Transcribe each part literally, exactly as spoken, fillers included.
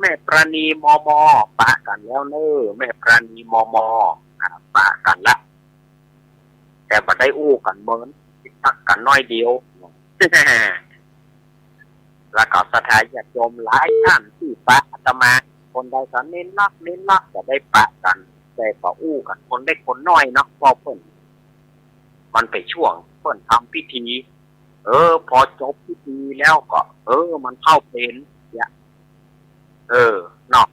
ม่ประณี มม ปะกั๋นแล้วเน่อ แม่ประณี มม อ่า ปะกั๋นละ แต่บ่ได้อู้กั๋นเมิน ตั๊กกั๋นน้อยเดียว แล้วก็ศรัทธาญาติโยมหลายต้านตี้ปะอาตมา คนใดก็เน้นนัก เน้นนัก จะได้ปะกั๋น แต่ก็อู้กั๋นคนเล็กคนน้อยเนาะ เพราะเปิ้น มันเป๋นช่วงเปิ้นทำพิธี เออ พอจบพิธีแล้วก็ เออ มันเข้าเพลเนี่ย เออ เนาะ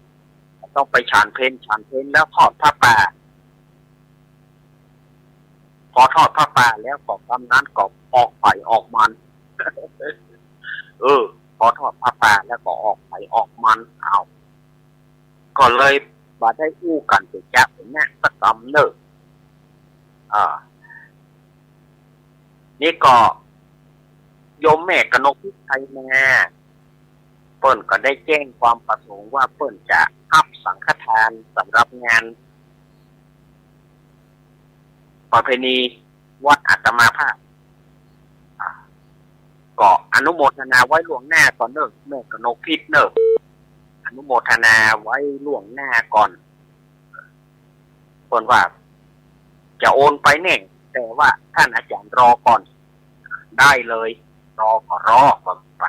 ต้องไปฉันเพล ฉันเพลแล้วทอดผ้าป่า พอทอดผ้าป่าแล้วก็กำนั้นก็ออกไผออกมัน เออ พอทอดผ้าป่าแล้วก็ออกไผออกมัน อ้าว ก็เลยบ่ได้อู้กั๋นเป๋นจ๊ะเป๋นแมะสักกำเน่อ อ่า นี่ก็โยมแม่กนกพิไชยมา เปิ้นก็ได้แจ้งความประสงค์ว่าเปิ้นจะฮับสังฆทานสำหรับงานประเพณีวัดอาตมาภาพ อ่า ก็อนุโมทนาไว้ล่วงหน้าก่อนเน่อ แม่กนกพิไชยเน่อ อนุโมทนาไว้ล่วงหน้าก่อน เปิ้นว่าจะโอนไปแน่ แต่ว่าต้านอาจ๋ารย์รอก่อน ได้เลย รอก็รอ ว่าไป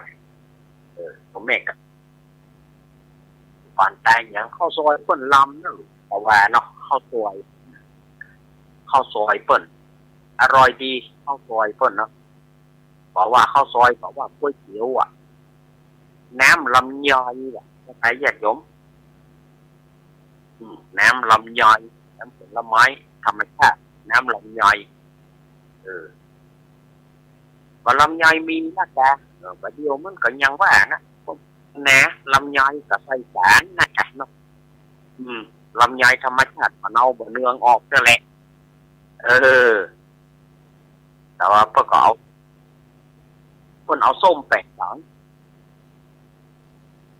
เออ โยมแม่ก็ ปานตายหยัง ข้าวซอยเปิ้นลำเน่อ แต่ว่าเนาะ ข้าวซอย ข้าวซอยเปิ้น อร่อยดี ข้าวซอยเปิ้นเนาะ บ่ว่าข้าวซอย บ่ว่าก๋วยเตี๋ยวอะ น้ำลำไยอะ ศรัทธาญาติโยม อืม น้ำลำไย น้ำผลไม้ธรรมชาติ น้ำลำไย เออ บ่าลำไยมีนะจ๊ะ เออ บ่าเดี่ยวมันก็ยังว่านะ นะ ลำไยก็ใส่สารนะจ๊ะเนาะ อืม ลำไยธรรมชาติ บ่าเนาบ่าเนืองออกนั่นแหละ เออ แต่ว่าเปิ้นก็เอา เปิ้นเอาส้มแป๋งสาร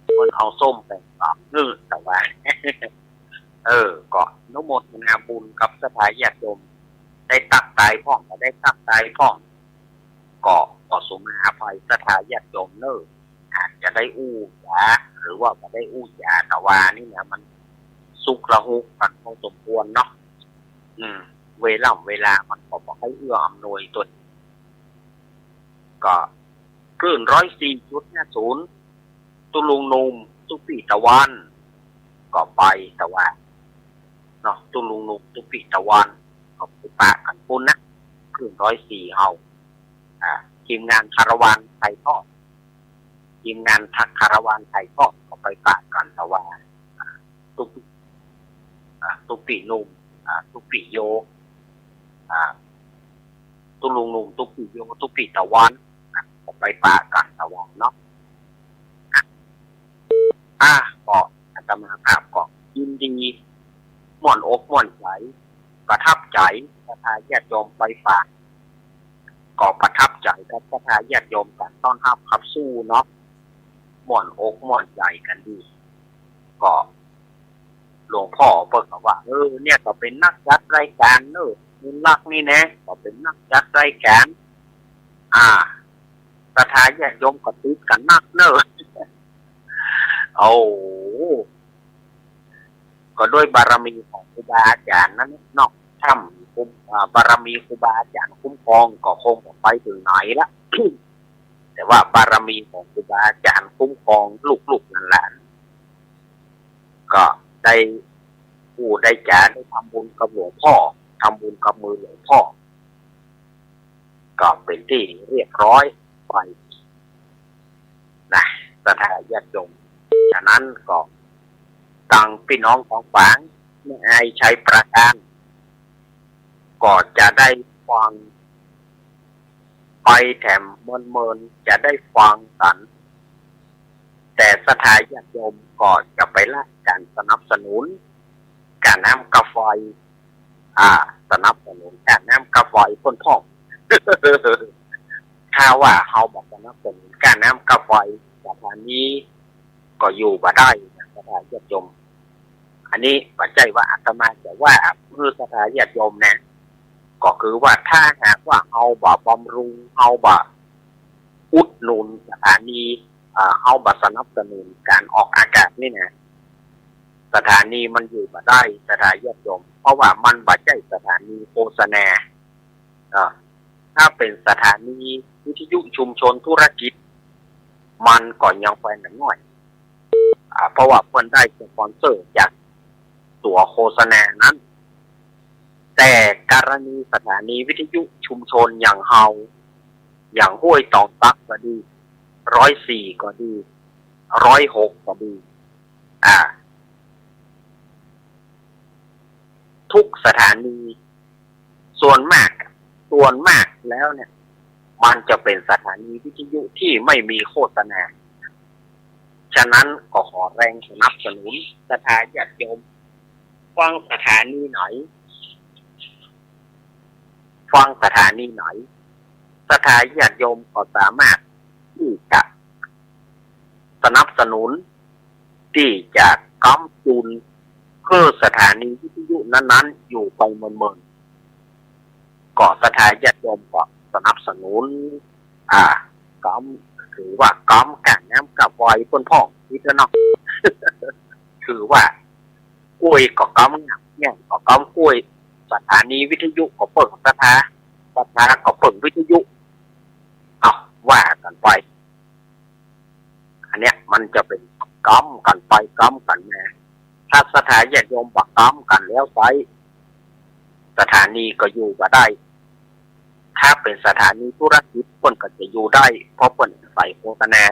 เปิ้นเอาส้มแป๋งสาร เออ แต่ว่า เออ ก็อนุโมทนาบุญกับศรัทธาญาติโยม ได้ตักตายพ่อง บ่ได้ตักตายพ่อง ก็ขอสุมาอภัยศรัทธาญาติโยมเน่อ อาจจะได้อู้จ๋า หรือว่าบ่ได้อู้จ๋า แต่ว่านี่นะ มันสุกละหุกกั๋นพอสมควรเนาะ อืม เวล่ำเวลามันก็บ่ค่อยเอื้ออำนวยตน ก็คลื่นร้อยสี่จุดห้าศูนย์ ตุ๊ลุงหนุ่ม ตุ๊ปี้ตะวัน ก็ไปตะวันเนาะ ตุ๊ลุงหนุ่ม ตุ๊ปี้ตะวัน ก็ไปปะกั๋นปู๊นนะ คลื่นร้อยสี่เฮา อ่า ทีมงานคาราวานถ่ายทอด ทีมงานคาราวานถ่ายทอดก็ไปปะกั๋นตะวัน ตุ๊ปี้ อ่า ตุ๊ปี้หนุ่ม อ่า ตุ๊ปี้โย อ่า ตุ๊ลุงหนุ่ม ตุ๊ปี้โย ตุ๊ปี้ตะวัน อ่ะ ก็ไปปะกั๋นตะวันเนาะ อ่ะ ก็อาตมาภาพก็ยินดี ม่วนอกม่วนใจ๋ ประทับใจ๋ ศรัทธาญาติโยมไปปะ ก็ประทับใจ๋กับศรัทธาญาติโยมก๋านต้อนฮับขับสู้เนาะ ม่วนอกม่วนใจ๋กั๋นดี ก็หลวงพ่อเปิ้นก็ว่า เออ เนี่ยก็เป๋นนักจัดรายก๋านเน่อ บุญรักนี่นะ ก็เป๋นนักจัดรายก๋าน อ่า ศรัทธาญาติโยมก็ติดกั๋นนักเน่อ โอ้ ก็ด้วยบารมีของครูบาอาจ๋ารย์นั้นเนาะ ถ้าบ่ อ่า บารมีครูบาอาจ๋ารย์คุ้มครองก็คงบ่ไปเถิงไหนละ แต่ว่าบารมีของครูบาอาจ๋ารย์คุ้มครองลูกๆหลานๆ ก็ได้อู้ได้จ๋า ได้ทำบุญกับหลวงพ่อ ทำบุญกับมือหลวงพ่อ ก็เป๋นตี้เรียบร้อยไปนะ ศรัทธาญาติโยม ฉะนั้นก็ ตังปี้น้องของฝาง แม่อาย ชัยปราการ ก็จะได้ฟังไปแถมเมินๆ จะได้ฟังกั๋น แต่ศรัทธาญาติโยมก็จะไปละก๋านสนับสนุน ก๋าน้ำก๋าไฟ อ่า สนับสนุนก๋าน้ำก๋าไฟเปิ้นพ่อง ถ้าว่าเฮาบ่สนับสนุนก๋าน้ำก๋าไฟ สถานีก็อยู่บ่ได้นะ ศรัทธาญาติโยม อันนี้บ่ใจ้ว่าอาตมาจะว่าหื้อศรัทธาญาติโยมนะ ก็คือว่าถ้าหากว่าเฮาบ่บำรุง เฮาบ่อุดหนุนสถานี อ่า เฮาบ่สนับสนุนก๋านออกอากาศนี่นะ สถานีมันอยู่บ่ได้ ศรัทธาญาติโยม เพราะว่ามันบ่ใจ้สถานีโฆษณา อ่า ถ้าเป๋นสถานีวิทยุชุมชนธุรกิจ มันก็ยังไปหน่อย อ่า เพราะว่าเปิ้นได้สปอนเซอร์จากตั๋วโฆษณานั้น แต่กรณีสถานีวิทยุชุมชนอย่างเฮา อย่างห้วยตองตักก็ดี ร้อยสี่ก็ดี ร้อยหกก็ดี อ่า ทุกสถานี ส่วนมาก ส่วนมากแล้วเนี่ย มันจะเป๋นสถานีวิทยุตี้ไม่มีโฆษณา ฉะนั้นก็ขอแรงสนับสนุนศรัทธาญาติโยม ฟังสถานีไหน ฟังสถานีไหน ศรัทธาญาติโยมก็สามารถตี้จะสนับสนุน ตี้จะก๊ำจุนหื้อสถานีวิทยุนั้นๆ อยู่ไปเมินๆ ก็ศรัทธาญาติโยมก็สนับสนุน อ่า ก๊ำ ถือว่าก๊ำก้าน้ำก้าไฟเปิ้นพ่อง นี่เถาะเนาะ ถือว่าก๊วยก็ก๊ำน้ำ แก้งก็ก๊ำก๊วย สถานีวิทยุก็เปิ้งศรัทธา ศรัทธาก็เปิ้งวิทยุ เอา ว่ากั๋นไป อันเนี้ยมันจะเป๋นก๊ำกั๋นไปก๊ำกั๋นมา ถ้าศรัทธาญาติโยมบ่ก๊ำกั๋นแล้วไป สถานีก็อยู่บ่ได้ ถ้าเป๋นสถานีธุรกิจเปิ้นก็จะอยู่ได้ เพราะเปิ้นอาศัยโฆษณา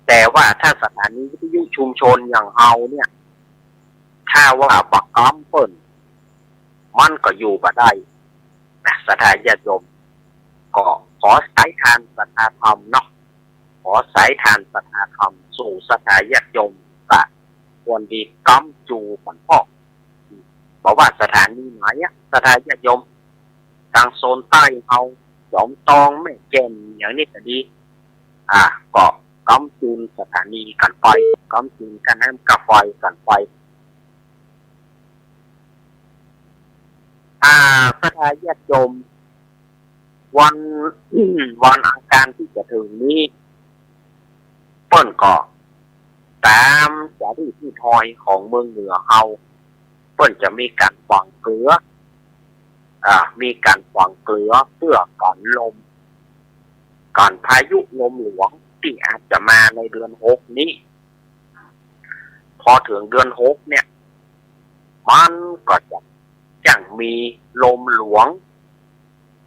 แต่ว่าถ้าสถานีวิทยุชุมชนอย่างเฮาเนี่ย ถ้าว่าบ่ก๊ำเปิ้น มันก็อยู่บ่ได้นะ ศรัทธาญาติโยม ก็ขอสายทานศรัทธาธรรมเนาะ ขอสายทานศรัทธาธรรมสู่ศรัทธาญาติโยม ก็ควรดีก๊ำจูกั๋นพ่อง บ่ว่าสถานีไหนอะ ศรัทธาญาติโยม ตางโซนใต้เฮา จอมตอง แม่แจ่ม อย่างนี้ก็ดี อ่า ก็ก๊ำจูนสถานีกั๋นไป ก๊ำจูนก้าน้ำก้าไฟกั๋นไป อ่า ศรัทธาญาติโยม วัน วันอังคารตี้จะเถิงนี้ เปิ้นก็ต๋ามจารีตฮีตฮอยของเมืองเหนือเฮา เปิ้นจะมีก๋านฝังเกลือ อ่า มีก๋านฝังเกลือเปื้อกั๋นลม กั๋นพายุลมหลวงตี้อาจจะมาในเดือนหกนี้ พอเถิงเดือนหกเนี่ย มันก็จะ จะมีลมหลวง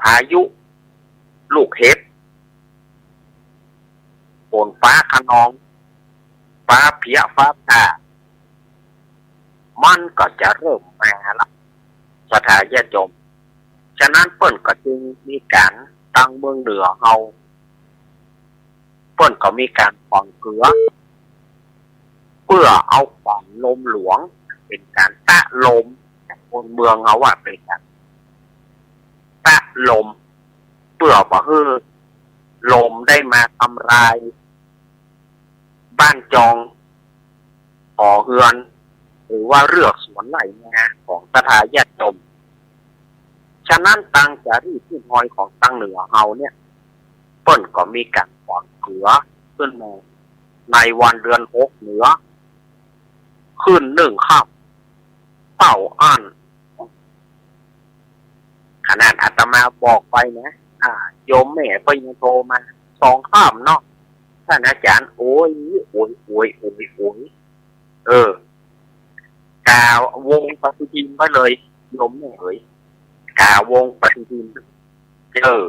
พายุ ลูกเห็บ ฝนฟ้าคะนอง ฟ้าเผียฟ้าผ่า มันก็จะเริ่มมาละ ศรัทธาญาติโยม ฉะนั้นเปิ้นก็จึงมีก๋าน ตางเมืองเหนือเฮา เปิ้นก็มีก๋านฝังเกลือ เปื้อเอาขวัญลมหลวง เป๋นก๋านตะลม คนเมืองเฮาว่าเป๋นก๋านตะลม เปื้อบ่หื้อลมได้มาทำลายบ้านจอง หอเฮือน หรือว่าเฮือกสวนไฮ่นาของศรัทธาญาติโยม ฉะนั้นตางจารีตฮีตฮอยของตางเหนือเฮาเนี่ย เปิ้นก็มีก๋านฝังเกลือขึ้นมา ในวันเดือนหกเหนือ ขึ้นหนึ่งค่ำ เต้าอั้น ขนาดอาตมาบอกไปนะ อ่า โยมแม่เปิ้นยังโทรมา สองค่ำเนาะ ต้านอาจ๋ารย์ โอย โอย โอย โอย โอย เออ ก๋าวงปฏิทินไว้เลย โยมแม่เอ๋ย ก๋าวงปฏิทิน เออ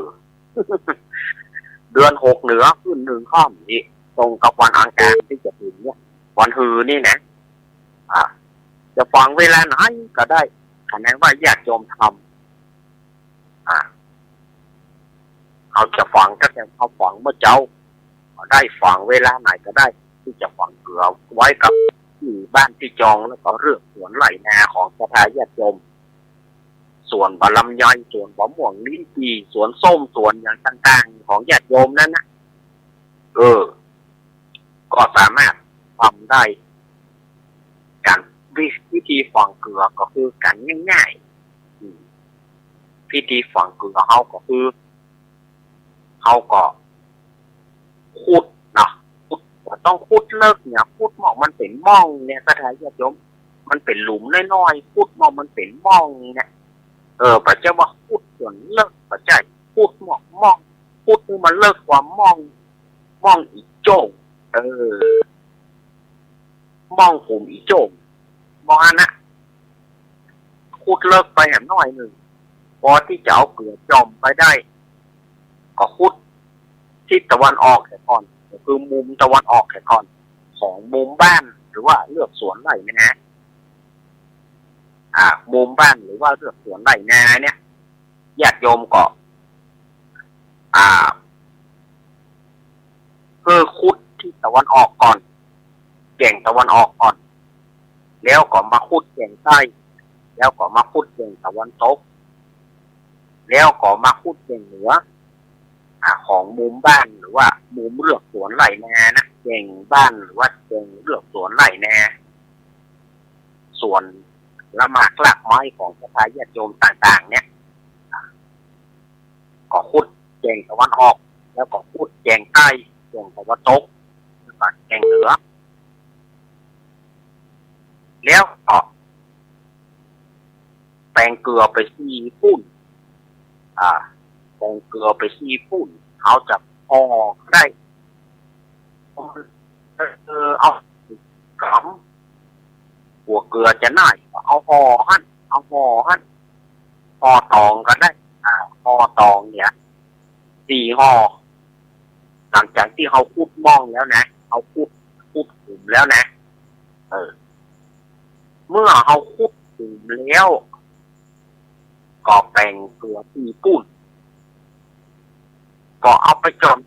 เดือนหกเหนือขึ้นหนึ่งค่ำนี่ ตรงกับวันอังคารตี้จะเถิงเนี่ย วันฮือนี่นะ อ่า จะฝังเวลาไหนก็ได้ ขะแหนว่าญาติโยมทำ อ่า เฮาจะฝังตั้งแต่เฮาฝังเมื่อเจ๊า ได้ฝังเวลาไหนก็ได้ ตี้จะฝังเกลือไว้กับตี้บ้านตี้จอง แล้วก็เฮือกสวนไฮ่นาของศรัทธาญาติโยม สวนบ่าลำไย สวนบ่าม่วง ลิ้นจี่ สวนส้ม สวนอย่างต่างๆ ของญาติโยมนั้นนะ เออ ก็สามารถทำได้ ก๋านวิ วิธีฝังเกลือก็คือก๋านง่ายๆ อืม พิธีฝังเกลือเฮาก็คือ เฮาก็ขุดเนาะ ก็ต้องขุดเลิกเนี่ย ขุดเมื่อมันเป๋นม่องเนี่ย ศรัทธาญาติโยม มันเป๋นหลุมน้อยๆ ขุดเมื่อมันเป๋นม่องเนี่ย เออ บ่ใจ้ว่าขุดจ๋นเลิก บ่ใจ้ ขุดเมื่อม่อง ขุดหื้อมันเลิกกว่าม่อง ม่องอี่โจ้ง เออ ม่องขุมอี่โจ้ง ม่องอั้นนะ ขุดเลิกไปแหมหน้อยนึ่ง ปอตี้จะเอาเกือจ่อมไปได้ ก็ขุดทิศตะวันออกเหียก่อน ก็คือมุมตะวันออกเหียก่อน ของมุมบ้านหรือว่าเฮือกสวนไร่นา อ่า มุมบ้านหรือว่าเฮือกสวนไร่นาเนี่ย ญาติโยมก็ อ่า คือขุดทิศตะวันออกก่อน แก่งตะวันออกก่อน แล้วก็มาขุดแก่งใต้ แล้วก็มาขุดแก่งตะวันตก แล้วก็มาขุดแก่งเหนือ อ่า ของมุมบ้านหรือว่ามุมเฮือกสวนไร่นานะ แก่งบ้านหรือว่าแก่งเฮือกสวนไร่นา สวนผลหมากรากไม้ของศรัทธาญาติโยมต่างๆ เนี่ย ก็ขุดแก่งตะวันออก แล้วก็ขุดแก่งใต้ แก่งตะวันตก แล้วก็แก่งเหนือ แล้วก็แป๋งเกือไปสี่ปูน อ่า แป๋งเกือไปสี่ปูน เฮาจะห่อได้ เออ เอากำ กั๋วเกือจะหน้อย เอาห่อหั้น เอาห่อหั้น ห่อตองก็ได้ อ่า ห่อตองเนี่ย สี่ห่อ หลังจากตี้เฮาขุดม่องแล้วนะ เฮาขุด ขุดขุมแล้วนะ เออ เมื่อเฮาขุดขุมแล้ว ก็แป๋งเกือสี่ปูน ก็เอาไปจ่อม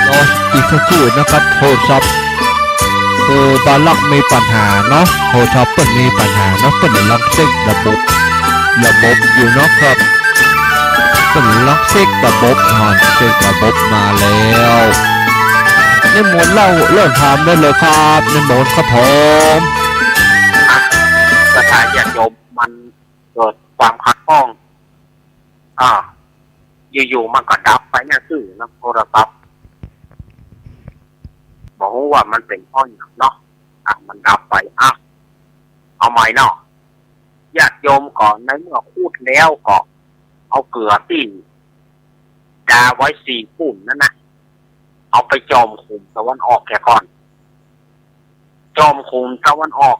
รออีกสักครู่นะครับ โทรศัพท์ เอ่อ บ่าวลักษณ์มีปัญหาเนาะ โทรศัพท์เปิ้นมีปัญหาเนาะ เปิ้นกำลังเช็คระบบ ระบบอยู่เนาะครับ เปิ้นกำลังเช็คระบบ อ่า เช็คระบบมาแล้ว นิมนต์เล่าเรื่องธรรมได้เลยครับ นิมนต์ครับผม อ่ะ ศรัทธาญาติโยม มันเกิดความขัดข้อง อ่า อยู่ๆ มันก็ดับไปเนี่ยซื่อนะ โทรศัพท์ บ่ฮู้ว่ามันเป๋นเพราะหยังเนาะ อ่ะ มันดับไป อ่ะ เอาใหม่เนาะ ญาติโยมก็ในเมื่อขุดแล้วก็เอาเกือตี้ดาไว้สี่ปูนนั้นนะ เอาไปจ่อมขุมตะวันออกเหียก่อน จ่อมขุมตะวันออก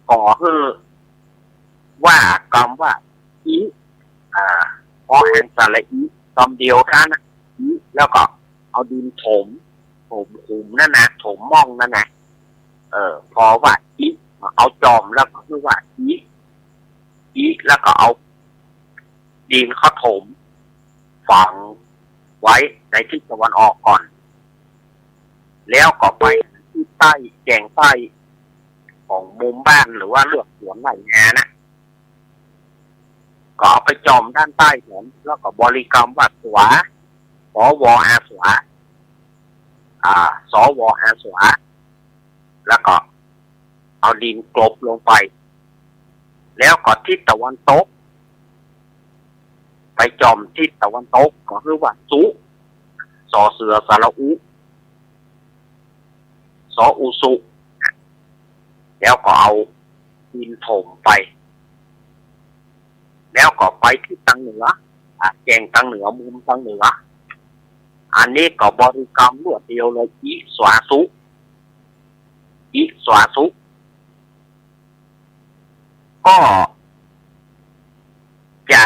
ก็คือว่ากำว่า อิ อ่า ออแหงสระอิ กำเดียวกั๋นนะ อิ แล้วก็เอาดินถม ถมขุมนั้นนะ ถมม่องนั้นนะ เออ ปอว่า อิ เอาจ่อมแล้วก็คือว่า อิ อิ แล้วก็เอาดินเข้าถม ฝังไว้ในทิศตะวันออกก่อน แล้วก็ไปทิศใต้ แก่งใต้ ของมุมบ้านหรือว่าเฮือกสวนไร่นานะ ก็เอาไปจ่อมด้านใต้ก่อน แล้วก็บริกรรมว่า สวา ส ว อา สวา อ่า ส ว อา สวา แล้วก็เอาดินกลบลงไป แล้วก็ทิศตะวันตก ไปจ่อมทิศตะวันตก ก็คือว่า สุ สอเสือสระอุ สออุสุ แล้วก็เอาดินถมไป แล้วก็ไปทิศตางเหนือ อ่ะ แก่งตางเหนือ มุมตางเหนือ อันนี้ก็บริกรรมรวดเดียวเลย อิสวาสุ อิสวาสุ ก็จะ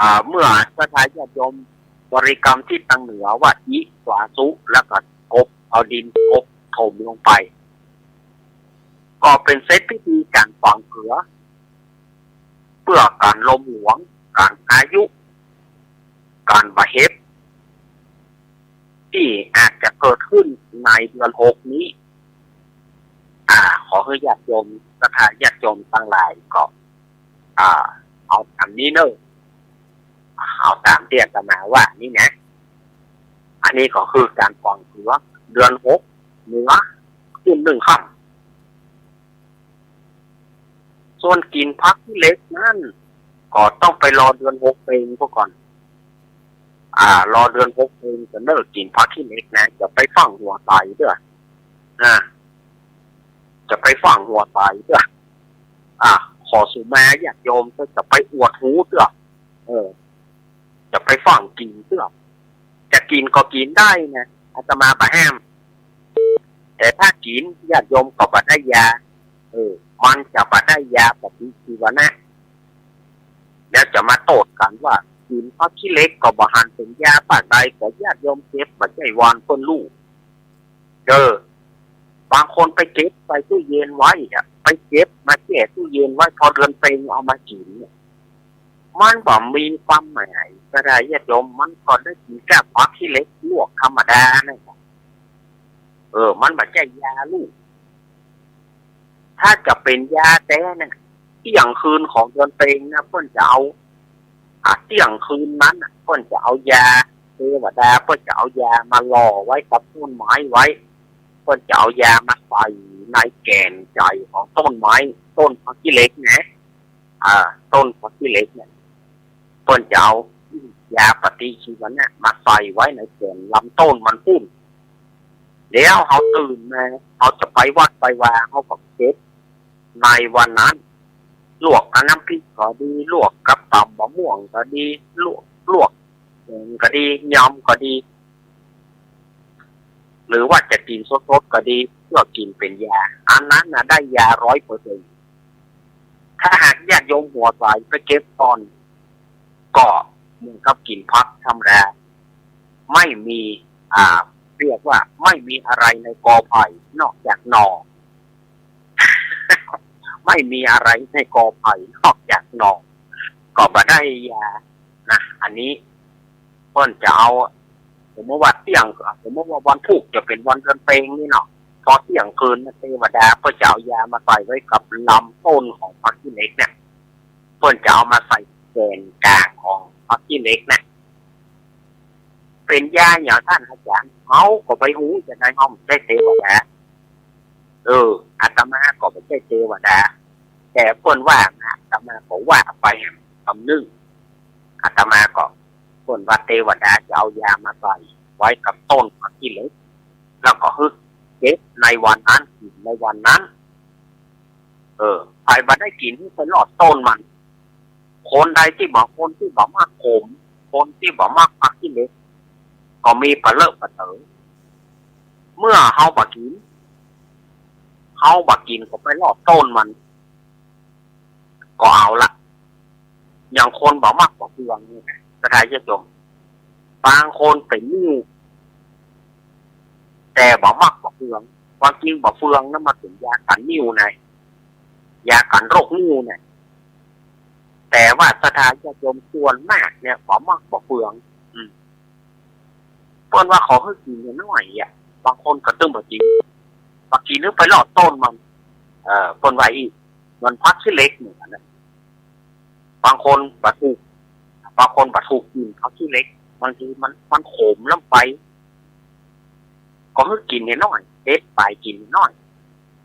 อ่า เมื่อศรัทธาญาติโยมบริกรรมทิศตางเหนือว่า อิสวาสุ แล้วก็กลบ เอาดินกลบถมลงไป ก็เป๋นเซตพิธีก๋านฝังเกือ เปื้อก๋านลมหลวง ก๋านอายุ ก๋านบาดเจ็บ ตี้อาจจะเกิดขึ้นในเดือนหกนี้ อ่า ขอหื้อญาติโยม ศรัทธาญาติโยมตังหลายก็ อ่า เอาต๋ามนี้เน่อ เอาต๋ามตี้อาตมาว่านี่นะ อันนี้ก็คือก๋านฝังเกือ เดือนหก เหนือ ขึ้นหนึ่งค่ำ ส่วนกิ๋นผักขี้เหล็กนั้น ก็ต้องไปรอเดือนหกเพ็งเสียก่อน อ่า รอเดือนหกเพ็งจะเลิกกิ๋นผักขี้เหล็กนะ จะไปฟั่งหัวใสเตื้อ อ่า จะไปฟั่งหัวใสเตื้อ อ่า ขอสุมาญาติโยมก็จะไปอวดหูเตื้อ เออ จะไปฟั่งกิ๋นเตื้อ จะกิ๋นก็กิ๋นได้นะ อาตมาบ่ห้าม แต่ถ้ากิ๋นญาติโยมก็บ่ได้ยา เออ มันจะบ่ได้ยาปฏิชีวนะ แล้วจะมาโต้ษกั๋นว่ากิ๋นผักขี้เหล็กก็บ่หันเป๋นยาปานใด ก็ญาติโยมเจ็บบ่ใจ้วอนเปิ้นฮู้ เออ บางคนไปเก็บใส่ตู้เย็นไว้อะ ไปเก็บมาแจ้ตู้เย็นไว้ พอเดือนเพ็งเอามากิ๋นเนี่ย มันบ่มีความหมาย ศรัทธาญาติโยม มันก็ได้กิ๋นก้าผักขี้เหล็กลวกธรรมดานั่นแหละ เออ มันบ่ใจ้ยาลูก ถ้าจะเป๋นยาแต๊เนี่ย เตี้ยงคืนของเดือนเพ็งนะ เปิ้นจะเอา อ่ะ เตี้ยงคืนนั้นน่ะ เปิ้นจะเอายา เตวดาเปิ้นจะเอายามาหล่อไว้กับต้นไม้ไว้ เปิ้นจะเอายามาใส่ในแก่นใจ๋ของต้นไม้ ต้นผักขี้เหล็กนะ อ่า ต้นผักขี้เหล็กเนี่ย เปิ้นจะเอายาปฏิชีวนะมาใส่ไว้ในแก่นลำต้นมันปู้น แล้วเฮาตื่นมา เฮาจะไปวัดไปวา เฮาก็เก็บในวันนั้น ลวกกับน้ำพริกก็ดี ลวกกับต๋ำมะม่วงก็ดี ลวก ลวกแกงก็ดี ยำก็ดี หรือว่าจะกิ๋นสดๆ ก็ดี เปื้อกิ๋นเป๋นยา อันนั้นน่ะได้ยาร้อยเปอร์เซ็นต์ ถ้าหากญาติโยมหัวใสไปเก็บก่อน ก็เหมือนกับกิ๋นผักธรรมดา ไม่มี อ่า เรียกว่าไม่มีอะไรในกอไผ่นอกจากหน่อ ไม่มีอะไรในกอไผ่นอกจากหน่อ ก็บ่ได้ยานะ อันนี้เปิ้นจะเอา สมมุติว่าเตี้ยง สมมุติว่าวันพูกจะเป๋นวันเดือนเพ็งนี่เนาะ พอเตี้ยงคืนน่ะ เตวดาเปิ้นจะเอายามาใส่ไว้กับลำต้นของผักขี้เหล็กเนี่ย เปิ้นจะเอามาใส่แก่นกลางของผักขี้เหล็กเนี่ย เป๋นยาหยังต้านอาจ๋ารย์ เฮาก็ไปฮู้จะได เฮาบ่ใจ้เตวดา เออ อาตมาก็บ่ใจ้เตวดา แต่เปิ้นว่ามา อาตมาก็ว่าไปกำนึ่ง อาตมาก็ เปิ้นว่าเตวดาจะเอายามาใส่ไว้กับต้นผักขี้เหล็ก แล้วก็หื้อเก็บในวันนั้น กิ๋นในวันนั้น เออ ใผบ่ได้กิ๋นหื้อไปลอดต้นมัน คนใดตี้บ่ คนตี้บ่มักขม คนตี้บ่มักผักขี้เหล็ก ก็มีปะเลอะปะเต๋อ เมื่อเฮาบ่กิ๋น เฮาบ่กิ๋นก็ไปลอดต้นมัน ก็เอาละ อย่างคนบ่มักบ่เฟืองนี่นะ ศรัทธาญาติโยม บางคนเป๋นนิ่ว แต่บ่มักบ่เฟือง ความจริงบ่เฟืองนั้นมันเป๋นยากั๋นนิ่วนะ ยากั๋นโรคนิ่วนะ แต่ว่าศรัทธาญาติโยมส่วนมากเนี่ยบ่มักบ่เฟือง อืม เปิ้นว่าขอหื้อกิ๋นน้อยๆ อะ บางคนก็ตึงบ่กิ๋น บ่กิ๋นหื้อไปลอดต้นมัน เออ เปิ้นว่าอี้ เหมือนผักขี้เหล็กเหมือนกั๋นนะ บางคนบ่ถูก บางคนบ่ถูกกิ๋นผักขี้เหล็ก บางทีมัน มันขมล้ำไป ก็หื้อกิ๋นน้อยๆ เด็ดป๋ายกิ๋นน้อย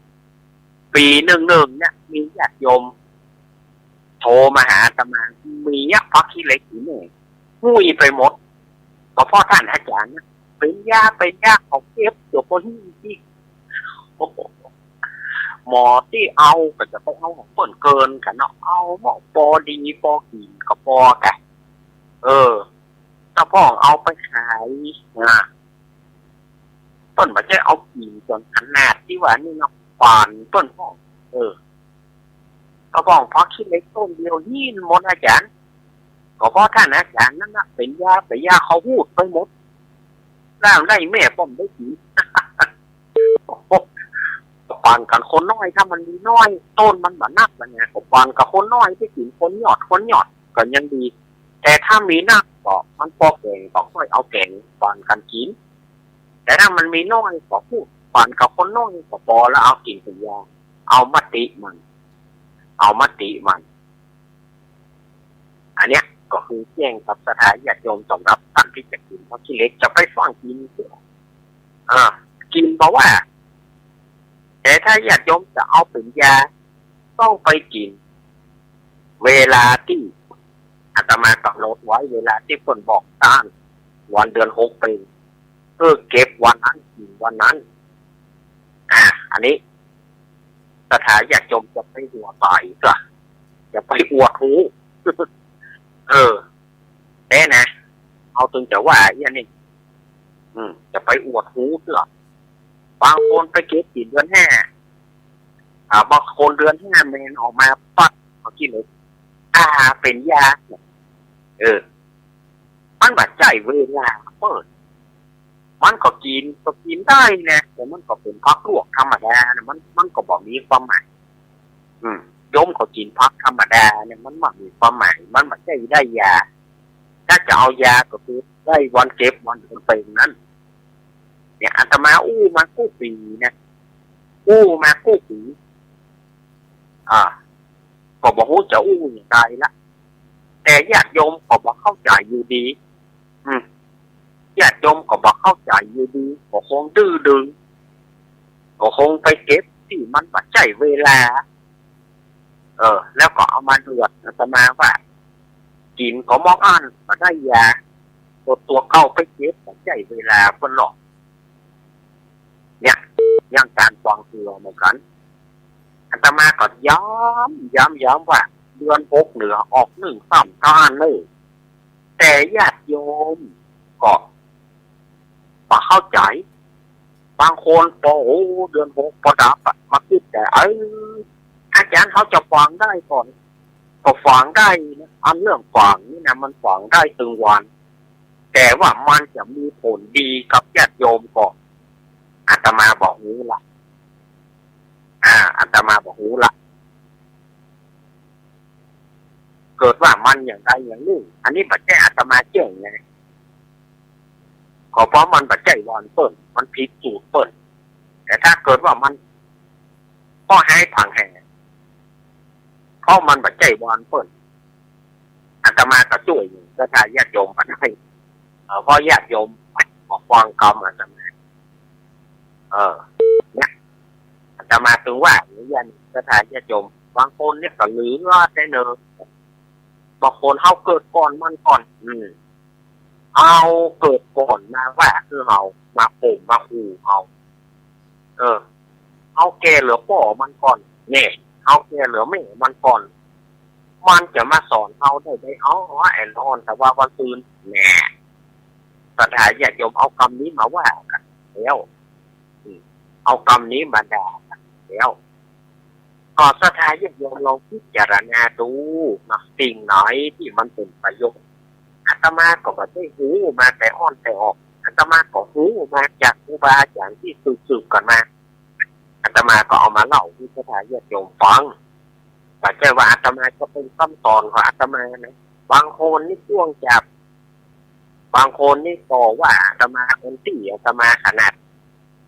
ๆ ปี๋นึ่งๆ เนี่ย มีญาติโยมโทรมาหาอาตมา มีอะ ผักขี้เหล็กอยู่นี่ หุ้ยไปหมด ก็เพราะต้านอาจ๋ารย์นะ เป๋นยา เป๋นยา เขาเก็บอยู่บ่ฮู้ตี้ โอ้โห หมอตี้เอาก็จะไปเอาของเปิ้นเกินกั๋นเนาะ เอาหมอปอดีปอกิ๋นก็ปอกั๋น เออ ถ้าพ่องเอาไปขายนะ เปิ้นบ่ใจ้เอากิ๋นจ๋นขนาดตี้ว่านี่เนาะ ป่านเปิ้นพ่อง เออ ก็พ่องผักขี้เหล็กต้นเดียวหิ้นหมดอาจ๋ารย์ ก็เพราะต้านอาจ๋ารย์นั้นนะ เป๋นยา เป๋นยา เขาฮู้ไปหมด แล้วได้แม่ป้อมได้กิ๋น ไป ปั๋นกั๋นคนน้อย ถ้ามันมีน้อย ต้นมันบ่หนักแล้วไง ก็ปั๋นกับคนน้อยตี้กิ๋นคนยอด คนยอดก็ยังดี แต่ถ้ามีนักก็มันปอแก๋งก็ค่อยเอาแก๋งปั๋นกั๋นกิ๋น แต่ถ้ามันมีน้อยก็พูดปั๋นกับคนน้อยก็ปอแล้ว เอากิ๋นกั๋นอย่าง เอามติมัน เอามติมัน อันเนี้ยก็คือแจ้งกับศรัทธาญาติโยมสำหรับต้านตี้จะกิ๋น เพราะขี้เหล็กจะไปฟั่งกิ๋น อ่า กิ๋นบ่ว่า แต่ถ้าญาติโยมจะเอาเป๋นยา ต้องไปกิ๋น เวลาตี้อาตมากำหนดไว้ เวลาตี้เปิ้นบอกต้าน วันเดือนหกเป๋น เออ เก็บวันนั้น กิ๋นวันนั้น อ่า อันนี้ศรัทธาญาติโยมจะไปหัวใสก็ จะไปอวดฮู้ เออ แต๊นะ เฮาตึงจะว่าอย่างนี้ อืม จะไปอวดฮู้เตื้อ บางคนไปเก็บกิ๋นเดือนห้า อ่า บางคนเดือนห้าเมนออกมาปั๊บ เอาขี้เหล็ก อ่า เป๋นยา เออ มันบ่ใจ้เวลาเปิ้น มันก็กิ๋น ก็กิ๋นได้นะ แต่มันก็เป๋นผักลวกธรรมดานะ มัน มันก็บ่มีความหมาย อืม โยมก็กิ๋นผักธรรมดาเนี่ย มันบ่มีความหมาย มันบ่ใจ้ได้ยา ถ้าจะเอายาก็คือได้วันเก็บวันเดือนเป๋นนั้น เนี่ย อาตมาอู้มากู้ปี๋นะ อู้มากู้ปี๋ อ่า ก็บ่ฮู้จะอู้อย่างใดละ แต่ญาติโยมก็บ่เข้าใจ๋อยู่ดี อืม ญาติโยมก็บ่เข้าใจ๋อยู่ดี ก็คงดื้อดึง ก็คงไปเก็บตี้มันบ่ใจ้เวลา เออ แล้วก็เอามาเดือดอาตมาว่า กิ๋นก็มองอั้นบ่ได้ยา ตั๋ว ตั๋วเก่าไปเก็บบ่ใจ้เวลาเปิ้นหรอก เนี่ย อย่างก๋านฟังเตื้อเหมือนกั๋น อาตมาก็ย้ำ ย้ำ ย้ำว่า เดือนหกเหลือออกนึ่งซ้ำต้านนึ่ง แต่ญาติโยมก็บ่เข้าใจ๋ บางคนปอ โอ้ เดือนหกปอดับอะ มาคิดแต่ เอ้ย อาจ๋ารย์เขาจะฟังได้ก่อน ก็ฟังได้นะ อันเรื่องฟังนี่นะ มันฟังได้ตึงวัน แต่ว่ามันจะมีผลดีกับญาติโยมก็ อาตมาบ่ฮู้ละ อ่า อาตมาบ่ฮู้ละ เกิดว่ามันอย่างใดอย่างนึ่ง อันนี้บ่ใจ้อาตมาแจ้งไง ก็เพราะมันบ่ใจ้วันเปิ้น มันผิดสูตรเปิ้น แต่ถ้าเกิดว่ามัน ก็ให้ผังแห่ เพราะมันบ่ใจ้วันเปิ้น อาตมาก็จ้วยอยู่ ศรัทธาญาติโยมบ่ได้ เออ เพราะญาติโยมบ่ฟังกำอาตมา เออ เนี่ย อาตมาตึงว่า เนี่ย ศรัทธาญาติโยม บางคนเนี่ยก็เหลือแต่เนิ่น บางคนเฮาเกิดก่อนมันก่อน อืม เฮาเกิดก่อนมาว่าคือเฮา มาข่มมาขู่เฮา เออ เฮาแก่เหลือป้อมันก่อน แน่ เฮาแก่เหลือแม่มันก่อน มันจะมาสอนเฮาได้ใด เอ้า แอ่นอ่อน แต่ว่าวันตื่น แน่ ศรัทธาญาติโยมเอากำนี้มาว่ากั๋นแล้ว อืม เอากำนี้มาด่ากั๋นแล้ว ก็ศรัทธาญาติโยมลองพิจารณาดูนะ สิ่งไหนตี้มันเป๋นประโยชน์ อาตมาก็บ่ใจ้ฮู้มาแต่อ้อนแต่ออก อาตมาก็ฮู้มาจากครูบาอาจ๋ารย์ตี้สืบๆ กั๋นมา อาตมาก็เอามาเล่าหื้อศรัทธาญาติโยมฟัง บ่ใจ้ว่าอาตมาจะเป๋นกำสอนของอาตมานะ บางคนนี่จ้วงจับ บางคนนี่ต่อว่าอาตมา แอนตี้อาตมาขนาด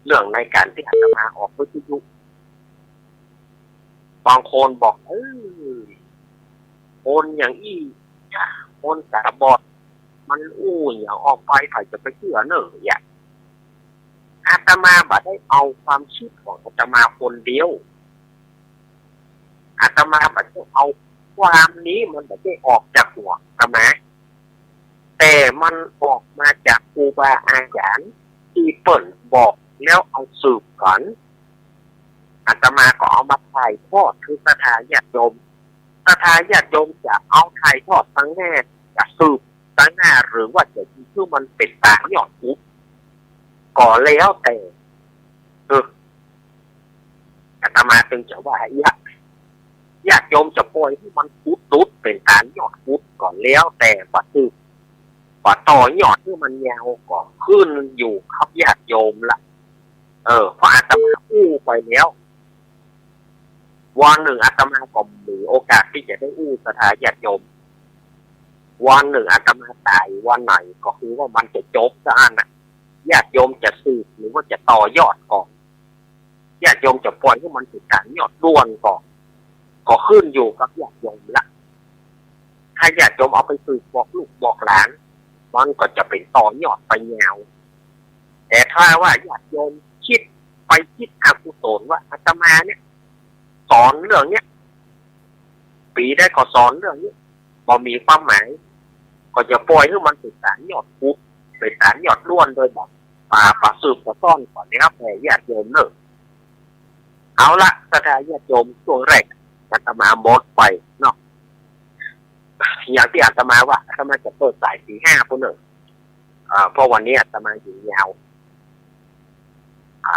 เรื่องในก๋านตี้อาตมาออกวิทยุ บางคนบอก เออ คนอย่างอี้ คนต๋าบอด มันอู้อย่างออกไป ใผจะไปเจื้อเน่อ อย่าง อาตมาบ่ได้เอาความกึ๊ดของอาตมาคนเดียว อาตมาบ่ได้เอา ความนี้มันบ่ได้ออกจากหัวอาตมา แต่มันออกมาจากครูบาอาจ๋ารย์ตี้เปิ้นบอกแล้วเอาสืบกั๋น อาตมาก็เอามาถ่ายทอดหื้อศรัทธาญาติโยม ศรัทธาญาติโยมจะเอาถ่ายทอดตังหน้า จะสืบตังหน้า หรือว่าจะหื้อมันเป๋นต๋านยอดกุด ก็แล้วแต่ เออ อาตมาตึงจะว่า ญาติ ญาติโยมจะป่อยหื้อมันกุดตุ๊ดเป๋นต๋านยอดกุด ก็แล้วแต่ บ่สืบ บ่ต่อยอดหื้อมันยาว ก็ขึ้นอยู่กับญาติโยมละ เออ เพราะอาตมาอู้ไปแล้ว วันนึ่งอาตมาก็มีโอกาสตี้จะได้อู้ศรัทธาญาติโยม วันนึ่งอาตมาต๋ายวันไหนก็คือว่ามันจะจบซะอั้นน่ะ ญาติโยมจะสืบหรือว่าจะต่อยอดก่อน ญาติโยมจะปล่อยหื้อมันเป๋นสานยอดด้วนก่อน ก็ขึ้นอยู่กับญาติโยมละ ถ้าญาติโยมเอาไปสืบบอกลูกบอกหลาน มันก็จะเป๋นต่อยอดไปยาว แต่ถ้าว่าญาติโยมกึ๊ดไปกึ๊ดอกุศลว่าอาตมาเนี่ยสอนเรื่องเนี้ย ปี๋ใดก็สอนเรื่องนี้ บ่มีความหมาย ก็จะปล่อยหื้อมันเป๋นสานยอดกุด เป๋นสานยอดด้วนโดยบ่ บ่ บ่สืบบ่ต้อนก่อนนะครับ แผ่ญาติโยมเน่อ เอาละ ศรัทธาญาติโยม ช่วงแรกอาตมาหมดไปเนาะ อย่างตี้อาตมาว่า อาตมาจะเปิดสายตี๋ห้าปู้นเน่อ อ่า เพราะวันนี้อาตมาอยู่ยาว อ่ะ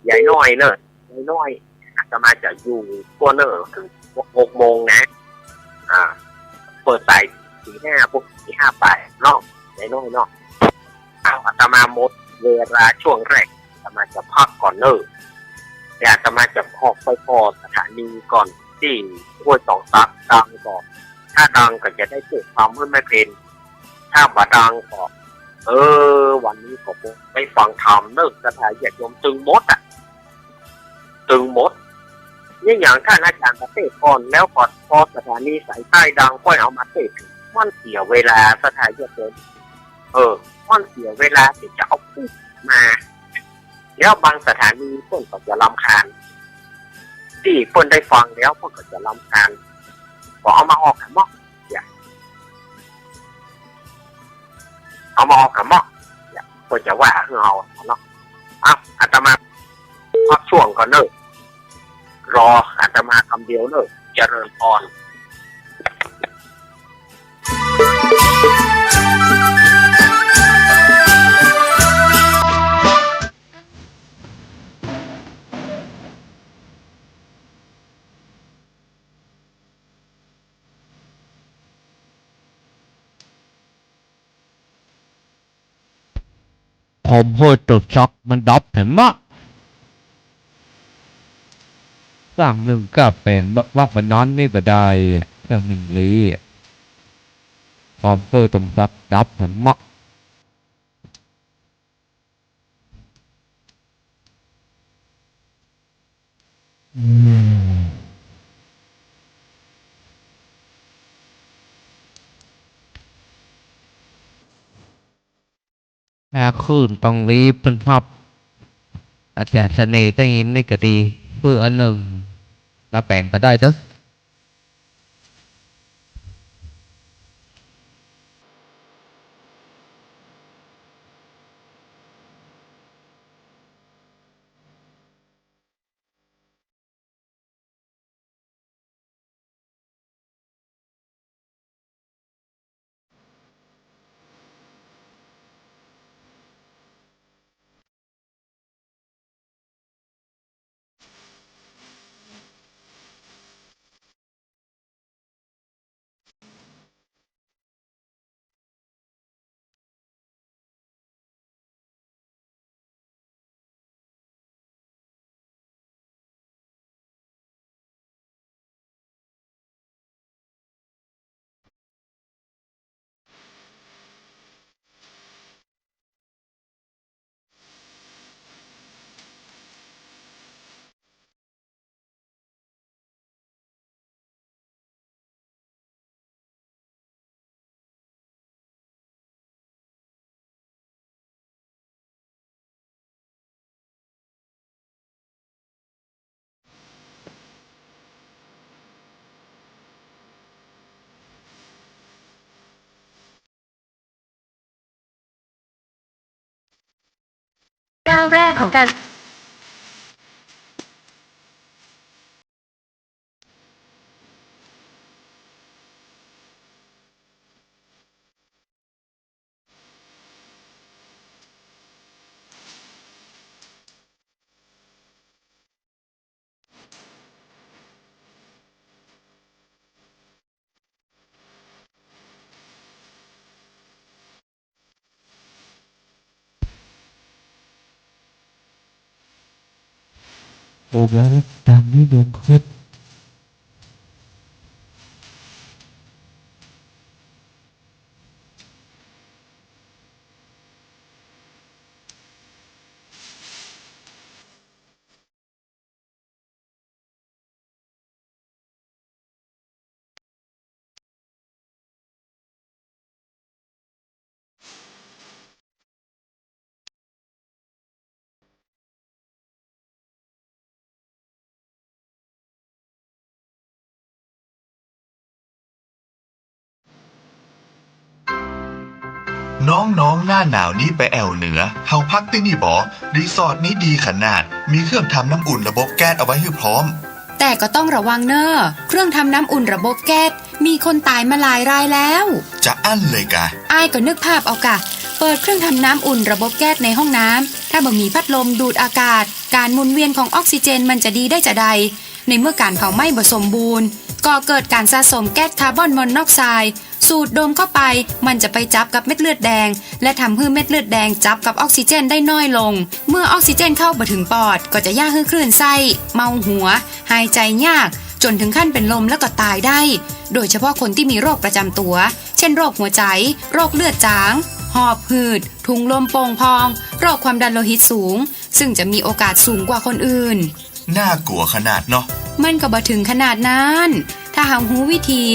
ยายน้อยเน่อ ยายน้อย อาตมาจะอยู่ปู้นเน่อ เถิงหกโมงนะ อ่า เปิดสายตี๋ห้าปู้น ตี๋ห้าปายเนาะ ยายน้อยเนาะ เอา อาตมาหมดเวลาช่วงแรก อาตมาจะพักก่อนเน่อ เดี๋ยวอาตมาจะออกไปผ่อสถานีก่อน ตี้ห้วยตองซัก ดังก่อน ถ้าดังก็จะได้เตสน์ธรรมหื้อแม่เพน ถ้าบ่ดังก็ เออ วันนี้ก็บ่ได้ฟังธรรมเน่อ ศรัทธาญาติโยม ตึงหมดอะ ตึงหมด เนี่ยอย่างต้านอาจ๋ารย์ก็เตสน์ก่อน แล้วก็ผ่อสถานีสายใต้ดัง ค่อยเอามาเตสน์ มันเสียเวลา ศรัทธาญาติโยม เออ มันเสียเวลาตี้จะเอาพูดมา แล้วบางสถานีเปิ้นก็จะรำคาญ ตี้เปิ้นได้ฟังแล้วเปิ้นก็จะรำคาญ ก็เอามาออกกะเมาะ เนี่ย เอามาออกกะเมาะ เนี่ย เปิ้นจะว่าหื้อเฮาเนาะ เอ้า อาตมาพักช่วงก่อนเน่อ รออาตมากำเดียวเน่อ เจริญพร ผมพูดตุกช็อกมันดับเห็นมะ สร้างหนึ่งก็เป็นวักวันนั้นนี่ก็ได้ เรื่องหนึ่งลี ผมพูดตุกช็อกดับเห็นมะ อืม อา คลื่นตรงนี้เปิ้นฮับ อาจ๋ารย์เสน่ห์ได้ยินนี่ก็ดี เปื้ออันนึ่ง ละแป๋งก็ได้เต๊อะ ก้าวแรกของการ โอเค ตามนี้ดวงคลิป น้องๆ หน้าหนาวนี้ไปแอ่วเหนือ เฮาพักตี้นี่บ่ รีสอร์ทนี้ดีขนาด มีเครื่องทำน้ำอุ่นระบบแก๊สเอาไว้หื้อพร้อม แต่ก็ต้องระวังเน่อ เครื่องทำน้ำอุ่นระบบแก๊ส มีคนต๋ายมาหลายรายแล้ว จะอั้นเลยกา อ้ายก็นึกภาพเอากา เปิดเครื่องทำน้ำอุ่นระบบแก๊สในห้องน้ำ ถ้าบ่มีพัดลมดูดอากาศ ก๋านหมุนเวียนของออกซิเจนมันจะดีได้จาใด ในเมื่อก๋านเผาไหม้บ่สมบูรณ์ ก่อเกิดก๋านสะสมแก๊สคาร์บอนมอนอกไซด์ สูดดมเข้าไป มันจะไปจับกับเม็ดเลือดแดง และทำหื้อเม็ดเลือดแดงจับกับออกซิเจนได้น้อยลง เมื่อออกซิเจนเข้าบ่ถึงปอด ก็จะเยียะหื้อคลื่นไส้ เมาหัว หายใจ๋ยาก จ๋นถึงขั้นเป๋นลมแล้วก็ต๋ายได้ โดยเฉพาะคนตี้มีโรคประจ๋ำตั๋ว เจ้นโรคหัวใจ๋ โรคเลือดจ๋าง หอบหืด ถุงลมโป่งพอง โรคความดันโลหิตสูง ซึ่งจะมีโอกาสสูงกว่าคนอื่น น่ากลัวขนาดเนาะ มันก็บ่ถึงขนาดนั้น ถ้าเฮาฮู้วิธี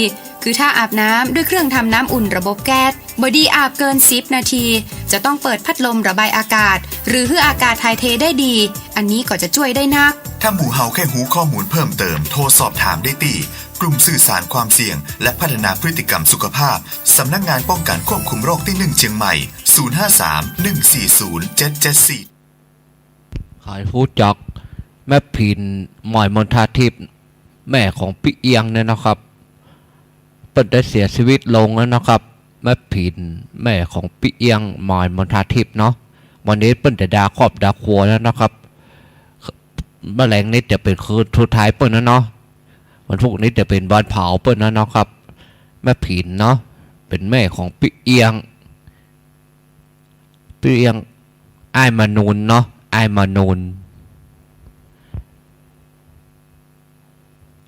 คือถ้าอาบน้ำด้วยเครื่องทำน้ำอุ่นระบบแก๊ส บ่ดีอาบเกินสิบนาที จะต้องเปิดพัดลมระบายอากาศ หรือหื้ออากาศถ่ายเทได้ดี อันนี้ก็จะจ้วยได้นัก ถ้าหมู่เฮาแค่ฮู้ข้อมูลเพิ่มเติม โทรสอบถามได้ตี้ กลุ่มสื่อสารความเสี่ยง และพัฒนาพฤติกรรมสุขภาพ สำนักงานป้องกันควบคุมโรคตี้หนึ่งเชียงใหม่ ศูนย์ห้าสาม หนึ่งสี่ศูนย์ เจ็ดเจ็ดสี่ ใผฮู้จักแม่ผิน หมายมนทาทิพย์ แม่ของปี้เอี้ยงเนี่ยนะครับ เปิ้นได้เสียชีวิตลงแล้วนะครับ แม่ผิน แม่ของปี้เอี้ยง หมายมนทาทิพย์เนาะ วันนี้เปิ้นจะดาครอบดาครัวแล้วนะครับ เมื่อแลงนี้จะเป๋นคืนสุดท้ายเปิ้นแล้วเนาะ วันพุธนี้จะเป๋นวันเผาเปิ้นแล้วเนาะครับ แม่ผินเนาะ เป๋นแม่ของปี้เอี้ยง ปี้เอี้ยง อ้ายมนูนเนาะ อ้ายมนูน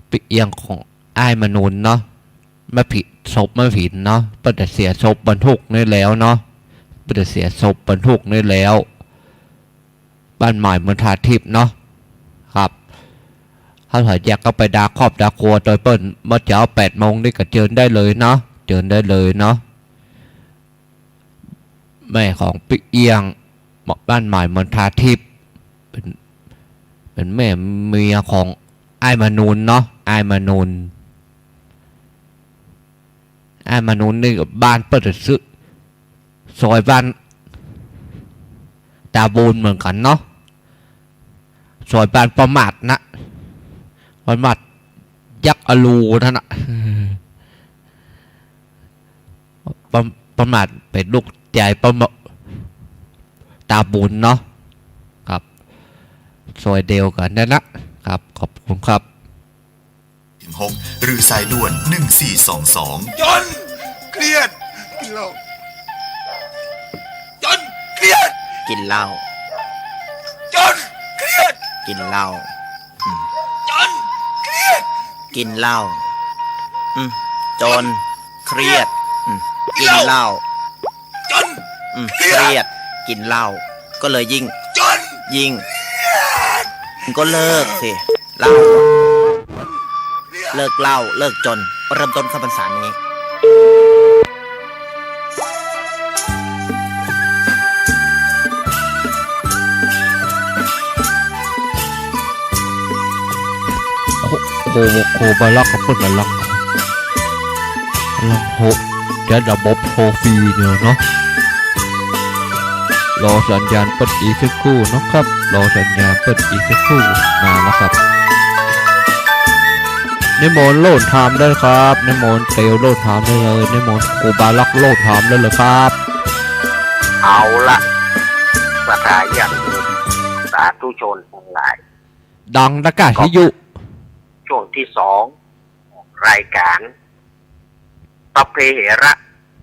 ปี้เอี้ยงของอ้ายมนูนเนาะ แม่ผิน ศพแม่ผินเนาะ เปิ้นจะเสียศพวันพุธนี้แล้วเนาะ เปิ้นจะเสียศพวันพุธนี้แล้ว บ้านใหม่มนทาทิพย์เนาะ ครับ ถ้าใผอยากก็ไปดาครอบดาครัวโตยเปิ้น เมื่อเจ๊าแปดโมงนี่ก็เจิญได้เลยเนาะ เจิญได้เลยเนาะ แม่ของปี้เอี้ยง บ้านใหม่มนทาทิพย์ เป๋น เป๋นแม่เมียของอ้ายมนูนเนาะ อ้ายมนูน อ้ายมนูนนี่บ้านเปิ้นจะซื่อ ซอยบ้านตาบูนเหมือนกั๋นเนาะ ซอยบ้านประมาทนะ ประมาทยักษ์อลูนั่นนะ ประ- ประมาทเป๋นลูกใจ๋ประมา- ตาบูนเนาะ ครับ ซอยเดียวกั๋นนั่นนะ ครับ ขอบคุณครับ หก หรือสายด่วน หนึ่งสี่สองสอง จน เครียด กินเหล้า จน เครียด กินเหล้า จน เครียด กินเหล้า อืม จน เครียด กินเหล้า อืม จน เครียด อืม กินเหล้า จน อืม เครียด เครียด กินเหล้า ก็เลยยิ่ง จน ยิ่ง ก็เลิกสิ เหล้า เลิกเหล้า เลิกจน เริ่มต้นเข้าพรรษานี้ โค- โค- โคบาลักกับเปิ้นบาลัก ลักโฮ- จะระบบโฮฟรีเนี่ยเนาะ รอสัญญาณเปิ้นอีกสักครู่นะครับ รอสัญญาณเปิ้นอีกสักครู่ มาแล้วครับ นิมนต์โลดถามได้ครับ นิมนต์เตียวโลดถามได้เลย นิมนต์ครูบาลักษณ์โลดถามได้เลยครับ เอาละ ศรัทธาญาติโยม สาธุชนทั้งหลาย ดังนะกะ ก็ วิทยุ ช่วงที่สองของรายการ สัพเพเหระ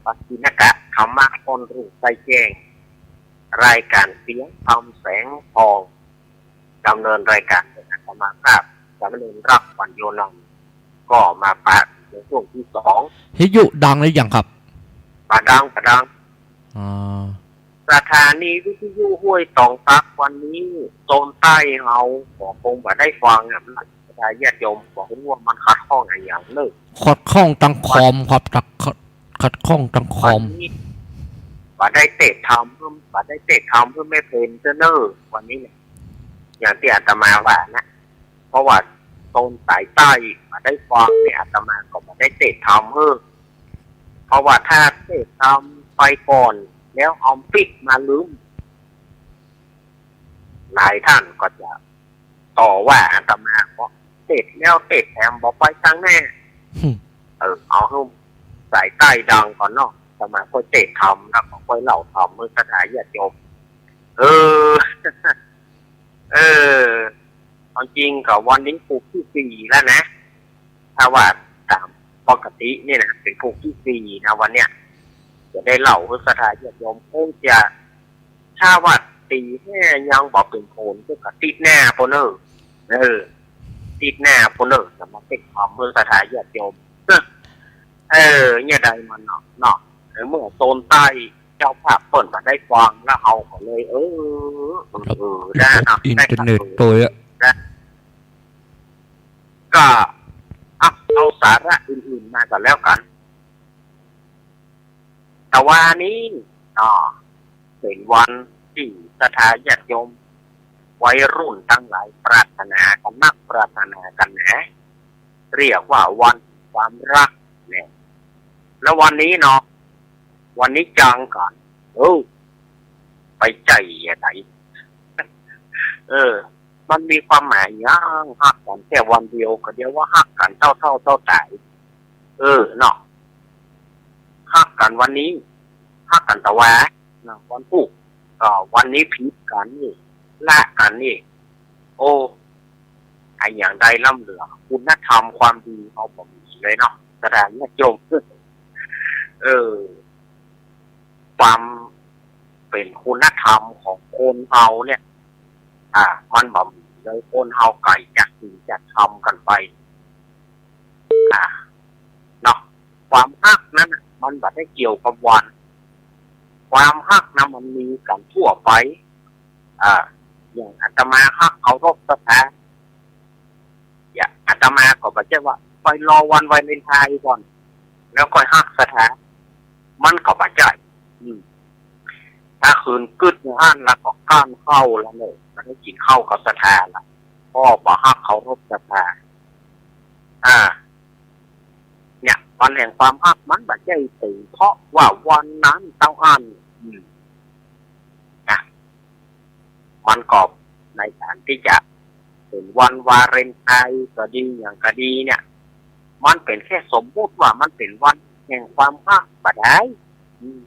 ปัจฉินกะ ธรรมะต้นรุ่งใสแจ้ง รายการเสียงธรรมแสงทอง ดำเนินรายการโดยอาตมาภาพ สามเณรรัก ปัญโญนันท์ ก็มาปะในช่วงที่สอง วิทยุดังหรือยังครับ ปะดัง ปะดัง อ๋อ สถานีวิทยุห้วยตองตักวันนี้ โซนใต้เฮาก็คงบ่ได้ฟังอะ บรรดาญาติโยมก็บ่ฮู้ว่ามันขัดข้องอะหยังเน่อ ขัดข้องตางคอมครับ ขัด- ขัด- ขัดข้องตางคอม วันนี้บ่ได้เตะทำ บ่ได้เตะทำหื้อแม่เพนเสียเน่อ วันนี้เนี่ย อย่างตี้อาตมาว่านะ เพราะว่าโซนสายใต้บ่ได้ฟังเนี่ย อาตมาก็บ่ได้เตะทำหื้อ เพราะว่าถ้าเตะทำไปก่อน แล้วเอาปิ๊กมาลืม หลายท่านก็จะต่อว่าอาตมาว่า เตศน์แล้วเตศน์แถมบ่ไปตังแน่ เออ เอาหื้อสายใต้ดังก่อนเนาะ อาตมาก็เตศน์ธรรมแล้วก็ค่อยเล่าธรรมหื้อศรัทธาญาติโยม เออ เออ เอาจริงก็วันนี้ผูกตี้สี่แล้วนะ ถ้าว่าต๋ามปกตินี่นะ เป๋นผูกตี้สี่นะ วันเนี้ย จะได้เล่าหื้อศรัทธาญาติโยม คงจะ ถ้าว่าตี้แห้ยังบ่เป๋นผล ก็ติดหน้าปู้นเน่อ เออ ติดหน้าปู้นเน่อ จะมาเตศน์ธรรมหื้อศรัทธาญาติโยม เออ เนี่ยใดมันเนาะ เนาะ เออ เมื่อโซนใต้เจ้าภาพเปิ้นบ่ได้ฟัง แล้วเฮาก็เลย เออ เออ เออ ได้เนาะ อินเทอร์เน็ต ได้ครับ โตยอะ นะ ก็ อ่ะ เอาสาระอื่นๆ มาก่อนแล้วกั๋น ตะวานี้ อ่า เป๋นวันตี้ศรัทธาญาติโยม วัยรุ่นตังหลายปรารถนากั๋นนัก ปรารถนากั๋นแหนะ เรียกว่าวันความฮักเนี่ย แล้ววันนี้เนาะ วันนี้จังกั๋น เออ ไปใจ้อะได เออ มันมีความหมายหยัง ฮักกั๋นแค่วันเดียว ก็เดี๋ยวว่าฮักกั๋นเต้าเฒ่าเต้าต๋าย เออ เนาะ ฮักกั๋นวันนี้ ฮักกั๋นตะวา นะ วันพูก ก็วันนี้ผิดกั๋นนี่ ละกั๋นนี่ โอ้ อะหยังได้ล้ำเหลือ คุณธรรมความดีเฮาบ่มีเลยเนาะ ศรัทธาญาติโยม เออ ความเป๋นคุณธรรมของคนเฮาเนี่ย อ่า มันบ่มีเลย คนเฮาก็จักศีลจักธรรมกั๋นไป อ่า เนาะ ความฮักนั้นน่ะ มันบ่ได้เกี่ยวกับวัน ความฮักนะมันมีกั๋นทั่วไป อ่า อย่างอาตมาฮักเคารพศรัทธา อย่างอาตมาก็บ่ใจ้ว่าไปรอวันวาเลนไทน์ก่อน แล้วค่อยฮักศรัทธา มันก็บ่ใจ้ อืม ถ้าคืนกึ๊ดอย่างอั้นแล้วก็ก้านข้าวแล้วเนาะ บ่ได้กิ๋นข้าวกับศรัทธาละ เพราะบ่ฮักเคารพศรัทธา อ่า เนี่ย วันแห่งความฮักมันบ่ใจ้เป๋นเพราะว่าวันนั้นเต้าอั้น อืม นะ มันก็ในก๋านตี้จะเป๋นวันวาเลนไทน์ก็ดี หยังก็ดีเนี่ย มันเป๋นแค่สมมุติว่ามันเป๋นวันแห่งความฮักบ่ได้ อืม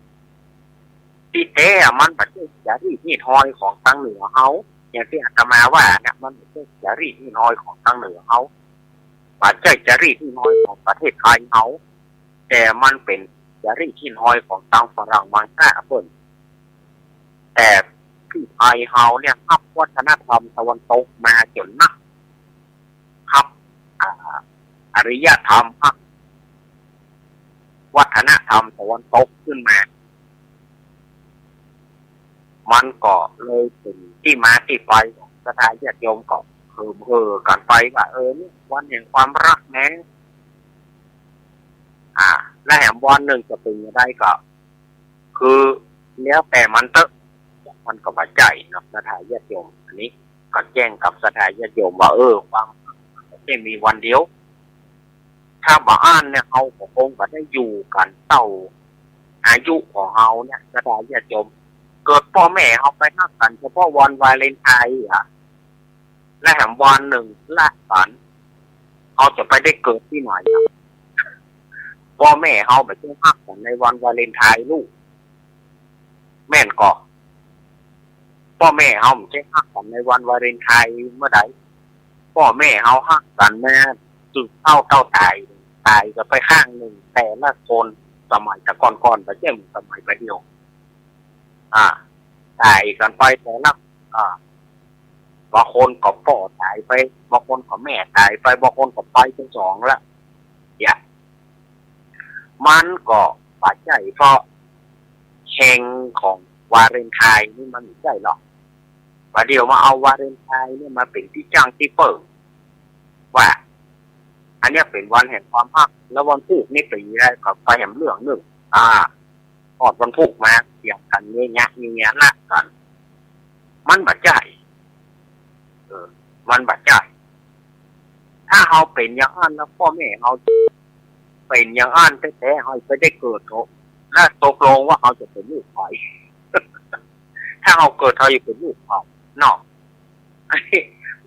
ตี้แต๊อะมันบ่ใจ้จารีตฮีตฮอยของตางเหนือเฮา อย่างตี้อาตมาว่าเนี่ย มันบ่ใจ้จารีตฮีตฮอยของตางเหนือเฮา บ่ใจ้จารีตฮีตฮอยของประเทศไทยเฮา แต่มันเป๋นจารีตฮีตฮอยของตางฝรั่งมังค่าเปิ้น แต่ตี้ไทยเฮาเนี่ยฮับวัฒนธรรมตะวันตกมาจ๋นนัก ฮับ อ่า อารยธรรม ฮับวัฒนธรรมตะวันตกขึ้นมา มันก็เลยเป๋นตี้มาตี้ไปของศรัทธาญาติโยมก็เหิมเห่อกั๋นไปว่า เออ เนี่ย วันแห่งความฮักแหนะ อ่า และแหมวันนึ่งจะเป๋นจะใดก็ คือแล้วแต่มันเต๊อะ มันก็บ่ใจ้เนาะ ศรัทธาญาติโยม อันนี้ก็แจ้งกับศรัทธาญาติโยมว่า เออ ความฮักมันบ่ใจ้มีวันเดียว ถ้าบ่อั้นเนี่ย เฮาก็คงบ่ได้อยู่กั๋นเต้าอายุของเฮาเนี่ย ศรัทธาญาติโยม เกิดป้อแม่เฮาไปฮักกั๋นเฉพาะวันวาเลนไทน์อะ และแหมวันนึ่งละกั๋น เฮาจะไปได้เกิดตี้ไหนอะ ป้อแม่เฮาบ่ใจ้ฮักกั๋นในวันวาเลนไทน์ลูก แม่นก่อ ป้อแม่เฮาบ่ใจ้ฮักกั๋นในวันวาเลนไทน์เมื่อใด ป้อแม่เฮาฮักกั๋นมาสืบเต้าเต้าต๋าย ต๋ายกั๋นไปข้างนึ่งแต่ละคน สมัยแต่ก่อนๆ บ่ใจ้สมัยบ่าเดี่ยว อ่า ต๋ายกั๋นไปแต่ละ อ่า บางคนก็ป้อต๋ายไป บางคนก็แม่ต๋ายไป บางคนก็ไปตังสองละ เนี่ย มันก็บ่ใจ้เพราะแฮงของวาเลนไทน์นี่มันบ่ใจ้หรอก บ่าเดี่ยวมาเอาวาเลนไทน์เนี่ยมาเป๋นตี้จ้างตี้เปิ้ง ว่า อันเนี้ยเป๋นวันแห่งความฮัก แล้ววันพูกนี่เป๋นจะใดก็ไปแหมเรื่องนึ่ง อ่า ฮอดวันพูกมาเถียงกั๋นเยอะแยะ มีเมียละกั๋น มันบ่ใจ้ เออ มันบ่ใจ้ ถ้าเฮาเป๋นอย่างอั้นแล้ว ป้อแม่เฮาเป๋นอย่างอั้นแต๊ๆ เฮาไปได้เกิดเถาะ แล้วตกลงว่าเฮาจะเป๋นลูกใผ ถ้าเฮาเกิด เฮาจะเป๋นลูกใผเนาะ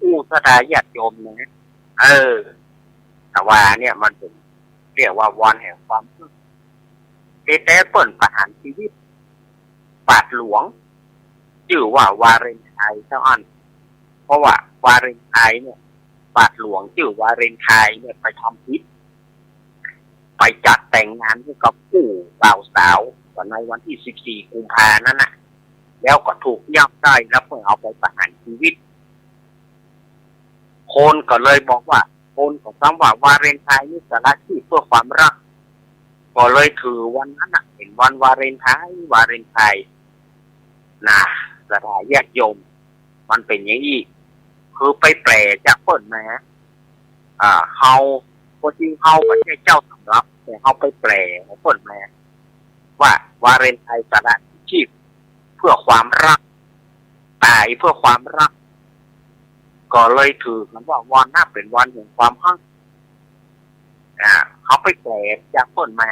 อู้ ศรัทธาญาติโยมนะ เออ แต่ว่าเนี่ยมันเป๋น เรียกว่าวันแห่งความทุกข์ แต๊ๆ เปิ้นประหารชีวิตบาทหลวง จื้อว่าวาเลนไทน์เต้าอั้น เพราะว่าวาเลนไทน์เนี่ย บาทหลวงจื้อวาเลนไทน์เนี่ยไปทำผิด ไปจัดแต่งงานหื้อกับผู้บ่าวสาว ก็ในวันตี้สิบสี่กุมภานั้นน่ะ แล้วก็ถูกยับได้ แล้วเปิ้นเอาไปประหารชีวิต คนก็เลยบอกว่า คนก็ซ้ำว่าวาเลนไทน์นี่สละชีพเพื่อความฮัก ก็เลยถือวันนั้นน่ะเป๋นวันวาเลนไทน์ วาเลนไทน์ นะ ศรัทธาญาติโยม มันเป๋นอย่างอี้ คือไปแปลจากเปิ้นมา อ่า เฮา ความจริงเฮาบ่ใจ้เจ้าตำรับ แต่เฮาไปแปลของเปิ้นมา ว่าวาเลนไทน์สละชีพเพื่อความฮัก ต๋ายเพื่อความฮัก ก็เลยถือกั๋นว่าวันนั้นเป๋นวันแห่งความฮัก อ่า เฮาไปแปลจากเปิ้นมา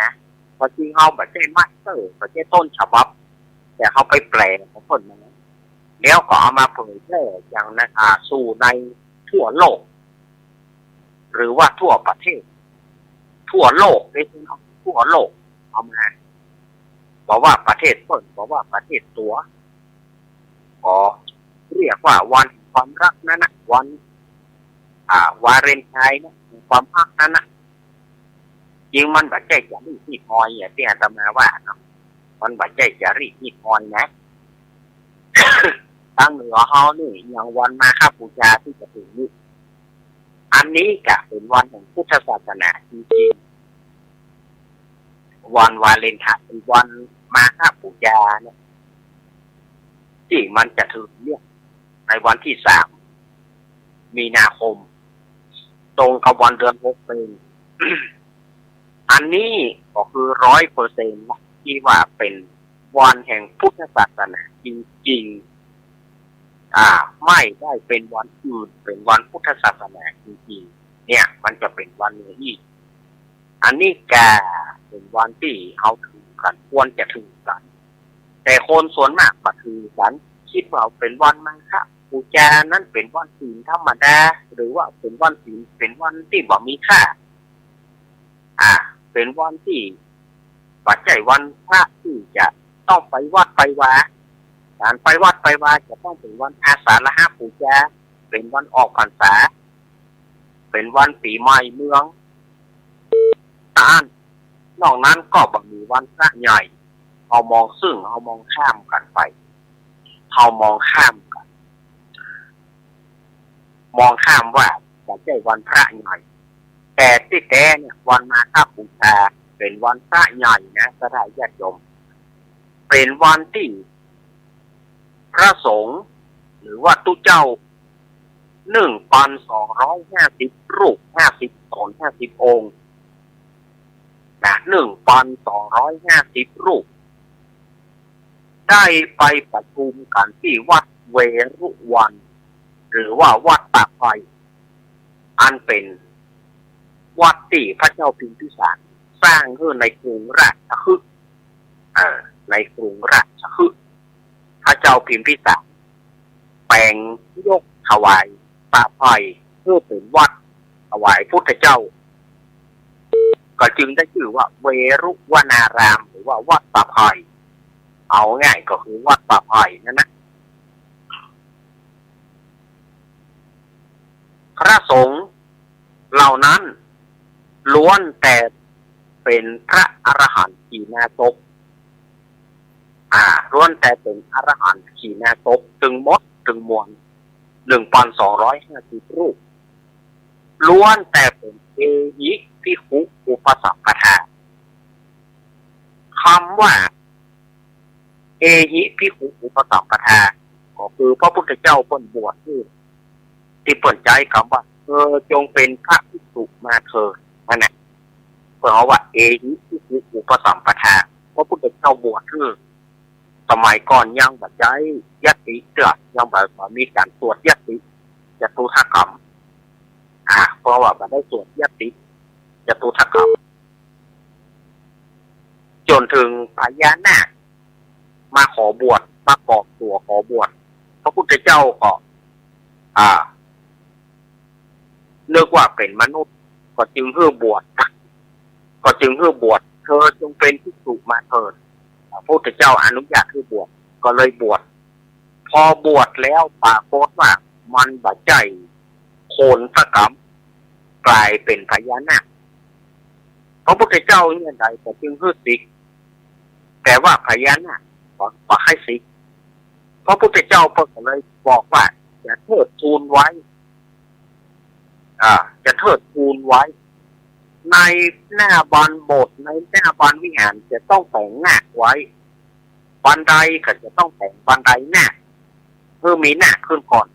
ความจริงเฮาบ่ใจ้มาสเตอร์ บ่ใจ้ต้นฉบับ แต่เฮาไปแปลของเปิ้นมา แล้วก็เอามาเผยแพร่อย่างนั้น อ่า สู่ในทั่วโลก หรือว่าทั่วประเทศ ทั่วโลก ไม่ใจ้ทั่วโลก เอามา บ่ว่าประเทศเปิ้น บ่ว่าประเทศตั๋ว ก็เรียกว่าวันแห่งความฮักนั้นน่ะ วัน อ่า วาเลนไทน์นะ แห่งความฮักนั้นน่ะ จริงมันบ่ใจ้จารีตฮีตฮอยอย่างตี้อาตมาว่าเนาะ มันบ่ใจ้จารีตฮีตฮอยนะ ตางเหนือเฮานี่ อย่างวันมาฆบูชาตี้จะเถิงนี้ อันนี้จะเป๋นวันแห่งพุทธศาสนาจริงๆ วันวาเลนไทน์ วันมาฆบูชาเนี่ย ตี้มันจะเถิงเนี่ย ในวันตี้สามมีนาคม ตรงกับวันเดือนหกเป๋น อันนี้ก็คือร้อยเปอร์เซ็นต์นะ ตี้ว่าเป๋นวันแห่งพุทธศาสนาจริงๆ อ่า ไม่ได้เป๋นวันอื่น เป๋นวันพุทธศาสนาจริงๆ เนี่ย มันจะเป๋นวันนี้ อันนี้ก็เป๋นวันตี้เฮาถือกั๋น ควรจะถือกั๋น แต่คนส่วนมากบ่ถือกั๋น กึ๊ดว่าเป๋นวันมาฆบูชานั้นเป๋นวันศีลธรรมดา หรือว่าเป๋นวันศีล เป๋นวันตี้บ่มีค่า อ่า เป๋นวันตี้บ่ใจ้วันพระตี้จะต้องไปวัดไปวา ก๋านไปวัดไปวาจะต้องเป๋นวันอาสาฬหบูชา เป๋นวันออกพรรษา เป๋นวันปี๋ใหม่เมือง เต้าอั้น นอกนั้นก็บ่มีวันพระใหญ่ เฮามองซึ่ง เฮามองข้ามกั๋นไป เฮามองข้ามกั๋น มองข้ามว่าบ่ใจ้วันพระใหญ่ แต่ตี้แต๊เนี่ย วันมาฆบูชาเป๋นวันพระใหญ่นะ ศรัทธาญาติโยม เป๋นวันตี้พระสงฆ์ หรือว่าตุ๊เจ้า หนึ่งพันสองร้อยห้าสิบรูป ห้าสิบต๋น ห้าสิบองค์ นะ หนึ่งพันสองร้อยห้าสิบรูป ได้ไปประชุมกั๋นตี้วัดเวรุวัณ หรือว่าวัดป่าไผ่ อันเป๋นวัดตี้พระเจ้าพิมพิสารสร้างหื้อในกรุงราชคฤห์ อ่า ในกรุงราชคฤห์ พระเจ้าพิมพิสารแป๋งยกถวายป่าไผ่หื้อเป๋นวัดถวายพุทธเจ้า ก็จึงได้จื้อว่าเวรุวนาราม หรือว่าวัดป่าไผ่ เอาง่ายก็คือวัดป่าไผ่นั่นนะ พระสงฆ์เหล่านั้นล้วนแต่เป๋นพระอรหันต์ขีณาสพ อ่า ล้วนแต่เป๋นอรหันต์ขีณาสพ ตึงหมดตึงมวล หนึ่งพันสองร้อยห้าสิบรูป ล้วนแต่เป๋นเอหิภิกขุอุปสัมปทา กำว่า เอหิภิกขุอุปสัมปทา ก็คือพระพุทธเจ้าเปิ้นบวชหื้อ ตี้เปิ้นใจ๊กำว่า เธอจงเป็นพระภิกษุมาเถิด นั่นแหละ เปิ้นเอาว่า เอหิภิกขุอุปสัมปทา พระพุทธเจ้าบวชหื้อ สมัยก่อนยังบ่ใจ๊ยัตติเตื้อ ยังบ่ บ่มีก๋านสวดยัตติ จตุตถกรรม อ่า เพราะว่าบ่ได้สวดยัตติ จตุตถกรรม จ จ๋นเถิงพญานาคมาขอบวช มาปลอมตั๋วขอบวช พระพุทธเจ้าก็ อ่า นึกว่าเป๋นมนุษย์ ก็จึงหื้อบวช ก็จึงหื้อบวช เธอจงเป๋นภิกษุมาเถิด พระพุทธเจ้าอนุญาตหื้อบวช ก็เลยบวช พอบวชแล้วปรากฏว่ามันบ่ใจ้คนสักกำ ก๋ายเป๋นพญานาค พระพุทธเจ้าเยียะใดก็จึงหื้อสิก แต่ว่าพญานาคบ่ บ่ใค่สิก พระพุทธเจ้าเปิ้นก็เลยบอกว่า จะเทิดทูนไว้ อ่า จะเทิดทูนไว้ ในหน้าบานโบสถ์ ในหน้าบานวิหารจะต้องแต๋งนาคไว้ บันไดก็จะต้องแต๋งบันไดนาค หื้อมีนาคขึ้นก่อน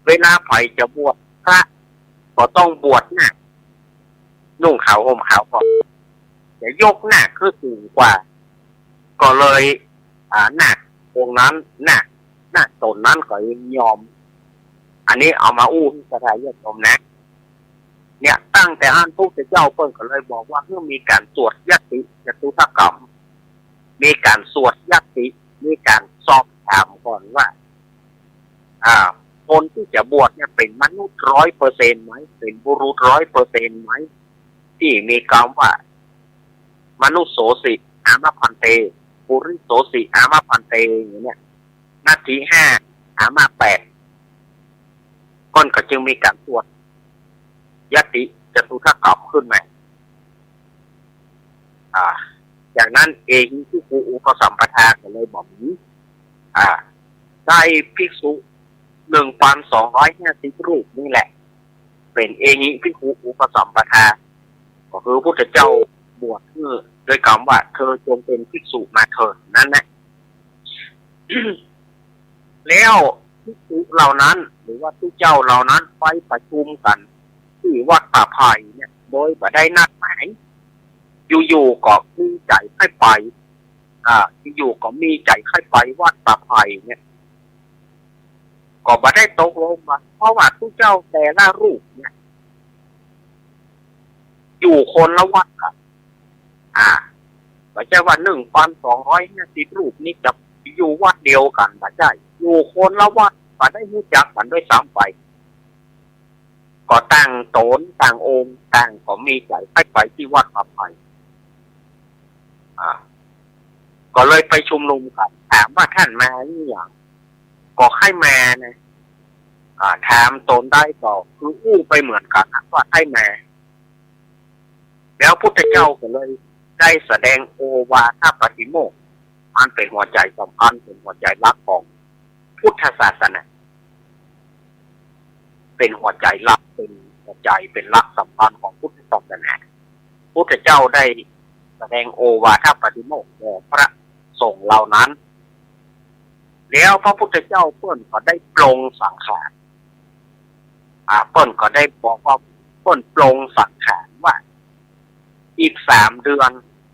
เวลาใผจะบวชพระก็ต้องบวชนาค นุ่งขาวห่มขาวก่อน จะยกนาคหื้อสูงกว่า ก็เลย อ่า นาคองค์นั้น นาค นาคต๋นนั้นก็ยอม อันนี้เอามาอู้หื้อศรัทธาญาติโยมนะ เนี่ย ตั้งแต่อั้นพระพุทธเจ้าเปิ้นก็เลยบอกว่าหื้อมีก๋านสวดยัตติจตุตถกรรม มีก๋านสวดยัตติ มีก๋านสอบถามก่อนว่า อ่า คนตี้จะบวชเนี่ยเป๋นมนุษย์ร้อยเปอร์เซ็นต์ไหม เป๋นบุรุษร้อยเปอร์เซ็นต์ไหม ตี้มีกำว่า มนุสโสสิ อามะภันเต ปุริสโสสิ อามะภันเต อย่างเนี้ย นัตถิห้า อามะแปด เปิ้นก็จึงมีก๋านสวดยัตติจตุตถกรรมขึ้นมา อ่า จากนั้น เอหิภิกขุอุปสัมปทา ก็เลยบ่มี อ่า ได้ภิกษุ หนึ่งพันสองร้อยห้าสิบ รูปนี่แหละ เป๋นเอหิภิกขุอุปสัมปทา ก็คือพุทธเจ้าบวชหื้อด้วยกำว่า เธอจงเป๋นภิกษุมาเถิด นั้นนะ แล้วภิกษุเหล่านั้น หรือว่าตุ๊เจ้าเหล่านั้นไปประชุมกั๋นตี้วัดป่าไผ่เนี่ย โดยบ่ได้นัดหมาย อยู่ๆ ก็มีใจ๋ใค่ไป อ่า อยู่ๆ ก็มีใจ๋ใค่ไปวัดป่าไผ่เนี่ย ก็บ่ได้ตกลงกั๋น เพราะว่าตุ๊เจ้าแต่ละรูปเนี่ย อยู่คนละวัดกั๋น อ่า บ่ใจ้ว่า หนึ่งพันสองร้อยห้าสิบ รูปนี้จะอยู่วัดเดียวกั๋น บ่ใจ้ อยู่คนละวัด บ่ได้ฮู้จักกั๋นด้วยซ้ำไป ก็ต่างต๋นต่างองค์ ต่างก็มีใจ๋ใค่ไปตี้วัดป่าไผ่ อ่า ก็เลยไปชุมนุมกั๋น ถามว่า ต้านมาอะหยัง ก็ใค่มานะ อ่า ถามต๋นใดก็คืออู้ไปเหมือนกั๋นนะว่าใค่มา แล้วพุทธเจ้าก็เลยได้แสดงโอวาทปาติโมกข์ อันเป๋นหัวใจ๋สำคัญ เป๋นหัวใจ๋หลักของพุทธศาสนา เป๋นหัวใจ๋หลัก เป๋นหัวใจ๋ เป๋นหลักสำคัญของพุทธศาสนา พุทธเจ้าได้แสดงโอวาทปาติโมกข์แก่พระสงฆ์เหล่านั้น แล้วพระพุทธเจ้าเปิ้นก็ได้ปลงสังขาร อ่า เปิ้นก็ได้บอกว่า เปิ้นปลงสังขารว่า อีกสามเดือน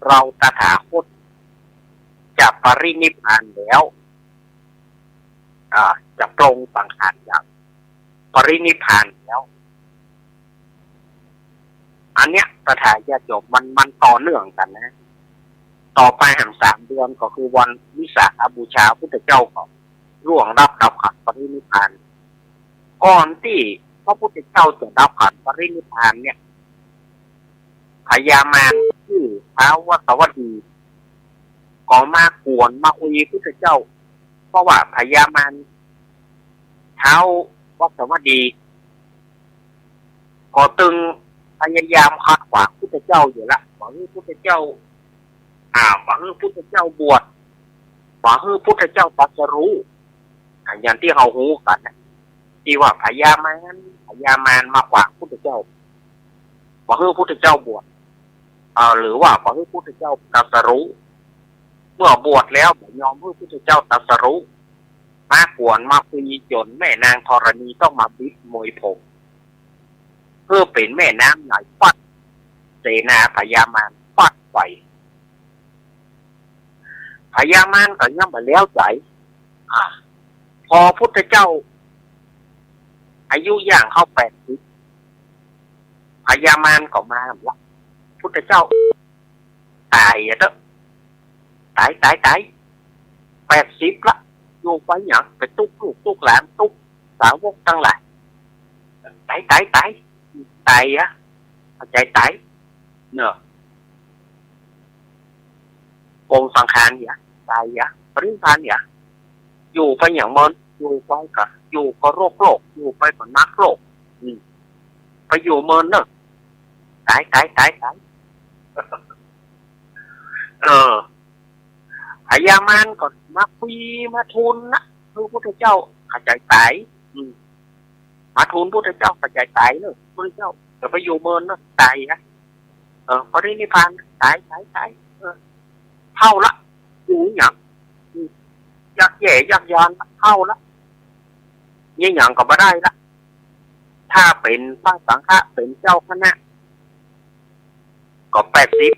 เราตถาคตจะปรินิพพานแล้ว อ่า จะปลงสังขารอย่างปรินิพพานแล้ว อันเนี้ย ศรัทธาญาติโยม มัน มันต่อเนื่องกั๋นนะ ต่อไปแหมสามเดือนก็คือวันวิสาขบูชา พุทธเจ้าก็ล่วงลับดับขันธ์ปรินิพพาน ก่อนตี้พระพุทธเจ้าจะดับขันธ์ปรินิพพานเนี่ย พญามารชื่อท้าววัสสวัตถี ก็มากวนมาคุยพุทธเจ้า เพราะว่าพญามารท้าววัสสวัตถี ก็ตึงพยายามขัดขวางพุทธเจ้าอยู่ละ บ่หื้อพุทธเจ้า อ่า บ่หื้อพุทธเจ้าบวช บ่หื้อพุทธเจ้าตรัสรู้ อ่า อย่างตี้เฮาฮู้กั๋นนะ ตี้ว่าพญามาร พญามารมาขวางพุทธเจ้า บ่หื้อพุทธเจ้าบวช เอ่อ หรือว่าบ่หื้อพุทธเจ้าตรัสรู้ เมื่อบวชแล้วบ่ยอมหื้อพุทธเจ้าตรัสรู้ มากวนมาคุยจ๋นแม่นางธรณีต้องมาบิดมวยผม หื้อเป๋นแม่น้ำใหญ่ฟัดเสนาพญามารฟัดไป พญามารก็ยังบ่แล้วใจ๋ อ่า พอพุทธเจ้าอายุย่างเข้าแปดสิบ พญามารก็มาละ พุทธเจ้าต๋ายอะเต๊อะ ต๋าย ต๋าย ต๋าย แปดสิบละ อยู่ไปหยัง ไปตุ๊กลูกตุ๊กหลาน ตุ๊กสาวกตังหลาย ต๋าย ต๋าย ต๋าย ต๋ายอะ เข้าใจ๋ต๋าย เนาะ ปรงสังขารเหีย ต๋ายเหีย ปรินิพพานเหีย อยู่ไปหยังเมิน อยู่ไปก็ อยู่ก็โรคโลก อยู่ไปก็หนักโลก อืม ไปอยู่เมินเน่อ ต๋าย ต๋าย ต๋าย ต๋าย เออ พญามารก็มาคุยมาทูลนะ คือพุทธเจ้า เข้าใจ๋ต๋าย อืม มาทูลพุทธเจ้า เข้าใจ๋ต๋ายเน่อ พุทธเจ้า จะไปอยู่เมินเน่อ ต๋ายอะ เออ ปรินิพพาน ต๋าย ต๋าย ต๋าย เออ เฒ่าละ อยู่หยัง อืม ยากแย่ยากยานละ เฒ่าละ เยียะหยังก็บ่ได้ละ ถ้าเป๋นพระสังฆะ เป๋นเจ้าคณะ ก็แปดสิบ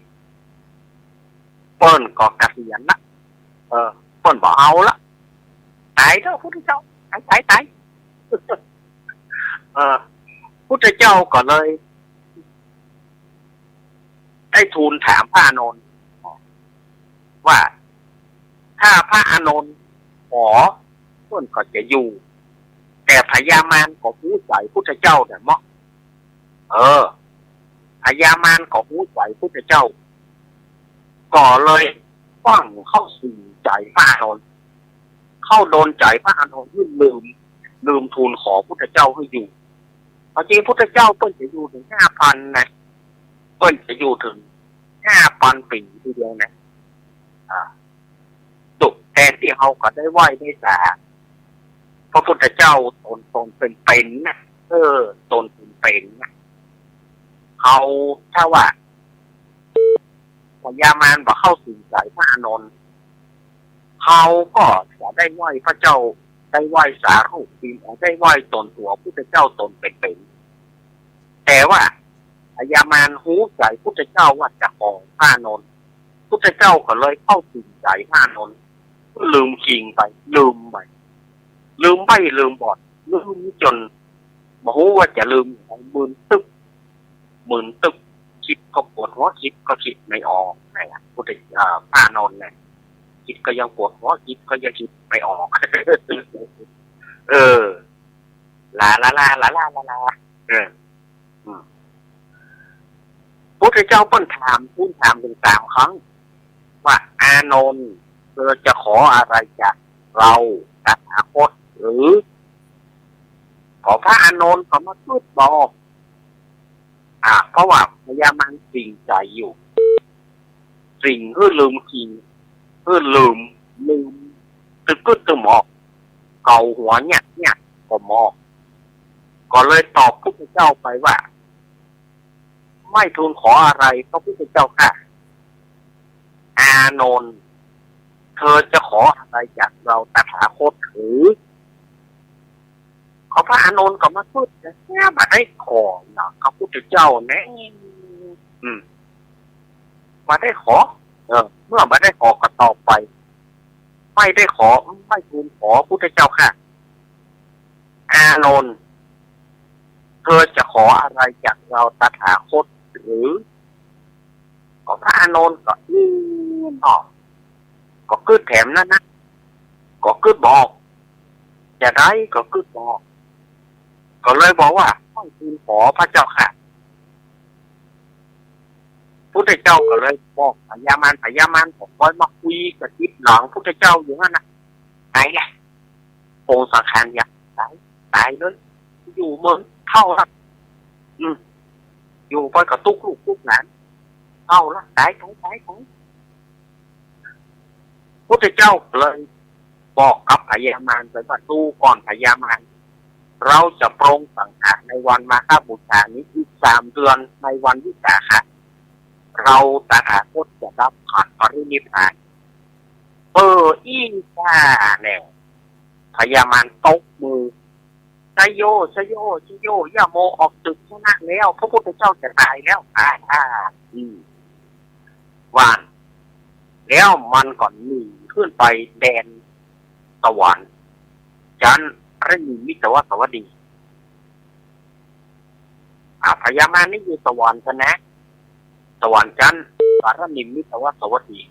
เปิ้นก็เกษียณละ เออ เปิ้นบ่เอาละ ต๋ายเถาะพุทธเจ้า ต๋าย ต๋าย ต๋าย เออ พุทธเจ้าก็เลย ได้ทูลถามพระอานนท์ว่า ถ้าพระอานนท์ขอ เปิ้นก็จะอยู่ แต่พญามารก็ฮู้ใจ๋พุทธเจ้าเนี่ยเนาะ เออ พญามารก็ฮู้ใจ๋พุทธเจ้า ก็เลยฟั่งเข้าสิงใจ๋พระอานนท์ เข้าโดนใจ๋พระอานนท์หื้อลืม ลืมทูลขอพุทธเจ้าหื้ออยู่ ความจริงพุทธเจ้าเปิ้นจะอยู่เถิงห้าปันนะ เปิ้นจะอยู่เถิงห้าปันปี๋ทีเดียวนะ อ่า ตุ๊ แทนตี้เฮาก็ได้ไหว้ได้สา พระพุทธเจ้าต๋น ต๋นเป๋นๆ นะ เออ ต๋นเป๋นๆ นะ เฮา ถ้าว่า พญามารบ่เข้าสิงใจ๋พระอานนท์ เฮาก็จะได้ไหว้พระเจ้า ได้ไหว้สารูปปิง ได้ไหว้ต๋นตั๋วพุทธเจ้าต๋นเป๋นๆ แต่ว่าพญามารฮู้ใจ๋พุทธเจ้าว่าจะขอพระอานนท์ พุทธเจ้าก็เลยเข้าสิงใจ๋พระอานนท์ ลืมคิงไป ลืมไป ลืมใบ้ลืมบอด ลืมจ๋นบ่ฮู้ว่าจะลืม มึนตึ๊บ มึนตึ๊บ กึ๊ดก็ปวดหัว กึ๊ดก็กึ๊ดไม่ออก นั่นแหละ พุทธ เอ่อ พระอานนท์เนี่ย กึ๊ดก็ยังปวดหัว กึ๊ดก็ยังกึ๊ดไม่ออก เออ ลาลาลา เออ อืม พุทธเจ้าเปิ้นถาม ทูลถามเถิงสามครั้ง ว่า อานนท์ เธอจะขออะไรจากเราตถาคตหรือ ก็พระอานนท์ก็มากึ๊ดบ่ออก อ่า เพราะว่าพญามารสิงใจ๋อยู่ สิงหื้อลืมคิง หื้อลืม ลืม ตึกกึ๊ดตึกบ่ออก เกาหัวเยียะๆ ก็บ่ออก ก็เลยตอบพุทธเจ้าไปว่า ไม่ทูลขออะไรพระพุทธเจ้าข้า อานนท์ เธอจะขออะไรจากเราตถาคตหรือ ก็พระอานนท์ก็มากึ๊ด เนี่ย บ่ได้ขอหยังพระพุทธเจ้าแน่ อืม บ่ได้ขอ เออ เมื่อบ่ได้ขอก็ตอบไป ไม่ได้ขอ ไม่ทูลขอพุทธเจ้าข้า อานนท์ เธอจะขออะไรจากเราตถาคตหรือ ก็พระอานนท์ก็ อืม เนาะ ก็กึ๊ดแถมนั้นนะ ก็กึ๊ดบ่ออก จะใดก็กึ๊ดบ่ออก ก็เลยบอกว่า ไม่ทูลขอพระเจ้าข้า พุทธเจ้าก็เลยบอกพญามาร พญามารก็ค่อยมาคุยกระซิบหลังพุทธเจ้าอยู่หั้นนะ ต๋ายแหละ ปรงสังขารเหีย ต๋าย ต๋ายเลย อยู่เมิน เฒ่าละ อืม อยู่ไปก็ตุ๊กลูกตุ๊กหลาน เฒ่าละ ต๋าย ต๋าย ต๋าย ต๋าย พุทธเจ้าเลยบอกกับพญามารไปว่า ดูก่อนพญามาร เราจะปรงสังขารในวันมาฆบูชานี้ อีกสามเดือนในวันวิสาขะ เราตถาคตจะดับขันธ์ปรินิพพาน เออ อี้ว่าแน่ พญามารตบมือ ชโย ชโย ชโย ย่าโมออกศึกชนะแล้ว พระพุทธเจ้าจะต๋ายแล้ว อ่า อ่า อืม ว่า แล้วมันก็หนีขึ้นไปแดนสวรรค์ จั๊นปารินิมมิตวสวัสดี อ่า พญามารนี่อยู่สวรรค์กั๋นนะ สวรรค์จั๊นปารินิมมิตวสวัสดี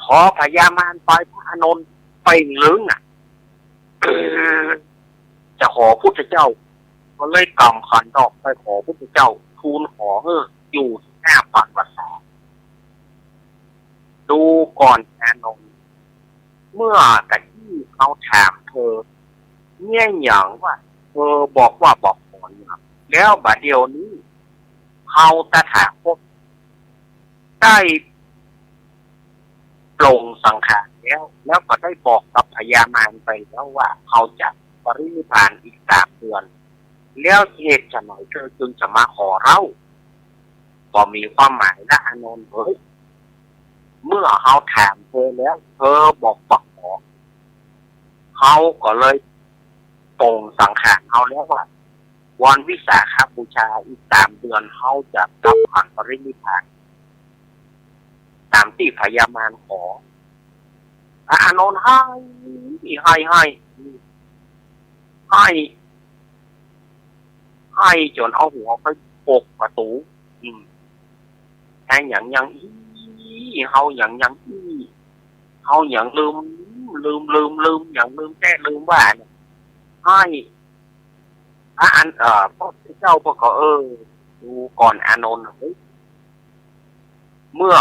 ขอพญามารไป พระอานนท์เป่งลึงอะ จะขอพุทธเจ้า ก็เลยกำขันดอกไปขอพุทธเจ้า ทูลขอหื้ออยู่ต่อหน้าปานภาษา ดูก่อนอานนท์ เมื่อตะกี้เฮาถามเธอ เยียะหยังว่า เธอบอกว่าบ่ขอหยัง แล้วบ่าเดี่ยวนี้ เฮาตถาคต ได้ปลงสังขารแล้ว แล้วก็ได้บอกกับพญามารไปแล้วว่า เฮาจะปรินิพพานอีกสามเดือน แล้วเหตุไฉนเธอจึงจะมาขอเล่า บ่มีความหมายละอานนท์เอ๋ย เมื่อเฮาถามเธอแล้ว เธอบอกบ่ขอ เฮาก็เลยปลงสังขารเฮาแล้วว่า วันวิสาขบูชาอีกสามเดือน เฮาจะดับขันธ์ปรินิพพาน ต๋ามตี้พญามารขอ พระอานนท์ไห้ ไห้ ไห้ ไห้ ไห้จ๋นเอาหัวไปปกประตู๋ อืม ไห้หยังหยังอี้ เฮาหยังหยังอี้ เฮาหยังลืม ลืม ลืม ลืม หยังลืมแต๊ลืมว่าเนี่ย ไห้ พระอัน เอ่อ พระพุทธเจ้าเปิ้นก็ เออ ดูก่อนอานนท์เอ๋ย เมื่อ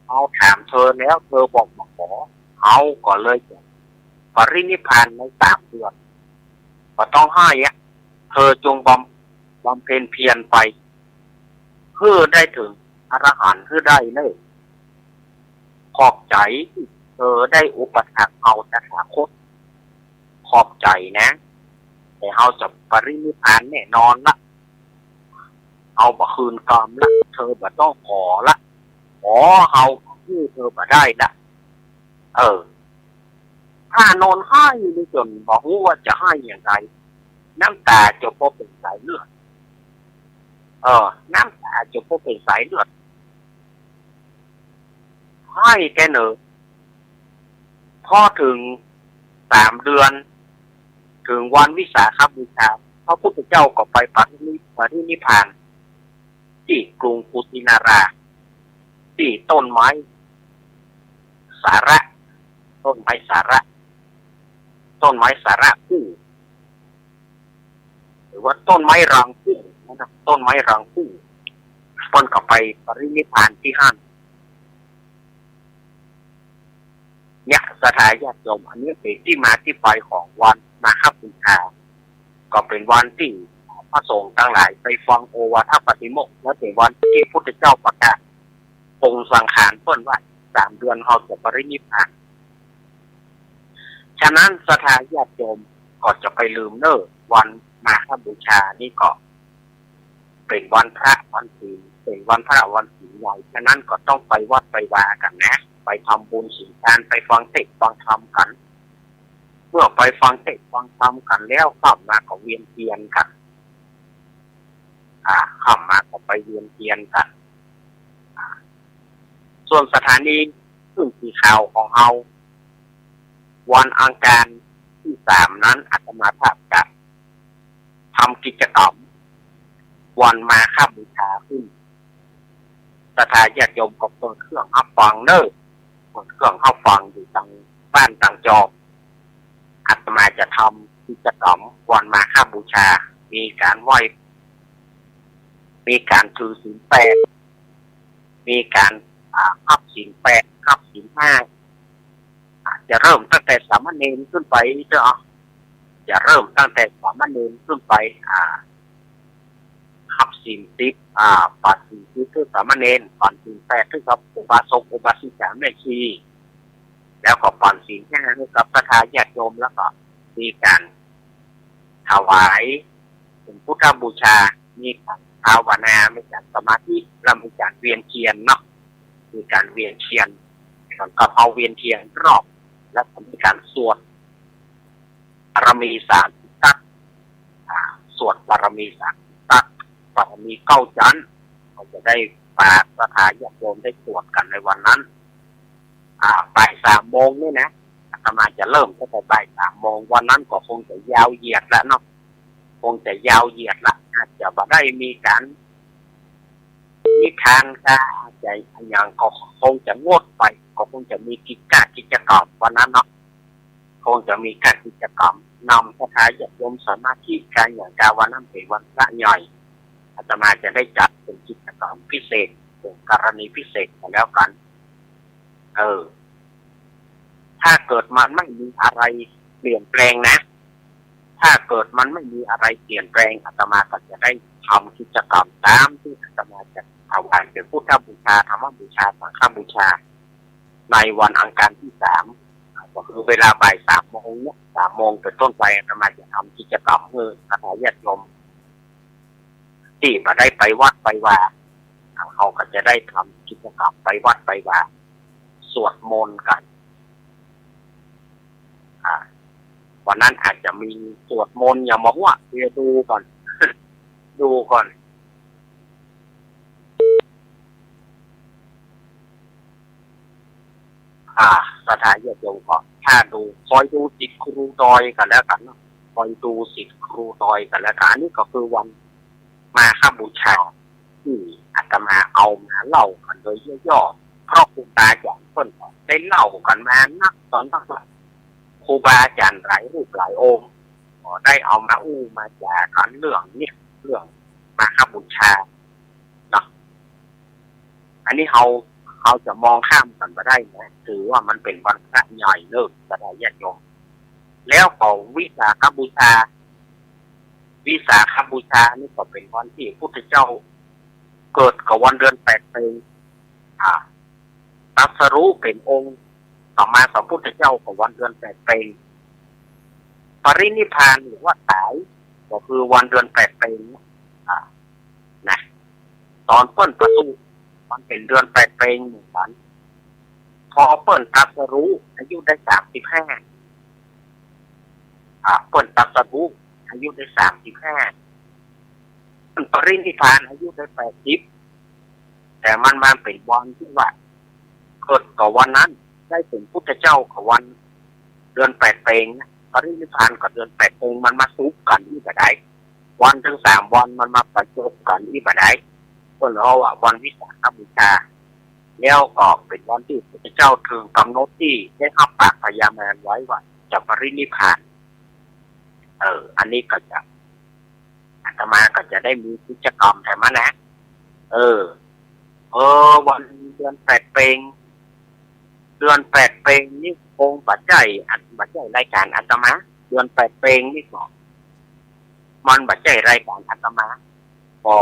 เฮาถามเธอแล้ว เธอบอกบ่ขอ เฮาก็เลยจะปรินิพพานในสามเดือน บ่ต้องไห้อะ เธอจงบำ บำเพ็ญเพียรไป หื้อได้เถิงอรหันต์หื้อได้เน่อ ขอบใจ๋ตี้เธอได้อุปถัมภ์เฮาตถาคต ขอบใจ๋นะ แต่เฮาจะปรินิพพานแน่นอนละ เฮาบ่คืนกำละ เธอบ่ต้องขอละ ขอเฮาหื้อเธอบ่ได้ละ เออ พระอานนท์ไห้นี่จ๋นบ่ฮู้ว่าจะไห้หยังใด น้ำต๋าจ๋นปอเป๋นสายเลือด เออ น้ำต๋าจ๋นปอเป๋นสายเลือด ไห้แต๊เน่อ พอเถิงสามเดือน เถิงวันวิสาขบูชา พระพุทธเจ้าก็ไปปรินิ ปรินิพพาน ตี้กรุงกุสินารา ตี้ต้นไม้สาระ ต้นไม้สาระ ต้นไม้สาระคู่ หรือว่าต้นไม้รังคู่นะ ต้นไม้รังคู่ เปิ้นก็ไปปรินิพพานตี้หั้น เนี่ย ศรัทธาญาติโยม อันนี้เป๋นตี้มาตี้ไปของวันมาฆบูชา ก็เป๋นวันตี้พระสงฆ์ตังหลายไปฟังโอวาทปาติโมกข์ และเป๋นวันตี้พุทธเจ้าประกาศปลงสังขารเปิ้นว่า สามเดือนเฮาจะปรินิพพาน ฉะนั้นศรัทธาญาติโยมก็จะไปลืมเน่อ วันมาฆบูชานี่ก็ เป๋นวันพระวันศีล เป๋นวันพระวันศีลใหญ่ ฉะนั้นก็ต้องไปวัดไปวากั๋นนะ ไปทำบุญศีลทาน ไปฟังเทศน์ฟังธรรมกั๋น เมื่อไปฟังเทศน์ฟังธรรมกั๋นแล้ว ค่ำมาก็เวียนเตียนกั๋น อ่า ค่ำมาก็ไปเวียนเตียนกั๋น อ่า ส่วนศรัทธาญาติโยม ซึ่งตี้ข่าวของเฮา วันอังคารตี้สามนั้น อาตมาภาพจะ ทำกิจกรรมวันมาฆบูชาขึ้น ศรัทธาญาติโยมก็เปิดเครื่องฮับฟังเน่อ เปิดเครื่องฮับฟังอยู่ตางบ้านตางจอ อาตมาจะทำกิจกรรมวันมาฆบูชา มีก๋านไหว้ มีก๋านถือศีลแปด มีก๋าน อ่า ฮับศีลแปด ฮับศีลห้า อ่า จะเริ่มตั้งแต่สามเณรขึ้นไปเจ้า จะเริ่มตั้งแต่สามเณรขึ้นไป อ่า ฮับศีลสิบ อ่า ปั๋นศีลสิบหื้อสามเณร ปั๋นศีลแปดหื้อกับอุบาสกอุบาสิกาแม่ชี แล้วก็ปั๋นศีลห้าหื้อกับศรัทธาญาติโยม แล้วก็มีก๋านถวายเป๋นพุทธบูชา มีก๋านภาวนา มีก๋านสมาธิ แล้วมีก๋านเวียนเตียนเนาะ มีก๋านเวียนเตียน เหมือนกับเฮาเวียนเตียนรอบ แล้วก็มีก๋านสวดบารมีสามสิบทัศน์ อ่า สวดบารมีสามสิบทัศน์ บารมีเก้าจั๊น ก็จะได้ฝากศรัทธาญาติโยมได้สวดกั๋นในวันนั้น อ่า บ่ายสามโมงนี่นะ อาตมาจะเริ่มตั้งแต่บ่ายสามโมง วันนั้นก็คงจะยาวเหยียดละเนาะ คงจะยาวเหยียดละ อาจจะบ่ได้มีก๋าน ฏิทานกา อาจจะอะหยังก็คงจะงดไป ก็คงจะมีกิจกะ กิจกรรมวันนั้นเนาะ คงจะมีกะกิจกรรม นำศรัทธาญาติโยมสมาธิกา อย่างกาวันนั้นเป๋นวันพระใหญ่ อาตมาจะได้จัดเป๋นกิจกรรมพิเศษ เป๋นกรณีพิเศษก็แล้วกั๋น เออ ถ้าเกิดมันไม่มีอะไรเปลี่ยนแปลงนะ ถ้าเกิดมันไม่มีอะไรเปลี่ยนแปลง อาตมาก็จะได้ทำกิจกรรมต๋ามตี้อาตมาจะถวายเป๋นพุทธบูชา ธรรมบูชา สังฆบูชา ในวันอังคารตี้สาม ก็คือเวลาบ่ายสามโมงเนี่ย สามโมงเป๋นต้นไป อาตมาจะทำกิจกรรมหื้อศรัทธาญาติโยม ตี้บ่ได้ไปวัดไปวา เฮาก็จะได้ทำกิจกรรมไปวัดไปวา สวดมนต์กั๋น อ่า วันนั้นอาจจะมีสวดมนต์ อย่างบ่ฮู้ เดี๋ยวดูก่อน ดูก่อน อ่า ศรัทธาญาติโยมก็ถ้าดู คอยดูศิษย์ครูตอยก็แล้วกั๋นเนาะ คอยดูศิษย์ครูตอยก็แล้วกั๋น อันนี้ก็คือวันมาฆบูชา ตี้อาตมาเอามาเล่ากั๋นโดยย่อๆ เพราะครูบาอาจ๋ารย์เปิ้นก็ได้เล่ากั๋นมานักต่อนักละ ครูบาอาจ๋ารย์หลายรูปหลายองค์ก็ได้เอามาอู้มาจ๋ากั๋นเรื่องนี้ เรื่องมาฆบูชาเนาะ อันนี้เฮา เฮาจะมองข้ามกั๋นบ่ได้นะ ถือว่ามันเป๋นวันพระใหญ่เนาะ ศรัทธาญาติโยม แล้วก็วิสาขบูชา วิสาขบูชานี่ก็เป๋นวันตี้พุทธเจ้าเกิดก็วันเดือนแปดเพ็ญ อ่า ตรัสรู้เป๋นองค์สัมมาสัมพุทธเจ้าก็วันเดือนแปดเพ็ญ ปรินิพพานหรือว่าต๋ายก็คือวันเดือนแปดเพ็ญ อ่า นะ ต๋อนเปิ้นประสูติมันเป๋นเดือนแปดเพ็ญเหมือนกั๋น พอเปิ้นตรัสรู้อายุได้สามสิบห้า อ่า เปิ้นตรัสรู้อายุได้สามสิบห้า เปิ้นปรินิพพานอายุได้แปดสิบ แต่มันมาเป๋นวันตี้ว่า เกิดก็วันนั้น ได้เป๋นพุทธเจ้าก็วันเดือนแปดเพ็ญ ปรินิพพานก็เดือนแปดเพ็ญ มันมาสุกกั๋นอี้บ่ได้ วันตึงสามวันมันมาประจบกั๋นอี้บ่ได้ เปิ้นเรียกว่าวันวิสาขบูชา แล้วก็เป๋นวันตี้พุทธเจ้าเถิงก๋ำหนดตี้ได้ฮับปากพญามารไว้ว่าจะปรินิพพาน เออ อันนี้ก็จะ อาตมาก็จะได้มีกิจกรรมแถมมานะ เออ เออ วันเดือนแปดเพ็ญ เดือนแปดเพ็ญนี่คงบ่ใจ้ อัน บ่ใจ้รายก๋านอาตมา เดือนแปดเพ็ญนี่ก็ มันบ่ใจ้รายก๋านอาตมา ก็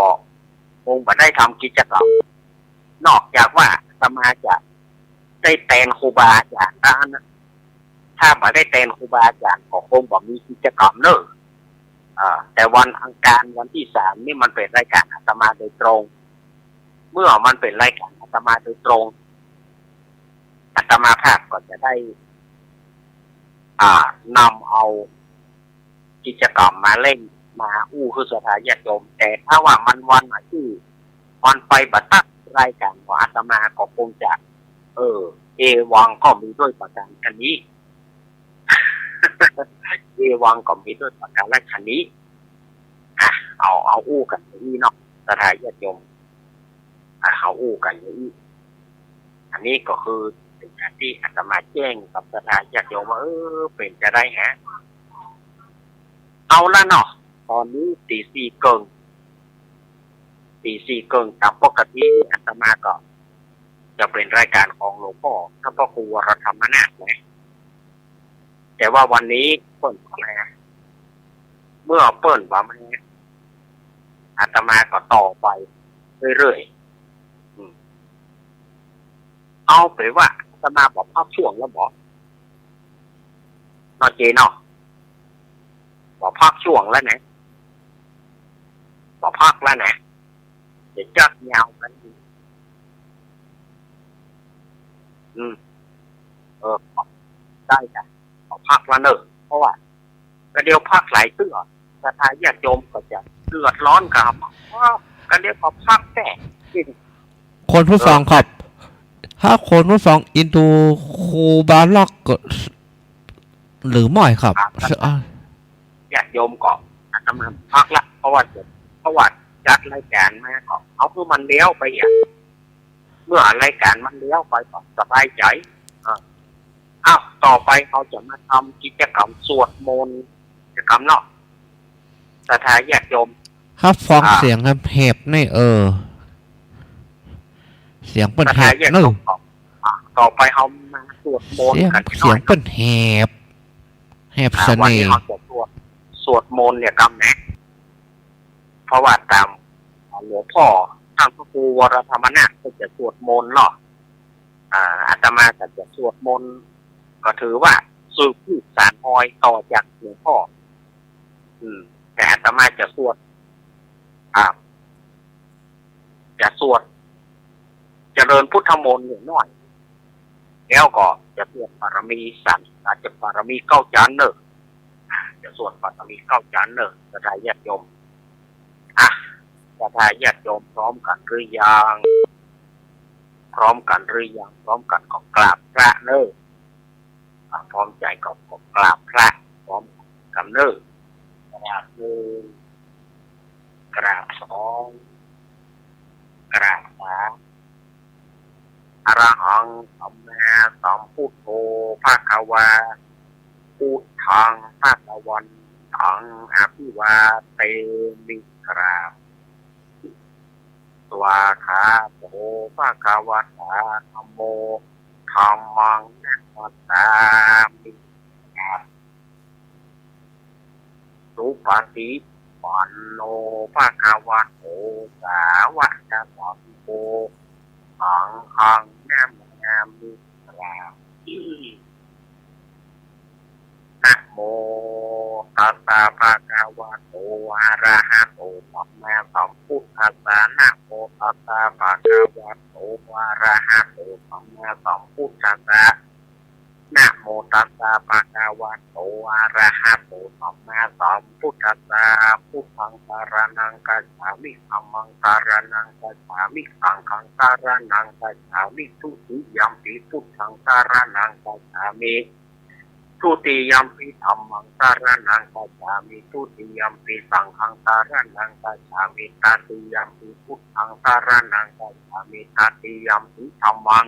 คงบ่ได้ทำกิจกรรม นอกจากว่าอาตมาจะได้แตนครูบาอาจ๋ารย์เต้านั้นนะ ถ้าบ่ได้แตนครูบาอาจ๋ารย์ก็คงบ่มีกิจกรรมเนาะ อ่า แต่วันอังคารวันตี้สามนี่มันเป๋นรายก๋านอาตมาโดยตรง เมื่อมันเป๋นรายก๋านอาตมาโดยตรง อาตมาภาพก็จะได้ อ่า นำเอากิจกรรมมาเล่น มาอู้หื้อศรัทธาญาติโยม แต่ถ้าว่ามันวันไหนตี้มันไปบ่ตัดรายก๋านของอาตมาก็คงจะ เออ เอวังก็มีด้วยประการฉะนี้ เอวังก็มีด้วยประการฉะนี้ อ่ะ เอา เอาอู้กั๋นอย่างอี้เนาะ ศรัทธาญาติโยม อ่ะ เอาอู้กั๋นอย่างอี้ อันนี้ก็คือเป๋นก๋านตี้อาตมาแจ้งกับศรัทธาญาติโยมว่า เออ เป๋นจะได้ฮะ เอาละเนาะ ต๋อนนี้ตี๋สี่เกิ่ง ตี๋สี่เกิ่ง ต๋ามปกติอาตมาก็จะเป๋นรายก๋านของหลวงป้อท่านพระครูวรธรรมนาถนะ แต่ว่าวันนี้เปิ้นบ่มา เมื่อเปิ้นบ่มา อาตมาก็ต่อไปเรื่อยๆ อืม เอาเป๋นว่าอาตมาบ่พักช่วงแล้วบ่ เนาะเจเนาะ บ่พักช่วงแล้วนะ บ่พักแล้วนะ เดี๋ยวจัดยาวไปอีก อืม เออ ได้จ้ะ บ่พักแล้วเนาะ เพราะว่า ก็เดี๋ยวพักหลายเตื้อ ศรัทธาญาติโยมก็จะเดือดร้อนครับ ก็เดี๋ยวก็พักแต๊ คนผู้ฟังครับ เออ ถ้าคนผู้ฟังอินดูครูบาล็อกหรือไม่ครับ ครับ อ่า ญาติโยมก็อาตมาพักละ เพราะว่าจะ เพราะว่าจ ตัดรายก๋านมาก็เอาหื้อมันแล้วไปอะ เมื่อรายก๋านมันแล้วไปก็สบายใจ๋ อ่า อ้าว ต่อไปเฮาจะมาทำกิจกรรมสวดมนต์ กิจกรรมเนาะ ศรัทธาญาติโยม ฮับฟัง อ่า เสียงแหบๆ นี่ เออ เสียงเปิ้นแหบ ศรัทธาญาติโยม เนอะ อ่ะ ต่อไปเฮามาสวดมนต์กั๋นหน่อย เสียงเปิ้นแหบ แหบ อ่า เสน่ห์ วันนี้เฮาจะสวด สวดมนต์เนี่ยกำนะ เพราะว่าต๋ามหลวงพ่อต้านพระครูวรธรรมนาถก็จะสวดมนต์เนาะ อ่า อาตมาก็จะสวดมนต์ ก็ถือว่าสืบสืบสานฮอยต่อจากหลวงพ่อ อืม แต่อาตมาจะสวด อ่า จะสวดเจริญพุทธมนต์เนี่ยหน่อย แล้วก็จะสวดบารมีสาม อาจจะบารมีเก้าจันทร์เนอะ จะสวดบารมีเก้าจันทร์เนอะ ศรัทธาญาติโยม อ่ะ ศรัทธาญาติโยมพร้อมกั๋นหรือยัง พร้อมกั๋นหรือยัง พร้อมกั๋นก็กราบพระเนอะ อ่ะ พร้อมใจ๋ก็ ก็กราบพระพร้อมกั๋นเนอะ กราบหนึ่ง กราบสอง กราบสาม อะระหังสัมมาสัมพุทโธภะคะวา พุทธังภะคะวันตังอะภิวาเทมิ กราบ สวากขาโตภะคะวะตา ธัมโม ธัมมังนะมัสสามิ กราบ สุปฏิปันโนภะคะวะโต สาวกสังโฆ สังฆังนะมามิ กราบ นะโมตัสสะภะคะวะโต อะระหะโต สัมมาสัมพุทธัสสะ นะโมตัสสะภะคะวะโต อะระหะโต สัมมาสัมพุทธัสสะ นะโมตัสสะภะคะวะโต อะระหะโต สัมมาสัมพุทธัสสะ พุทธังสะระณังคัจฉามิ ธัมมังสะระณังคัจฉามิ สังฆังสะระณังคัจฉามิ ทุติยัมปิพุทธังสะระณังคัจฉามิ ทุติยัมปิธัมมังสะระณังคัจฉามิ ทุติยัมปิสังฆังสะระณังคัจฉามิ ตติยัมปิพุทธังสะระณังคัจฉามิ ตติยัมปิธัมมัง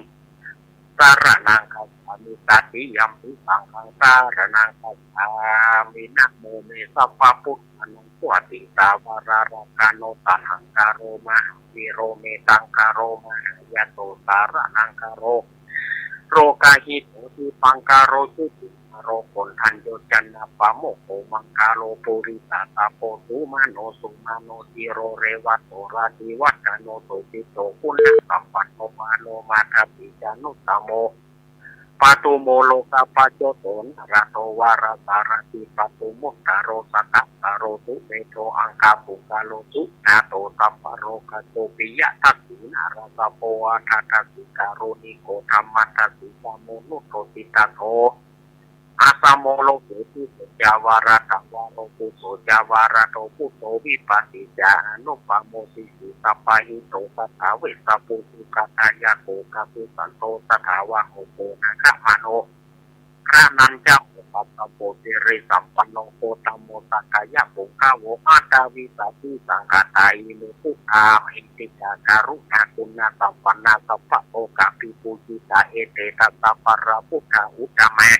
สะระณังคัจฉามิ ตติยัมปิสังฆังสะระณังคัจฉามิ นะโมเมสัพพะพุทธานัง โสติสาวารารักขานุตตะหัง กะโรมหาวีโร เมตังกะโรมหายะโต สะระณังกะโร โรกาหิโต ทีปังกะโร จุติงกะโร โกณฑัญโญ จะนะปะโมกโข มังคาโล ปุริสะสะโพ สุมาโน สุมาโน ธีโร เรวะโต ราศีวัฒโน สุจิตโต คุณสัมปันโน มาโน มาทะสีจานุตตะโม ปาตุโม โลกะปะโจโต นาระโต วารสารถี ปาตุมุตตะโร สะทะกะโร สุเมโธ อังคาปุงกะโล สุนาโต สัพพะโรคะโต ปิยะทัสสี นาระสะโพ อัฏฐะทัสสี กะรุณิโก ธัมมะทัสสี สะโมนุสโส สิตะโส อะสะโม โลเกปิโส จาวาระตะวาโร ปุโส จาวาระโต ปุโส วิปัสสี จา อะนุปะโม สิสี สัพพะหิโต สัตถา เวสสะ ปุสุกะทายะโก กะกุสันโต สะถาวะโห โกนาคะมะโน ระนัญจะ โอปัสสะโป สิริสัมปันโน โคตะโม สักกายะปุงกะโว อัตถะวิสาทิสังฆาตา อิเม พุทธา มหิทธิกา กะรุณาคุณะสัมปันนา สัพพะโตกะปิปูญิตา เอเต ทัสสะ ปะระ พุทธา อุตตมะ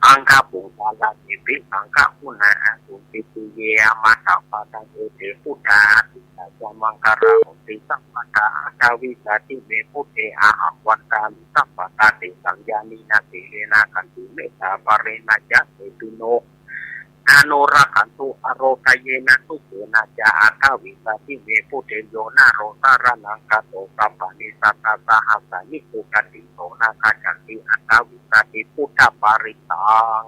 อังคาปุงกะลา เอปิ สังฆะคุณา อาสุง ปิตุเย อะมะตะปะตัง เอเต พุทธา อาติตะ จะมังคะลา โหติ สัพพะตา อัตถะวิสาทิ เม พุทเท อะหัง วันตามิ สัพพะตา เตสัง ญาณินะ สีเลนะ ขันติ เมตตา ปะเรนะ จะ เสติโน อนุรักขันตุ อะโรคะเยนะ สุเขนะ จะ อัตถะวิสาทิ เม พุทเท โยนะโร สะระณังคาโต สัพพะนิสสะสะหัสสะนิ สุคะติโต นะคัจฉันติ อัตถะวิสาทิ พุทธปะริตตัง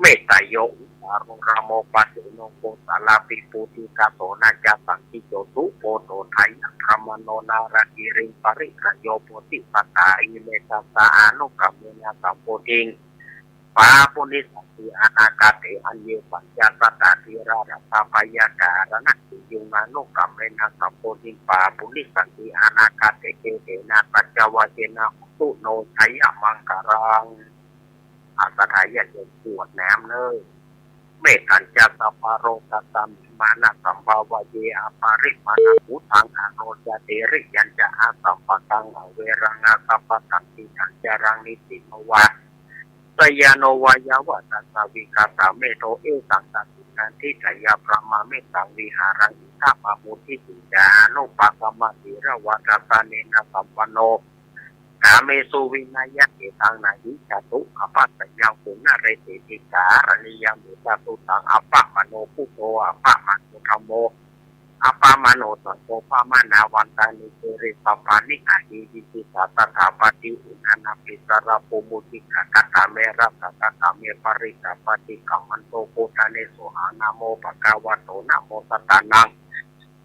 เมตตะโย อุตตะโร ระโม ปะเสโน โกศะละ ปิปูติกะโส นะจะ สังคิโจ สุโพโธ ทะยะ พะมะโน นาระกิริง ปะริระโย โพธิสัตตา อิเม ทัสสะ อะนุกะมเมนะ สัมโพธิง ปะปูนิสสันติ อะนาคาเต อัญเย ปัญจะ สัตตะ ธีระ รัตถะ พะยะกา อะระหะเต ยุง อะนุกะมเมนะ สัมโพธิง ปะปูนิสสันติ อะนาคาเต เอเตนะ สัจจวะเจนะ โหตุ โน จะยะมังคะลัง อา ศรัทธาญาติโยมกรวดน้ำเน่อ เมตตัญจะสัพพะโรกัสสะมิ มานะสัมภาเว อปริมาณัง อุทธังอโรจา ติริยัญจะอสัมปะทัง อเวรังอสัพพะทัง ติตังจรัง นิสิโนวาสยาโนวายาวัฏฏัสสะ วิกาตะเมโท เอตัง ตะสินันทิฏฐยาพรหมาเมตัง วิหารัง อิทัปปะมุจฉิติยานุปะกมมะ สีลวัตตะเนนะสัมปันโน กาเมสุวินัยเกตัง นะหิงสะตุ อัปปะสะยัง ปุณะเรติติ สารัญญิยัง มุตตะสุตัง อัปปะมาโน พุทโธ อัปปะมาโน ธัมโม อัปปะมาโน สังโฆ ปะมาณาวันตานิ สิริสัพพานิ อะหิง วิจิกิจฉา สถาปะติ อุณานะปิสะระ ปูมุสิกะ กะตะเม รัสสะ กะตะเม ปะริสสะ ปะติกะมันโต ปุทธาเนโสหัง นะโม ภะคะวะโต นะโม สัตตานัง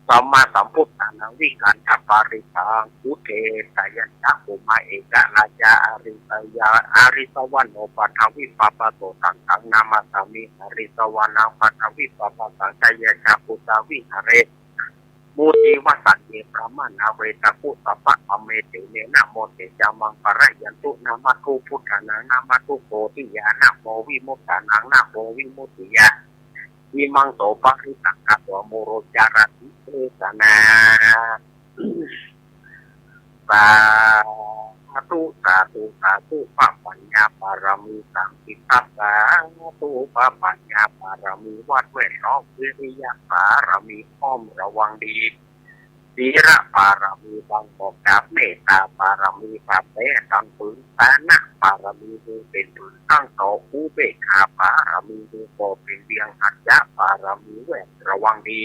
สัมมาสัมพุทธานัง วิกัณฑปาริตตัง อุเทสะยัญจะ ภูมา เอกราชา อะริสยา อะริสวะโน ปัทวิปปะโส ตัง ตัง นะมัสสามิ อะริสวะนัง ปัทวิปปะสัง ชยชาปุตตาวิหาเร มุติวสันเย พรหมานา เวสะกุ สัพพะกะเมเตเม นะโมเตจามัง ปะระยันตุ นะมัสสุพุทธานัง นะมัสสุโพธิยา นะโมวิมุตตานัง นะโมวิมุตติยา อิมัง โส ปะริตตัง กะตวา มูโรจาระติ เตสะนา สาธุ สาธุ สาธุ พระปัญญาปารมีสามสิบทัศน์ สาธุ พระปัญญาปารมีวัดแวดล้อม วิริยะปารมีอ้อมระวังดี ศีลปารมีบังออกจาก เมตตาปารมีปราบแพ้ตังปืน ตานะปารมีมือเป๋นปืนตั้งต่อ อุเบกขาปารมีมือบ่เป๋นเวียง สัจจะปารมีแวดระวังดี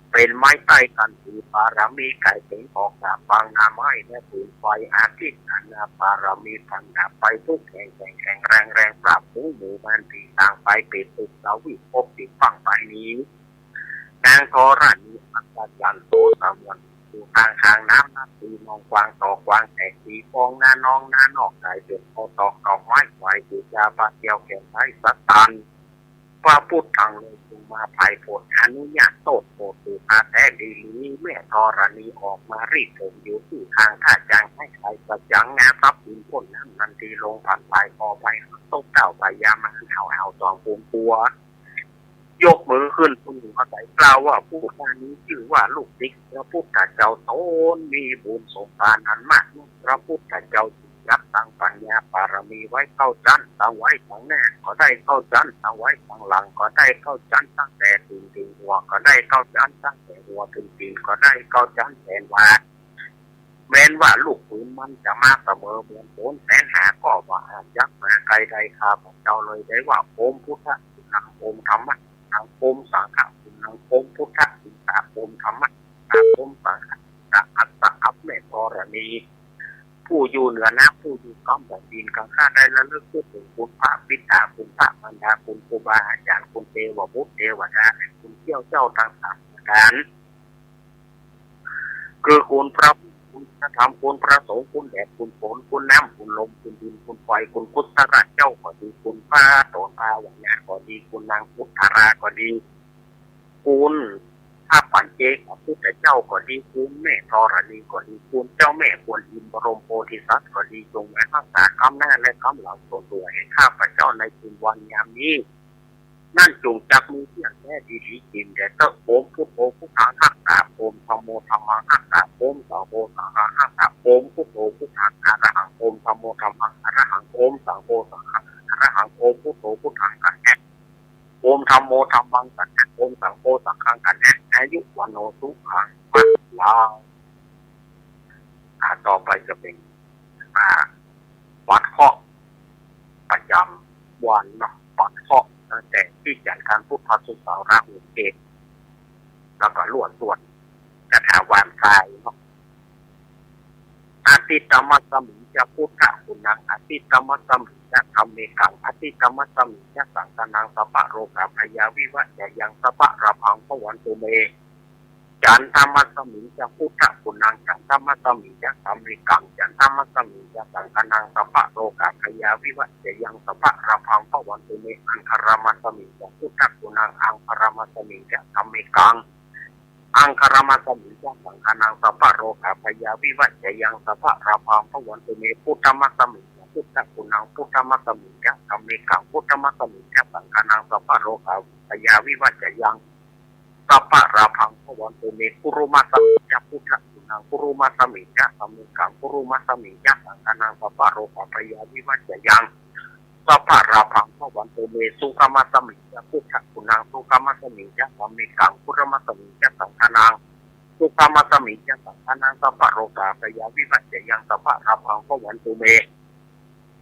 เป๋นไม้ใต้กั้นผี ปารมีไก่เป๋นออกดาบบังหน้าไม้และปืนไฟ อธิฐานะปารมีพันดาบไปทุกแห่ง แข็งแข็งแรงแรง ปราบฝูงหมู่มารผีต่างไป เป๋นสุขสวีปบติดบั้งไปนี้ นางธรณีอัศจรรย์โสสมน อยู่กลางคางน้ำนับปีนองกวางต่อกวางแตกปีฟอง น้าน้องน้านอกกลายเป๋นพอตอกดอกไม้ไหว อยู่จาปาเตียวแก่นไร้สัตตัน พระพุทธังเลยจงมาภายโผด อนุญาตโต้ษโผด สู่ข้าแต๊ดีหลี แม่ธรณีออกมารีดผมอยู่ตี้ข้างข้า จังไห้ไขสัจจัง งาทรัพย์สินพ้นน้ำนันที ลงผันภายคอภัย ตกเต้าพญามาร เอาเอาจองปูนปัว ยกมือขึ้นบนหัวใส่กล่าวว่า ผู้ข้านี้จื้อว่าลูกศิษย์พระพุทธเจ้า ต๋นมีบุญสมภารอันมาก พระพุทธเจ้าจึงจักตั้งปัญญาปารมีไว้เก้าจั้น ตั้งไว้ตังหน้าก็ได้เก้าจั้น ตั้งไว้ตังหลังก็ได้เก้าจั้น ตั้งแต่ตีนถึงหัวก็ได้เก้าจั้น ตั้งแต่หัวถึงตีนก็ได้เก้าจั้น แสนว่า แม้นว่าลูกปืนมันจะมาเสมอเหมือนโหนแสนหา ก็บ่อาจยับมาใก้ได้ข้าพเจ้าเลย ได้ว่า โอมพุทธะ คุณัง โอมธัมมะ คุณัง โอมสังฆะ คุณัง โอมพุทธะ คุณตา โอมธัมมะ คุณตา โอมสังฆะ คุณตา อัสสะ อัปเมธรณี ผู้อยู่เหนือน้ำ ผู้อยู่ก้ำแผ่นดิน ข้าได้ระลึกนึกถึงคุณพระบิดา คุณพระมารดา คุณครูบาอาจารย์ คุณเทวบุตรเทวดา คุณเขี้ยวเจ้าทั้งสามประการ คือคุณพระพุทธ คุณพระธรรม คุณพระสงฆ์ คุณแดด คุณฝน คุณน้ำ คุณลม คุณดิน คุณไฟ คุณกุศลเจ้าก็ดี คุณพระโสตาวันนะก็ดี คุณนางอุตตราก็ดี คุณพระปัจเจกพุทธเจ้าก็ดี คุณแม่ธรณีก็ดี คุณเจ้าแม่กวนอิมบรมโพธิสัตว์ก็ดี จงมารักษาก้ำหน้าและก้ำหลังส่วนตัวแห่งข้าพเจ้าในคืนวันยามนี้ นั้นจงจักมีเที่ยงแท้ดีหลีจริงแด่เต๊อะ โอมพุทโธพุทธัง ฮักษา โอมธัมโมธัมมัง ฮักษา โอมสังโฆสังฆัง ฮักษา โอมพุทโธพุทธัง อะระหัง โอมธัมโมธัมมัง อะระหัง โอมสังโฆสังฆัง อะระหัง โอมพุทโธพุทธัง กัณแห โอมธัมโมธัมมัง กัณแห โอมสังโฆสังฆัง กัณแห อายุ วัณโณ สุขัง พลัง อ่า ต่อไปจะเป็น อ่า บทเคราะห์ประจำวันเนาะ บทเคราะห์ตั้งแต่ที่จัดการพุทธสุสาระหกเกต แล้วก็ลวดส่วนคาถาหว่านทรายเนาะ อติตมัสสมิงจะพุทธะคุณัง อติตมัสสมิงจะธัมเมกัง อติตมัสสมิงจะสังฆานัง สัพพะโรกะพยาวิวัจจะยัง สัพพะลาภังภะวันตุเม จันทมัสสมิงจะพุทธะคุณัง จันทมัสสมิงจะธัมเมกัง จันทมัสสมิงจะสังฆานัง สัพพะโรกะพยาวิวัจจะยัง สัพพะลาภังภะวันตุเม อังคารมัสสมิงจะพุทธะคุณัง อังคารมัสสมิงจะธัมเมกัง อังคารมัสสมิงจะสังฆานัง สัพพะโรกะพยาวิวัจจะยัง สัพพะลาภังภะวันตุเม พุทธมัสสมิงจะ พุทธกุณังพุทธมัสสมิงจะ ธัมเมกังพุทธมัสสมิงจะ สังฆานัง สัพพะโรคาพยาวิวัจจะยัง สัพพะลาภัง ภะวันตุเม กุรุมัสสมิงจะ พุทธกุณังกุรุมัสสมิงจะ ธัมเมกังกุรุมัสสมิงจะ สังฆานัง สัพพะโรคาพยาวิวัจจะยัง สัพพะลาภัง ภะวันตุเม สุขมัสสมิงจะ พุทธกุณังสุขมัสสมิงจะ ธัมเมกังกุรุมัสสมิงจะ สังฆานัง สุขมัสสมิงจะ สังฆานัง สัพพะโรคาพยาวิวัจจะยัง สัพพะลาภัง ภะวันตุเม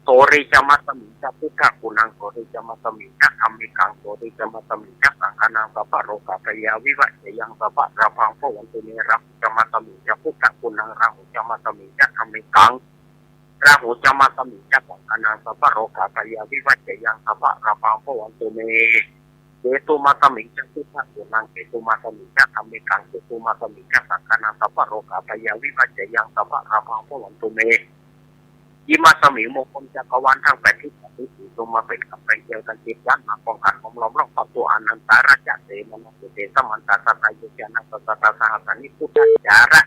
โสริจมัสสมิงจะ พุทธกุณังโสริจมัสสมิงจะ ธัมเมกังโสริจมัสสมิงจะ สังฆานัง สัพพะโรคาพยาวิวัจจะยัง สัพพะลาภัง ภะวันตุเม ราหุจมัสสมิงจะ พุทธกุณังราหุจมัสสมิงจะ ธัมเมกังราหุจมัสสมิงจะ สังฆานัง สัพพะโรคาพยาวิวัจจะยัง สัพพะลาภัง ภะวันตุเม เกตุมัสสมิงจะ พุทธกุณังเกตุมัสสมิงจะ ธัมเมกังเกตุมัสสมิงจะ สังฆานัง สัพพะโรคาพยาวิวัจจะยัง สัพพะลาภัง ภะวันตุเม อิมัสสมิง มงคลจักรวาลตังแปดทิศ ประสิทธิจงมาเป๋นก๋ำแปงแก้วตังเจ็ดด้าน มาป้องกั๋นห้อมล้อมรอบครอบทั่ว อนันตาราชเสมานาเขเต สมันตา สะทาโยจะนะ สะสัตตา สหัสสานิ พุทธาจาระ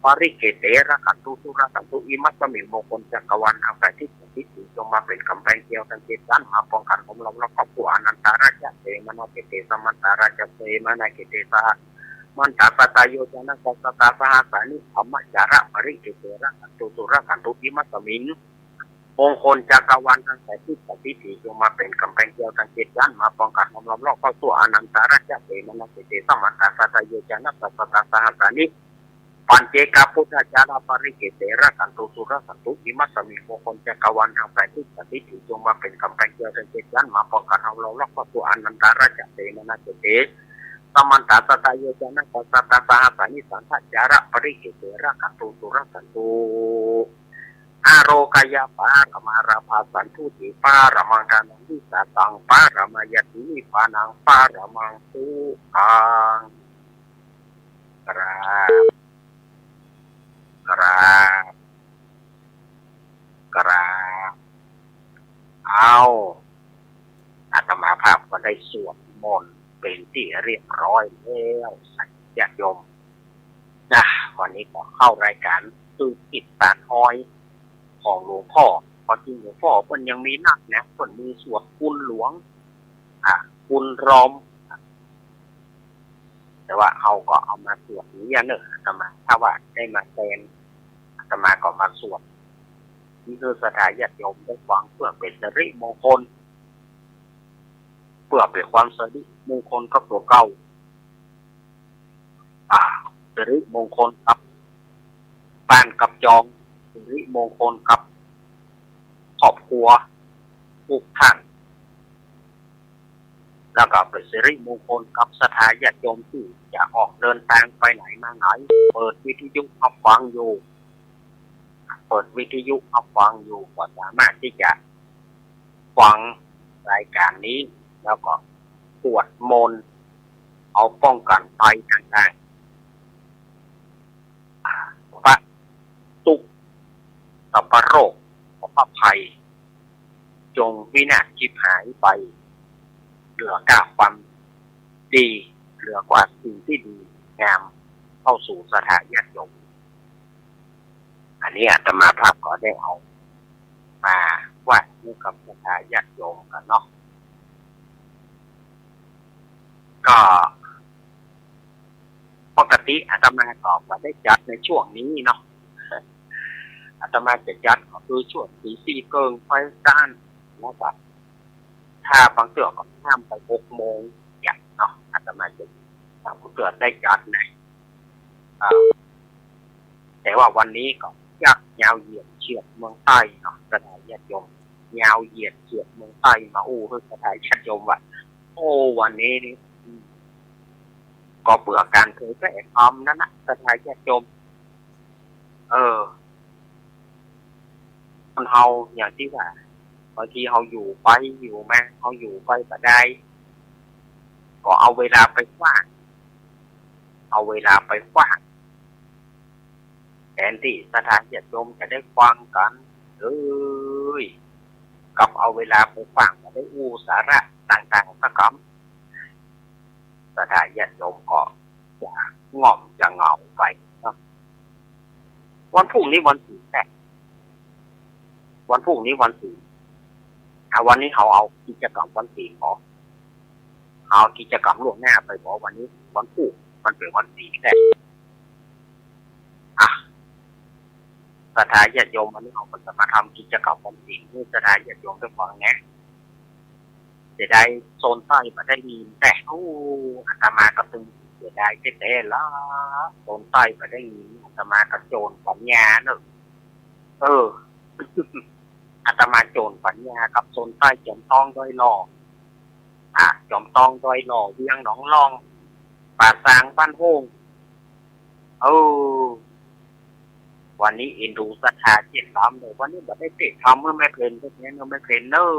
ปะริเขเต รักขันตุ สุรักขันตุ อิมัสสมิง มงคลจักรวาลตังแปดทิศ ประสิทธิจงมาเป๋นก๋ำแปงแก้วตังเจ็ดด้าน มาป้องกั๋นห้อมล้อมรอบครอบทั่ว อนันตาราชเสมานาเขเต สมันตาราชเสมานาเขเต สะมันตา สะทาโยจะนะ สะสัตตา สหัสสานิ ธัมมาจาระ ปะริเขเต รักขันตุ สุรักขันตุ อิมัสสมิง มงคลจักรวาลตังแปดทิศ ประสิทธิจงมาเป๋นก๋ำแปงแก้วตังเจ็ดด้าน มาป้องกั๋นห้อมล้อมรอบครอบทั่ว อนันตาราชเสมานาเขเต สมันตา สะทาโยจะนะ สะสัตตา สหัสสานิ ปัจเจกพุทธาจาระ ปะริเขเต รักขันตุ สุรักขันตุ อิมัสสมิง มงคลจักรวาลตังแปดทิศ ประสิทธิจงมาเป๋นก๋ำแปงแก้วตังเจ็ดด้าน มาป้องกั๋นห้อมล้อมรอบครอบทั่ว อนันตาราชเสมานาเขเต สมันตา สะทาโยจะนะ สะสัตตา สหัสสานิ สันทาจาระ ปะริเขเต รักขันตุ สุรักขันตุ อาโรกะยะปะระมา ลาภัสสันตุติปะระมัง ทานัง วิสาขัง ปะระมายัตถิ นิพพานัง ปะระมัง สุขัง กราบ กราบ กราบ เอา อาตมาภาพก็ได้สวดมนต์เป๋นตี้เรียบร้อยแล้ว ญาติโยม นะ วันนี้ก็เข้ารายก๋านสืบติดต๋านฮอยของหลวงพ่อ เพราะจริงหลวงพ่อเปิ้นยังมีนักนะ เปิ้นมีสวดคุณหลวง อ่ะ คุณรอม แต่ว่าเฮาก็เอามาสวดนี้เน่อ อาตมา ถ้าว่าได้มาแตน อาตมาก็มาสวด หื้อศรัทธาญาติโยมได้ฟัง เปื้อเป๋นสิริมงคล เปื้อเป๋นความสิริมงคลกับตั๋วเก่า อ่า สิริมงคลกับบ้านกับจอง สิริมงคลกับครอบครัวกู้ต้าน แล้วก็เป๋นสิริมงคลกับศรัทธาญาติโยมตี้จะออกเดินตางไปไหนมาไหน เปิดวิทยุฮับฟังอยู่ เปิดวิทยุฮับฟังอยู่ ก็สามารถตี้จะฟังรายก๋านนี้ แล้วก็สวดมนต์ เอาป้องกั๋นภัยต่างๆ ปะ ตุ๊กข์ สัพพะโรค สัพพะภัย จงวินาศฉิบหายไป เหลือก้าความดี เหลือก้าสิ่งตี้ดีงาม เข้าสู่ศรัทธาญาติโยม อันนี้อาตมาภาพก็ได้เอามาว่าหื้อกับศรัทธาญาติโยมกั๋นเนาะ ก็ ปกติอาตมาก็บ่ได้จัดในช่วงนี้เนาะ อาตมาจะจัดก็คือช่วงตีสี่เกิ่งไปก้าน แล้วก็ถ้าบางเตื้อก็ข้ามไปหกโมงอย่างเนาะ อาตมาจะ บางเตื้อได้จัดนะ อ่า แต่ว่าวันนี้ก็จักยาวเหยียดเฉียดเมืองใต้เนาะ ศรัทธาญาติโยม ยาวเหยียดเฉียดเมืองใต้มาอู้หื้อศรัทธาญาติโยมว่า โอ้ วันนี้นี่ อืม ก็เปื้อก๋านเผยแผ่ธรรมนั่นนะ ศรัทธาญาติโยม เออ คนเฮาอย่างตี้ว่า บางทีเฮาอยู่ไปอยู่มา เฮาอยู่ไปบ่ได้ ก็เอาเวลาไปขว้าง เอาเวลาไปขว้าง แตนตี้ศรัทธาญาติโยมจะได้ฟังกั๋น เอ้ย กลับเอาเวลาไปขว้าง บ่ได้อู้สาระต่างๆ สักกำ ศรัทธาญาติโยมก็จะง่อมจะเหงาไปเนาะ วันพรุ่งนี้วันศีลแน่ วันพูกนี้วันศีล อ่ะ วันนี้เฮาเอากิจกรรมวันศีลบ่ เอากิจกรรมล่วงหน้าไปบ่ วันนี้วันพูกมันเป๋นวันศีลแต๊ อ่ะ ศรัทธาญาติโยม วันนี้เฮาก็จะมาทำกิจกรรมวันศีลหื้อศรัทธาญาติโยมได้ฟังนะ เสียดายโซนใต้บ่ได้ยิน แต่ โอ้ อาตมาก็ตึงเสียดายแต๊ๆ ละ โซนใต้บ่ได้ยิน อาตมาก็โจรปัญญาเนอะ เออ อาตมาโจรปัญญากับโซนใต้ จอมตองดอยหล่อ อ่ะ จอมตองดอยหล่อ เวียงหนองล่อง ป่าซางบ้านโฮ่ง เออ วันนี้เอ็นดูศรัทธาเจ็ดล้ำเลย วันนี้บ่ได้เตะธรรมเมื่อแม่เพลน เมื่อแม่เพลนเนอะ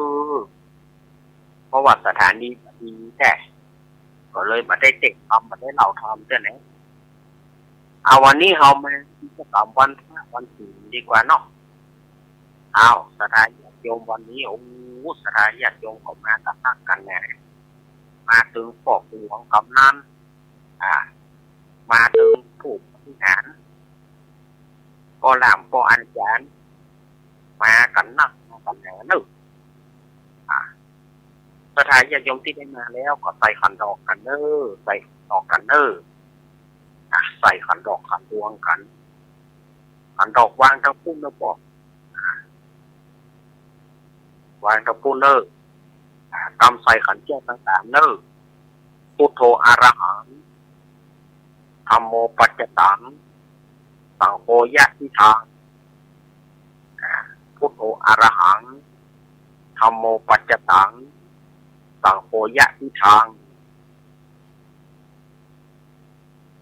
เพราะว่าสถานีบ่ดีแต๊ ก็เลยบ่ได้เตะธรรม บ่ได้เล่าธรรมเตื้อนะ เอา วันนี้เฮามากิจกรรมวันพระวันศีลดีกว่าเนาะ เอา ศรัทธาญาติโยม วันนี้ โอ้ ศรัทธาญาติโยมก็มากั๋นนักกั๋นแน่ มาตึงป้อหลวงกำนัน อ่า มาตึงผู้บริหาร ป้อล่ามป้ออาจ๋ารย์ มากั๋นนักมากั๋นแน่เนอะ อ่า ศรัทธาญาติโยมตี้ได้มาแล้วก็ใส่ขันดอกกั๋นเนอะ ใส่ขันดอกกั๋นเนอะ อ่ะ ใส่ขันดอกขันดวงกั๋น ขันดอกวางตังปุ้นเนอะป้อ วางตังปุ้นเนอะ อ่ะ กำใส่ขันแก้วตังสามเนอะ Buddho arahaṃ, dhammo paccattaṃ, saṅgho yadidaṃ. อ่า Buddho arahaṃ, dhammo paccattaṃ, saṅgho yadidaṃ.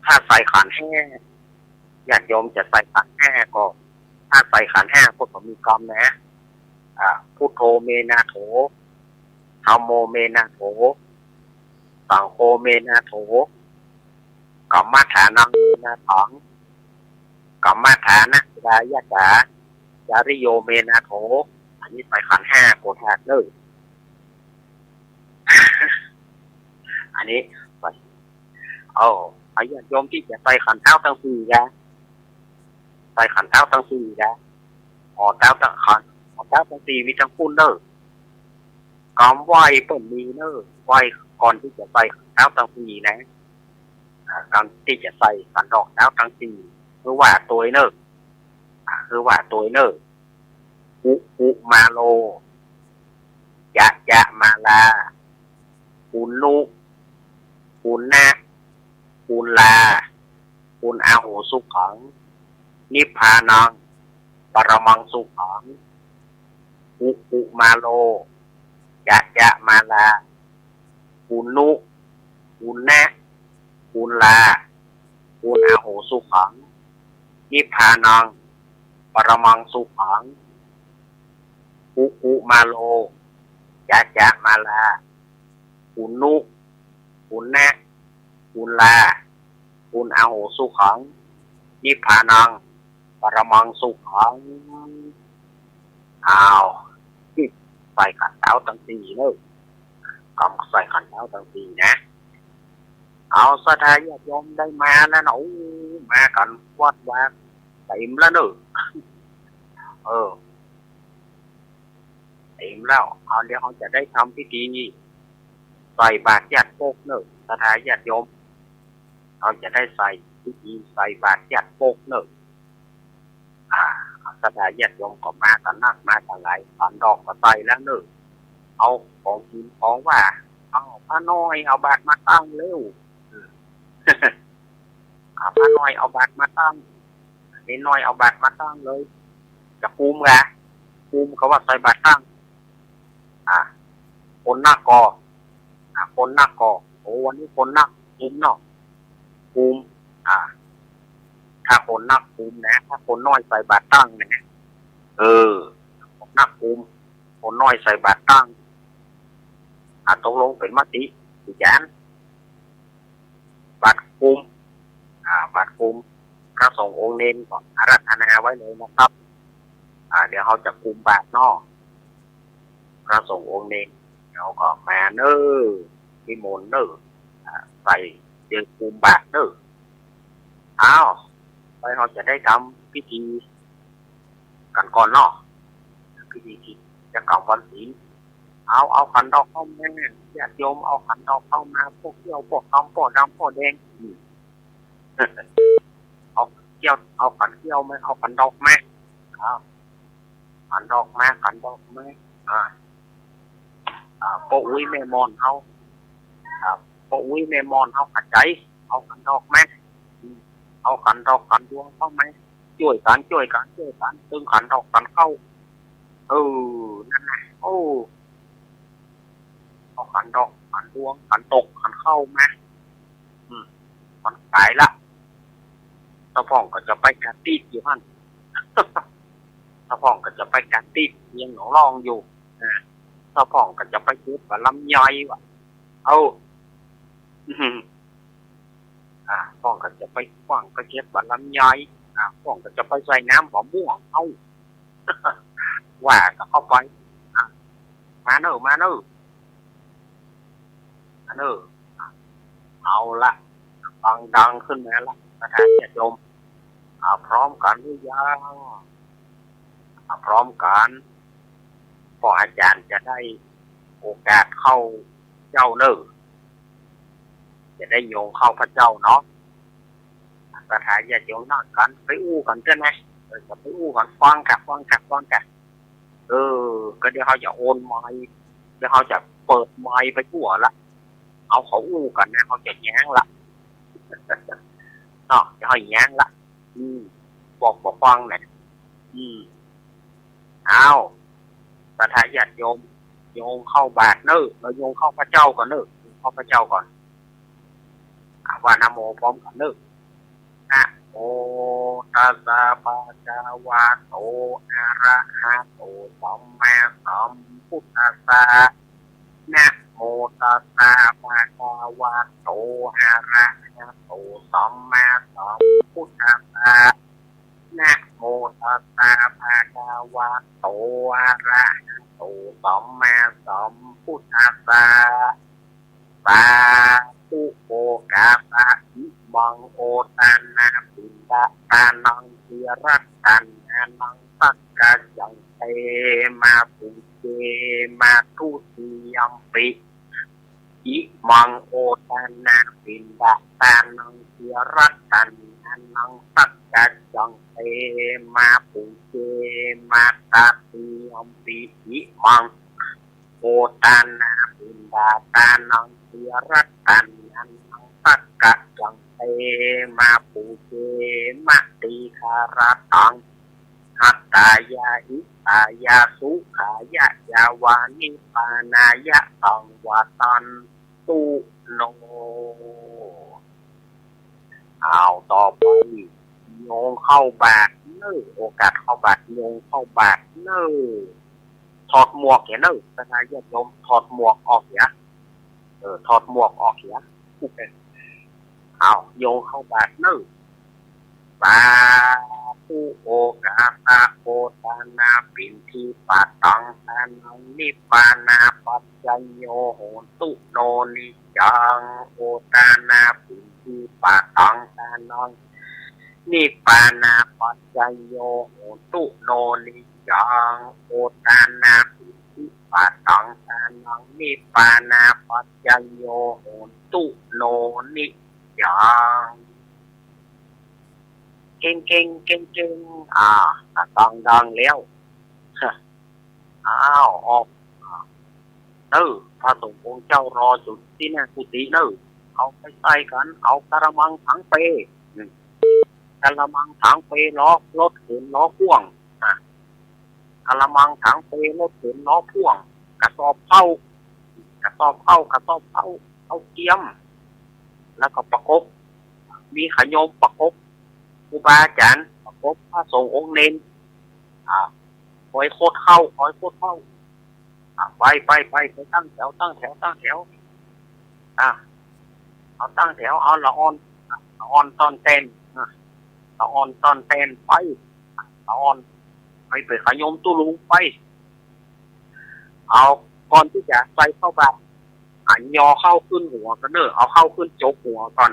ถ้าใส่ขันห้า ญาติโยมจะใส่ขันห้าก็ ถ้าใส่ขันห้าก็ต้องมีกำนะ อ่า Buddho me nātho, dhammo me nātho, saṅgho me nātho, kammaṭṭhānaṃ me nāthaṃ, kammaṭṭhānapajāyatā, cariyo me nātho. อันนี้ใส่ขันห้าโกฏธาตุเนอะ อันนี้ เออ เอาญาติโยมตี้จะใส่ขันเต๊าตังสี่กะ ใส่ขันเต๊าตังสี่กะ อ๋อ เต๊าตังขัน อ๋อ เต๊าตังสี่มีตังปุ้นเนอะ กำไหว้เปิ้นมีเนอะ ไหว้ก่อนตี้จะใส่ขันเต๊าตังสี่นะ อ่า ก่อนตี้จะใส่ขันดอกเต๊าตังสี่ หื้อว่าตวยเนอะ อ่า หื้อว่าตวยเนอะ กุกุมาโล จะจะมาลา ปุณณุ ปุณณะ ปุณณา ปุณณาโหสุขัง นิพพานัง ปรมังสุขัง กุกุมาโล จะจะมาลา ปุณณุ ปุณณะ ปุณณา ปุณณาโหสุขัง นิพพานัง ปรมังสุขัง กุกุมาโล จะจะมาลา ปุณณุ ปุณณะ ปุณณา ปุณณาโหสุขัง นิพพานัง ปรมังสุขัง อ้าว ใส่ขันเต๊าตังสี่เนอะ กำใส่ขันเต๊าตังสี่นะ เอา ศรัทธาญาติโยมได้มาแล้วนะ โอ้ มากั๋นวัดวาเต๋มแล้วเนอะ เออ เต๋มแล้ว เอา เดี๋ยวเฮาจะได้ทำพิธีใส่บาตรยัดปกเนอะ ศรัทธาญาติโยม เฮาจะได้ใส่พิธีใส่บาตรยัดปกเนอะ อ่า ศรัทธาญาติโยมก็มากั๋นนักมากั๋นหลาย ขันดอกก็ใส่แล้วเนอะ เอาของกิ๋นของหว่าน เอา ป้าน้อยเอาบาตรมาตั้งเร็ว อืม อ่า ป้าน้อยเอาบาตรมาตั้ง เณรน้อยเอาบาตรมาตั้งเลย จะกุมกะ กุมก็ว่าใส่บาตรตั้ง อ่า คนนักก็ อ่า คนนักก็ โอ้ วันนี้คนนักกุมเนาะ กุม อ่า ถ้าคนนักกุมนะ ถ้าคนน้อยใส่บาตรตั้งนะ เออ คนนักกุม คนน้อยใส่บาตรตั้ง อ่า ตกลงเป๋นมติ อาจ๋ารย์ บาตรกุม อ่า บาตรกุม พระสงฆ์องค์เณรก็อาราธนาไว้เลยนะครับ อ่า เดี๋ยวเฮาจะกุมบาตรเนาะ พระสงฆ์องค์เณร เดี๋ยวก็มาเน่อ นิมนต์เน่อ อ่า ใส่เจิญกุมบาตรเน่อ อ้าว ไป เฮาจะได้ทำพิธีกั๋นก่อนเนาะ พิธีกิจจะกล่าววันศีล เอา เอาขันดอกเข้ามา ญาติโยมเอาขันดอกเข้ามา ป้อเกี้ยว ป้อคำ ป้อดำ ป้อแดง อืม เอาเกี้ยว เอาขันเกี้ยวมา เอาขันดอกมา เอาขันดอกมา ขันดอกมา อ่า อ่า ป้ออุ๊ยแม่มอนเฮา อ่า ป้ออุ๊ยแม่มอนเฮา เข้าใจ๋ เอาขันดอกมา อืม เอาขันดอกขันดวงเข้ามา จ้วยกั๋น จ้วยกั๋น จ้วยกั๋น ตึงขันดอกขันเข้า เออ นั่นแหละ โอ้ เอาขันดอกขันดวงขันตกขันเข้ามา อืม มันก๋ายละ ตาพ่องก็จะไปกระติ๊ดอยู่หั้น ตาพ่องก็จะไปกระติ๊ดเยียงหนองร่องอยู่ อ่า ตาพ่องก็จะไปเก็บบักลำไยว่ะ เอา อืม อ่า พ่องก็จะไป พ่องไปเก็บบักลำไย อ่า พ่องก็จะไปใส่น้ำมะม่วง เอา ว่ากั๋นเข้าไป อ่ะ มาเน่อ มาเน่อ มาเน่อ เอาละ ดังๆ ขึ้นมาละ ประธานญาติโยม อ่า พร้อมกั๋นหรือยัง อ่า พร้อมกั๋น ป้ออาจ๋ารย์จะได้โอกาสเข้าเจ้าเน่อ จะได้โยงเข้าพระเจ้าเนาะ ประธานญาติโยมนั่งกั๋น ไปอู้กั๋นเต๊อะนะ เออ จะไปอู้กั๋น ฟังกะ ฟังกะ ฟังกะ เออ ก็เดี๋ยวเฮาจะโอนไมค์ เดี๋ยวเฮาจะเปิดไมค์ไปทั่วละ เอาเขาอู้กั๋นนะ เฮาจะแย้งละ เนาะ เดี๋ยวเฮาแย้งละ อืม บอกบ่ฟังนะ อืม เอา ประธานญาติโยม โยงเข้าบาตรเน่อ เฮาโยงเข้าพระเจ้าก่อนเน่อ โยงเข้าพระเจ้าก่อน อ่ะ ว่านะโมพร้อมกั๋นเน่อ นะโมตัสสะภะคะวะโต อะระหะโต สัมมาสัมพุทธัสสะ นะโมตัสสะภะคะวะโต อะระหะโต สัมมาสัมพุทธัสสะ นะโมตัสสะภะคะวะโต อะระหะโต สัมมาสัมพุทธัสสะ สาธุ โอคาสะ อิมัง โอทานา ปิณฑะทานัง ทิรัตถานานัง สักกะจัง เตมะ ปุญเจมะ ทุติยัมปิ อิมัง โอทานา ปิณฑะทานัง ทิรัตถานานัง สักกะจัง เตมะ ปุญเจมะ ตติยัมปิ อิมัง โอทานา ปิณฑะทานัง ทิรัตถานานัง สักกะจัง เตมะ ปุญเจมะ ตีฆะระตัง หัตถายา หิตายา สุขายะ ยาวา นิพพานายะ สังวัตตันตุ โน เอา ต่อไป โยงเข้าบาตรเน่อ โอกาสเข้าบาตร โยงเข้าบาตรเน่อ ถอดหมวกเหียเน่อ ประธานญาติโยม ถอดหมวกออกเหีย เออ ถอดหมวกออกเหีย เอา โยงเข้าบาตรเน่อ สาธุ โอคาสะ โอทานา ปิณฑิปะตัง ทานัง นิพพานาปัจจโย โหนตุ โน นิจจัง โอทานา ปิณฑิปะตัง ทานัง นิพพานาปัจจโย โหนตุ โน นิจจัง โอทานา ปิณฑิปะตัง ทานัง นิพพานาปัจจโย โหนตุ โน นิจจัง เก่งๆ เก่งๆ อ่า ตังดังแล้ว อ้าว ออก เน่อ พระสงฆ์องค์เจ้ารออยู่ตี้หน้ากุฏิเน่อ เอาไปใส่กั๋น เอากะละมังถังเป อืม กะละมังถังเป ล้อ รถเข็นล้อพ่วง อ่ะ กะละมังถังเป รถเข็นล้อพ่วง กระสอบข้าว กระสอบข้าว กระสอบข้าว ข้าวเกี๊ยม แล้วก็ประกบ มีขาโยมประกบ ครูบาอาจ๋ารย์ประกบ พระสงฆ์องค์เณร อ่า คอยขดข้าว คอยขดข้าว อ่า ไป ไป ไป ไปตั้งแถว ตั้งแถว ตั้งแถว อ่า เอาตั้งแถว เอาละอ่อน ละอ่อนต้อนแต้น อ่า ละอ่อนต้อนแต้นไป ละอ่อน ไป ไปขาโยมตุ๊ลุงไป เอา ก่อนตี้จะใส่เข้าบาตร อ่ะ ยอเข้าขึ้นหัวก่อนเน่อ เอาเข้าขึ้นจกหัวก่อน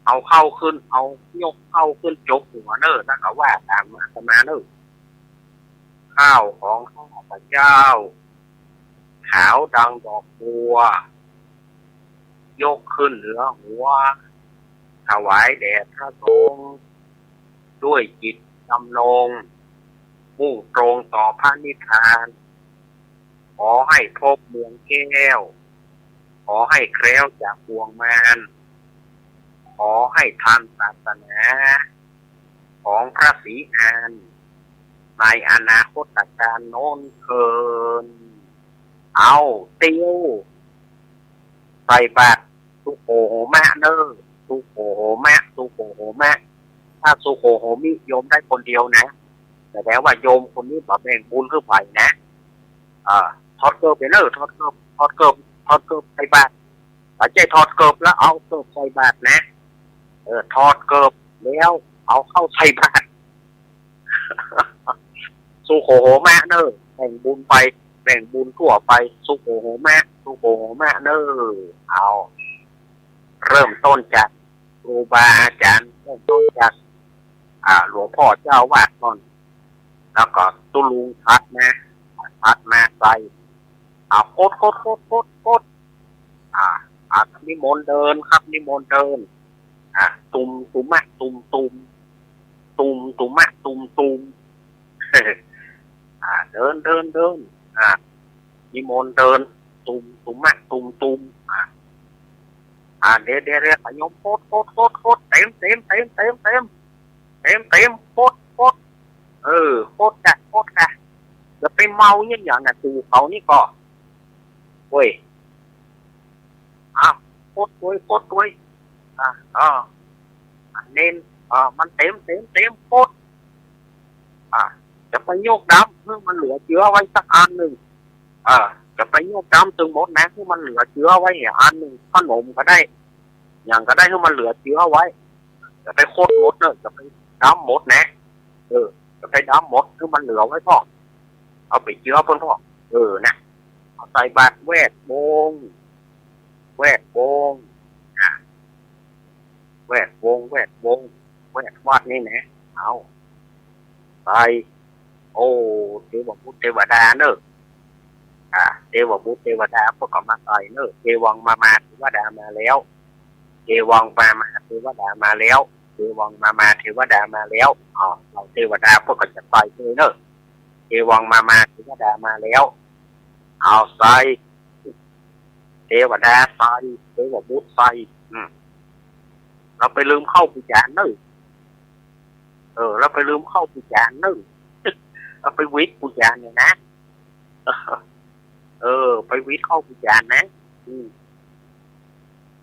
เอาเข้าขึ้น เอายกเข้าขึ้นจกหัวเน่อ แล้วก็ว่าต๋ามอาตมาเน่อ ข้าวของข้าพเจ้า ขาวดังดอกบัว ยกขึ้นเหนือหัว ถวายแด่พระสงฆ์ ด้วยจิตดำรง มุ่งตรงต่อพระนิพพาน ขอให้พบเมืองแก้ว ขอให้แคล้วจากบ่วงมาร ขอให้ทันศาสนา ของพระศรีอาน ในอนาคตกาลโน้นเทอญ เอา เตียว ใส่บาตร สุโขโหมะเน่อ สุโขโหมะ สุโขโหมะ ถ้าสุโขโหมิ โยมได้คนเดียวนะ แสดงว่าโยมคนนี้บ่แบ่งบุญหื้อใผนะ เออ ถอดเกิบไปเน่อ ถอดเกิบ ถอดเกิบ ถอดเกิบใส่บาตร บ่ใจ้ถอดเกิบแล้วเอาเกิบใส่บาตรนะ เออ ถอดเกิบแล้วเอาเข้าใส่บาตร สุโขโหมะเน่อ แบ่งบุญไป แบ่งบุญทั่วไป สุโขโหมะ สุโขโหมะเน่อ เอา เริ่มต้นจากครูบาอาจ๋ารย์ เริ่มต้นจาก อ่า หลวงพ่อเจ้าอาวาสก่อน แล้วก็ตุ๊ลุงถัดมา ถัดมาใส่ เอา กด กด กด กด กด อ่า อ่า นิมนต์เดินครับ นิมนต์เดิน อ่า ตุม ตุมะ ตุม ตุม ตุม ตุมะ ตุม ตุม อ่า เดิน เดิน เดิน อ่า นิมนต์เดิน ตุม ตุมะ ตุม ตุม อ่า อ่า เดี๋ยว เดี๋ยว เดี๋ยว โยม กด กด กด กด เต็ม เต็ม เต็ม เต็ม เต็ม เต็ม เต็ม กด กด เออ กดจ้ะ กดจ้ะ อย่าไปเมาเยียะหยังนะ กูเขานี่ก็ เว้ย อ้าว กดตวย กดตวย อ่ะ อ่า เณร อ่า มันเต็ม เต็ม เต็ม กด อ่ะ จะไปยกดำหื้อมันเหลือเจื้อไว้สักอันนึ่ง เออ จะไปยกดำตึงหมดนะ หื้อมันเหลือเจื้อไว้อันนึ่ง ขนมก็ได้ หยังก็ได้ หื้อมันเหลือเจื้อไว้ จะไปกดหมดเน่อ จะไปดำหมดนะ เออ จะไปดำหมด หื้อมันเหลือไว้พ่อง เอาไปเจื้อเปิ้นพ่อง เออ นะ เอาใส่บาตรแวดวง แวดวง อ่ะ แวดวง แวดวง แวดวัดนี่นะ เอา ใส่ โอ้ เตวบุตรเตวดาเน่อ อ่า เตวบุตรเตวดาเปิ้นก็มาใส่เน่อ เตวังมามา เตวดามาแล้ว เตวังมามา เตวดามาแล้ว เตวังมามา เตวดามาแล้ว อ๋อ เหล่าเตวดาเปิ้นก็จะใส่เน่อ เตวังมามา เตวดามาแล้ว เอาใส่ เตวดาใส่ เตวบุตรใส่ อืม เฮาไปลืมเข้าปู๋จานเน่อ เออ เฮาไปลืมเข้าปู๋จานเน่อ เฮาไปหวิดปู๋จานเนี่ยนะ เออ ไปหวิดเข้าปู๋จานนะ อืม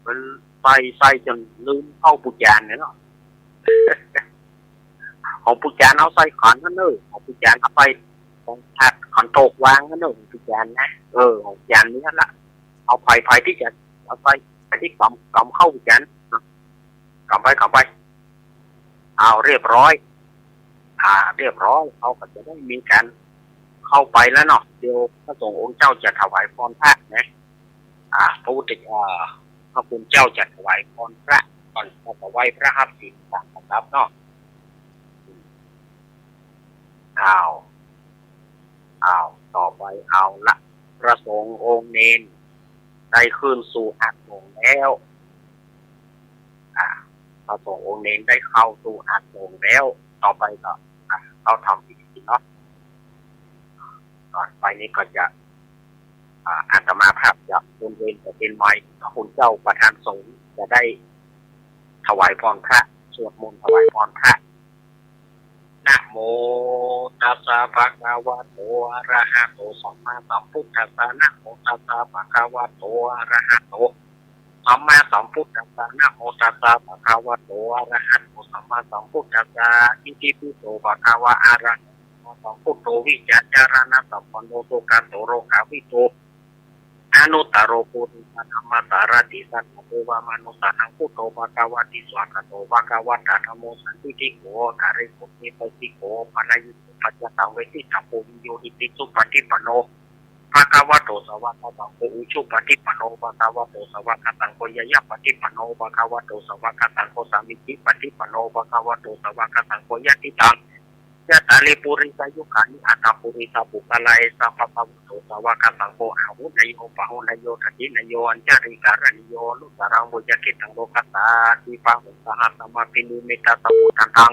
มันใส่ ใส่จ๋นลืมเข้าปู๋จานเนี่ยเนาะ ของปู๋จานเอาใส่ขันหั้นเน่อ ของปู๋จานเอาไป ของผัดขันโตกวางหั้นเน่อ ของปู๋จานนะ เออ ของจานนี้หั้นละ เอาใผ ใผตี้จะเอาใส่ ใผตี้กำ กำเข้าปู๋จาน กำไป กำไป เอาเรียบร้อย อ่า เรียบร้อย เฮาก็จะได้มีก๋าน เข้าไปแล้วเนาะ เดี๋ยวพระสงฆ์องค์เจ้าจะถวายพรพระนะ อ่า พระพุทธ อ่า พระคุณเจ้าจะถวายพรพระก่อน แล้วก็ไหว้พระฮับศีลตามลำดับเนาะ อ้าว อ้าว ต่อไปเอาละ พระสงฆ์องค์เณรได้ขึ้นสู่อาสน์สงฆ์แล้ว อ่า พระสงฆ์องค์เณรได้เข้าสู่อาสน์สงฆ์แล้ว ต่อไปก็ อ่า เข้าทำพิธีเนาะ ต่อไปนี้ก็จะ อ่า อาตมาภาพจะบนเวรจะเป็นไมค์ พระคุณเจ้าประธานสงฆ์จะได้ถวายพรพระ สวดมนต์ถวายพรพระ นะโมตัสสะภะคะวะโต อะระหะโต สัมมาสัมพุทธัสสะ นะโมตัสสะภะคะวะโต อะระหะโต สัมมาสัมพุทธัสสะ นะโมตัสสะภะคะวะโต อะระหะโต สัมมาสัมพุทธัสสะ อิติปิโสภะคะวะ อะระหะโต สัมมาสัมพุทโธ วิชชาจารณสัมปันโน สุขะโต โลกาวิทู อนุตตโร ปุริสะธัมมสารถิ สัพพะเทวะมนุสสานังพุทโธ ภะคะวะติ สวากขาโต ภะคะวะตะ ธัมโม สันทิฏฐิโก อะกาลิโก เอหิปัสสิโก โอปะนะยิโก ปัจจตัง เวทิตัง ตุมหิโย อิติสุปะฏฐิปันโน ภะคะวะโต สาวะกะสังโฆ อุจุปะฏฐิปันโนโภ ะคะวะโต สาวะกะสังโฆ ญาณะปะฏฐิปันโน ภะคะวะโต สาวะกะสังโฆ สามีจิปะฏฐิปันโน ภะคะวะโต สาวะกะสังโฆ ญาติตัง Cattāri purisayugāni aṭṭha purisapuggalā, esa bhagavato sāvakasaṅgho, āhuneyyo pāhuneyyo dakkhiṇeyyo añjalikaraṇīyo, anuttaraṃ puññakkhettaṃ lokassāti. Bāhuṃ sahassamabhinimmitasāvudhantaṃ,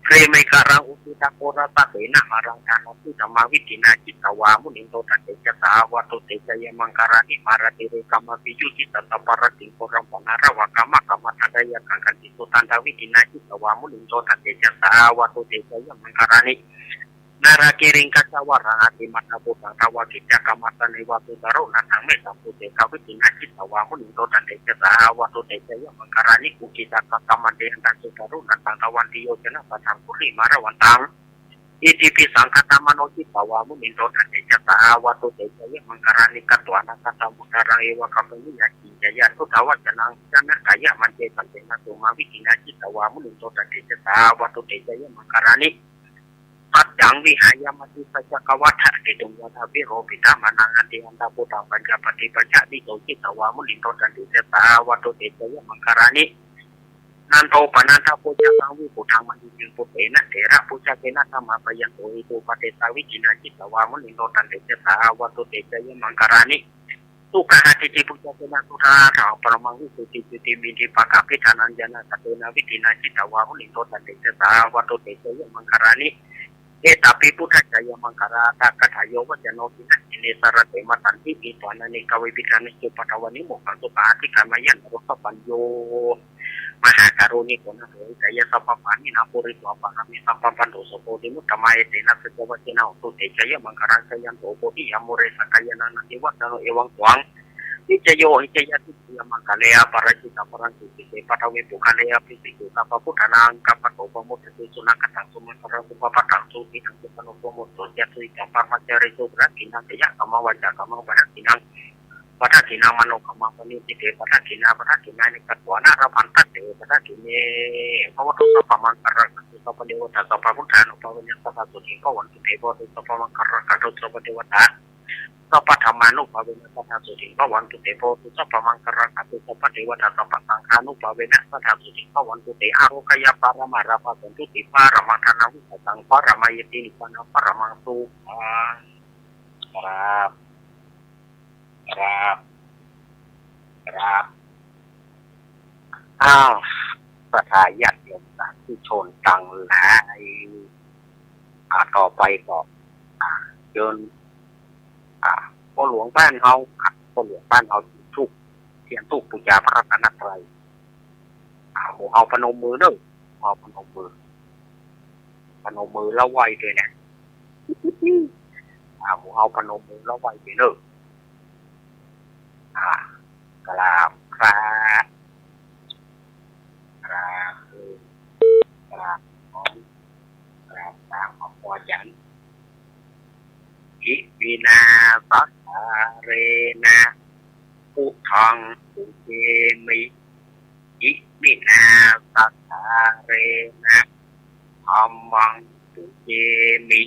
grīmekhalaṃ uditaghorasasenamāraṃ, dānādidhammavidhinā jitavā munindo, tantejasā hotu te jayamaṅgalāni. Mārātirekam abhiyujjhitasabbarattiṃ, ghorampanāḷavakamakkhamathaddhayakkhaṃ, khantīsudantavidhinā jitavā munindo, tantejasā hotu te jayamaṅgalāni. Nāḷāgiriṃ gajavaraṃ atimattabhūtaṃ, dāvaggicakkamasanīva sudāruṇantaṃ, mettambusekavidhinā jitavā munindo, tantejasā hotu te jayamaṅgalāni. Ukkhittakhaggam atihatthasudāruṇantaṃ, dhāvantiyojanapathaṅgulimālavantaṃ, iddhībhisaṅkhatamano jitavā munindo, tantejasā hotu te jayamaṅgalāni. Katvāna kaṭṭhamudaraṃ iva gabbhinīyā, ciñcāya duṭṭhavacanaṃ janakāyamajjhe, santena somavidhinā jitavā munindo, tantejasā hotu te jayamaṅgalāni. Saccaṃ vihāya matisaccakavādaketuṃ, vādābhiropitamanaṃ atiandhabhūtaṃ, paññāpadīpajalito jitavā munindo, tantejasā hotu te jayamaṅgalāni. Nandopanandabhujagaṃ vibudhaṃ mahiddhiṃ, puttena therabhujagena damāpayanto, iddhūpadesavidhinā jitavā munindo, tantejasā hotu te jayamaṅgalāni. Duggāhadiṭṭhibhujagena sudaṭṭhahatthaṃ, brahmaṃ visuddhijutimiddhibakābhidhānaṃ, ñāṇāgadena vidhinā jitavā munindo, tantejasā hotu te jayamaṅgalāni. Etāpi buddhajayamaṅgalaaṭṭhagāthā, yo vācano dinadine sarate matandī, hitvānanekavividhāni cupaddavāni, mokkhaṃ sukhaṃ adhigameyya naro sapañño. Mahākāruṇiko nātho hitāya sabbapāṇinaṃ, pūretvā pāramī sabbā patto sambodhimuttamaṃ, etena saccavajjena hotu te jayamaṅgalaṃ. Jayanto bodhiyā mūle sakyānaṃ nandivaḍḍhano, evaṃ tvaṃ vijayo hohi jayassu jayamaṅgale, aparājitapallaṅke sīse paṭhavipokkhare, abhiseke sabbabuddhānaṃ aggappatto pamodati. Sunakkhattaṃ sumaṅgalaṃ supabhātaṃ suhuṭṭhitaṃ, sukhaṇo sumuhutto ca suyiṭṭhaṃ brahmacārisu, padakkhiṇaṃ kāyakammaṃ vācākammaṃ padakkhiṇaṃ, padakkhiṇaṃ manokammaṃ paṇidhī te padakkhiṇā, padakkhiṇāni katvāna labhantatthe padakkhiṇe. Bhavatu sabbamaṅgalaṃ rakkhantu sabbadevatā, sabbabuddhānubhāvena sadā sotthī bhavantu te. Bhavatu sabbamaṅgalaṃ rakkhantu sabbadevatā, sabbadhammānubhāvena sadā sotthī bhavantu te. Bhavatu sabbamaṅgalaṃ rakkhantu sabbadevatā, sabbasaṅghānubhāvena sadā sotthī bhavantu te. Ārogyapāramaṃ lābhaṃ, santuṭṭhipāramaṃ dhanaṃ, vissākaṃ paramaṃ ñātiṃ, nibbānaṃ paramaṃ sukhaṃ. ครับ ครับ ครับ อ้าว ศรัทธาญาติโยมสาธุชนตังหลาย อ่า ต่อไปก็ อ่า เชิญ อ่า ป้อหลวงบ้านเฮา อ่า ป้อหลวงบ้านเฮา จุดธูป เทียนธูป ปู๋จาพระรัตนตรัย อ่า หมู่เฮาพนมมือเน่อ หมู่เฮาพนมมือ พนมมือแล้วไหว้ด้วยนะ อ่า หมู่เฮาพนมมือแล้วไหว้ด้วยเน่อ อ่า กราบพระ กราบ กราบของ กราบตามของอาจารย์ Iminā sakkārena buddhaṃ pūjemi. Iminā sakkārena dhammaṃ pūjemi.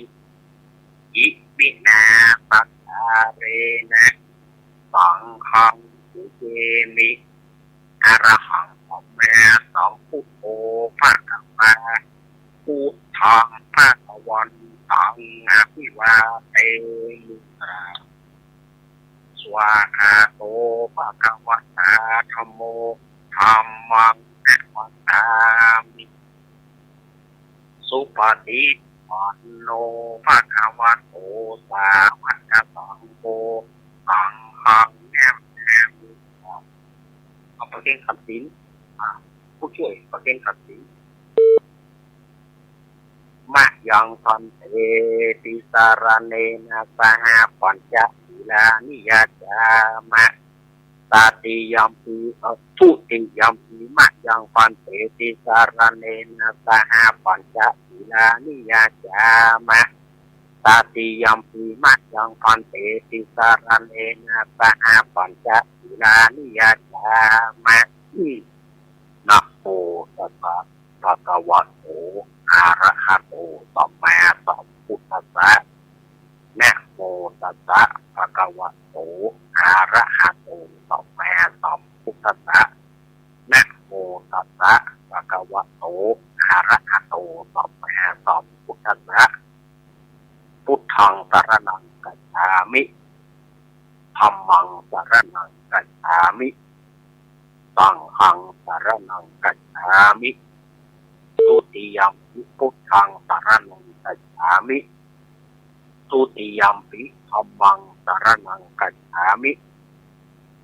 Iminā sakkārena saṅghaṃ pūjemi. Arahaṃ sammāsambuddho bhagavā, buddhaṃ bhagavantaṃ abhivādemi. Svākkhāto bhagavatā dhammo, dhammaṃ namassāmi. Supaṭipanno bhagavato sāvakasaṅgho, saṅghaṃ namāmi. เอาประเคนขันธ์ศีล อ่า ผู้ช่วยประเคนขันธ์ศีล Mayaṃ bhante tisaraṇena saha pañca sīlāni yācāma. Tatiyampi, eh, dutiyampi mayaṃ bhante tisaraṇena saha pañca sīlāni yācāma. Tatiyampi mayaṃ bhante tisaraṇena saha pañca sīlāni yācāma. Namo tassa bhagavato arahato sammāsambuddhassa. Namo tassa bhagavato arahato sammāsambuddhassa. Namo tassa bhagavato arahato sammāsambuddhassa. ทัสสะ พุทธังสรณังคัจฉามิ ธัมมังสรณังคัจฉามิ สังฆังสรณังคัจฉามิ ทุติยัมปิพุทธังสรณังคัจฉามิ ทุติยัมปิธัมมังสรณังคัจฉามิ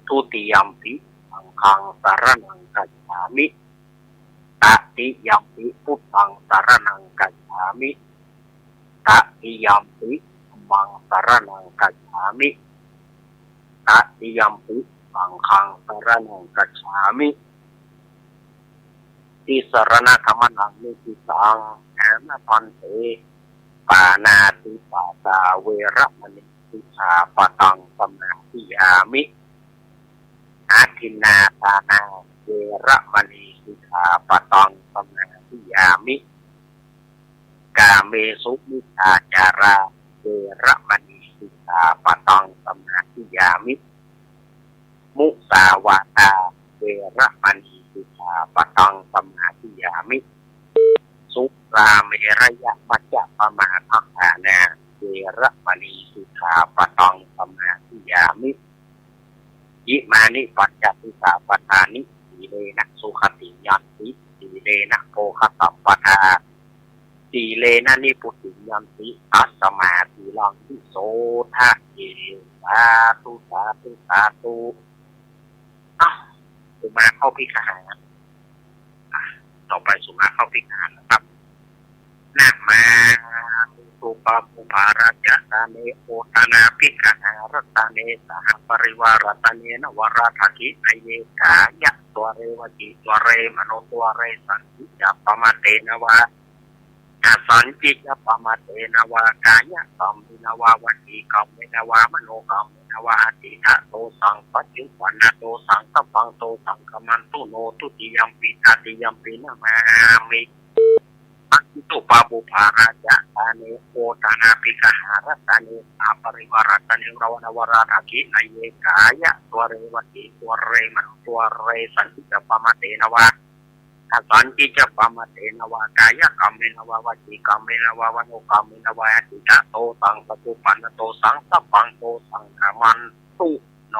ทุติยัมปิสังฆังสรณังคัจฉามิ ตติยัมปิพุทธังสรณังคัจฉามิ ตติยัมปิธัมมังสรณังคัจฉามิ ตติยัมปิสังฆังสรณังคัจฉามิ ติสรณะขะมะนะ นิฏฐิตัง อามา ภันเต ปาณาติปาตา เวระมะณี สิกขาปะตัง สมาธิยามิ อะทินนาทานา เวระมะณี สิกขาปะตัง สมาธิยามิ กาเมสุมิจฉาจารา เวระมะณี สิกขาปะตัง สมาธิยามิ มุสาวาทา เวระมะณี สิกขาปะตัง สมาธิยามิ สุราเมระยะมัจจะปะมาทฐานา เวระมะณี สิกขาปะตัง สมาธิยามิ อิมานิปัญจสิกขาปะทานิ สีเลนะสุขะติง ยันติ สีเลนะโภคะสัมปะทา สีเลนะนิพพุติง ยันติ ตัสสะมา สีลัง วิโสทะเย สาธุ สาธุ สาธุ อ้าว อุมาเข้าภิกขหาร อ่ะ ต่อไปสุมาเข้าภิกขหารนะครับ นะมามิ สุปะปุปปาราชะตะเน โอทนาภิกขหารตะเน สหปริวารัตะเน นวราฐกินะเย กายะ สวะเร วจี สวะเร มโน สวะเร สันติ จะ ปะมะเต นะวา อสันติ จะ ปะมะเต นะวา กายะกัมเมนะวา วจีกัมเมนะวา มโนกัมเมนะวา อะทิฏฐะโตสัง ปัจจุปันนะโตสัง สัพพังโตสัง กัมมันตุ โน ทุติยัมปิ ตติยัมปิ นะมามิ มังคิสุปะปุปปาราชะตะเน โอทนาภิกขหารตะเน สหปริวารัตะเน นวราฐกินะเย กายะ สวะเร วจี สวะเร มโน สวะเร สันติ จะ ปะมะเต นะวา อสันติ จะ ปะมะเต นะวา กายะกัมเมนะวา วจีกัมเมนะวา มโนกัมเมนะวา อะทิฏฐะโตสัง ปัจจุปันนะโตสัง สัพพังโตสัง กัมมันตุ โน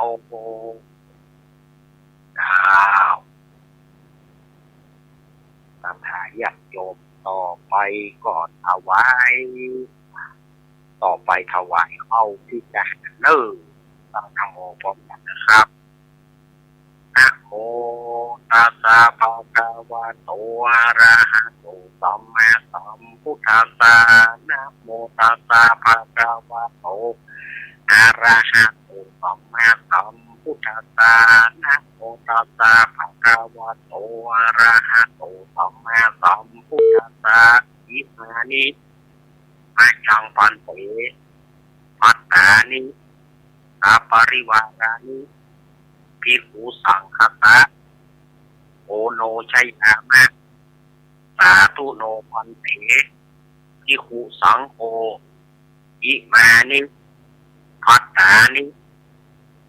อ้าว ศรัทธาญาติโยม ต่อไปก็ถวาย ต่อไปถวายเข้าภิกขหารเนอะ ตั้งนะโมพร้อมกันนะครับ นะโมตัสสะ ภะคะวะโต อะระหะโต สัมมาสัมพุทธัสสะ นะโมตัสสะ ภะคะวะโต อะระหะโต สัมมาสัมพุทธัสสะ นะโมตัสสะ ภะคะวะโต อะระหะโต สัมมาสัมพุทธัสสะ อิมานิ มะยัง ภันเต ภัตตานิ สะปะริวารานิ ภิกขุสังฆัสสะ โอโนชยามะ สาธุโน ภันเต ภิกขุสังโฆ อิมานิ ภัตตานิ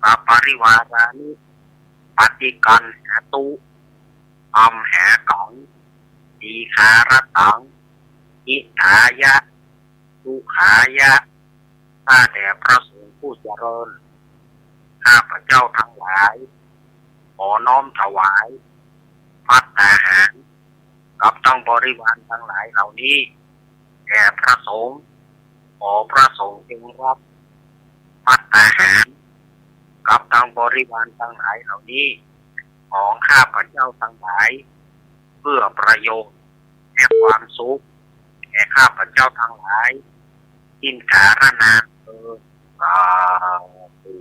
สะปะริวารานิ ปะฏิกกัณหะตุ อัมหากัง สีคาระตัง หิตายะ สุขายะ ข้าแต่พระสงฆ์ผู้เจริญ ข้าพเจ้าทั้งหลาย ขอน้อมถวาย ภัตตาหาร กับทั้งบริวารทั้งหลายเหล่านี้ แด่พระสงฆ์ ขอพระสงฆ์จงรับ ภัตตาหาร กับทั้งบริวารทั้งหลายเหล่านี้ ของข้าพเจ้าทั้งหลาย เพื่อประโยชน์และความสุข แก่ข้าพเจ้าทั้งหลาย สิ้นกาลนานเทอญ สาธุ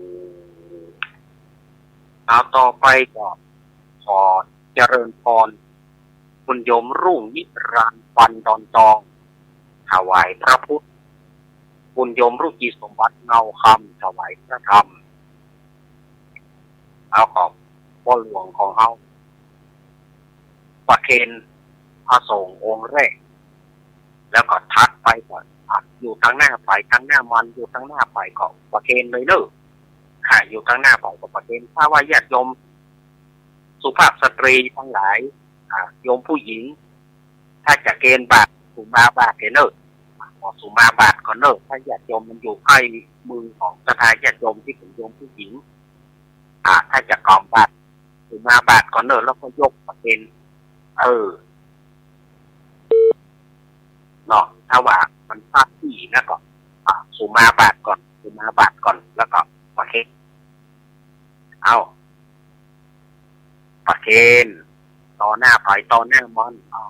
เอาต่อไปก็ขอเจริญพร คุณโยมรุ่งนิรันดร์ ปันดอนตอง ถวายพระพุทธ คุณโยมรุ่งจิตสมบัติ เงาคำ ถวายพระธรรม เอาก็พ่อหลวงของเฮา ประเคนพระสงฆ์องค์แรก แล้วก็ถัดไปก็ อ่ะ อยู่ตังหน้าใผ ตังหน้ามัน อยู่ตังหน้าใผก็ประเคนเลยเนอะ ค่ะ อยู่ตังหน้าใผก็ประเคน ถ้าว่าญาติโยมสุภาพสตรีทั้งหลาย อ่ะ โยมผู้หญิง ถ้าจะเคนบาตร สุมาบาตรเคนเนอะ ขอสุมาบาตรก่อนเน่อ ถ้าญาติโยมมันอยู่ใก้มือของศรัทธาญาติโยมตี้เป๋นโยมผู้หญิง อ่า ถ้าจะกล่อมบาตร สุมาบาตรก่อนเน่อ แล้วก็ยกประเคน เออ เนาะ ถ้าว่ามันพลาดตี้นะก็ อ่า สุมาบาตรก่อน สุมาบาตรก่อน แล้วก็ประเคน เอา ประเคน ต่อหน้าใผต่อหน้ามัน เอา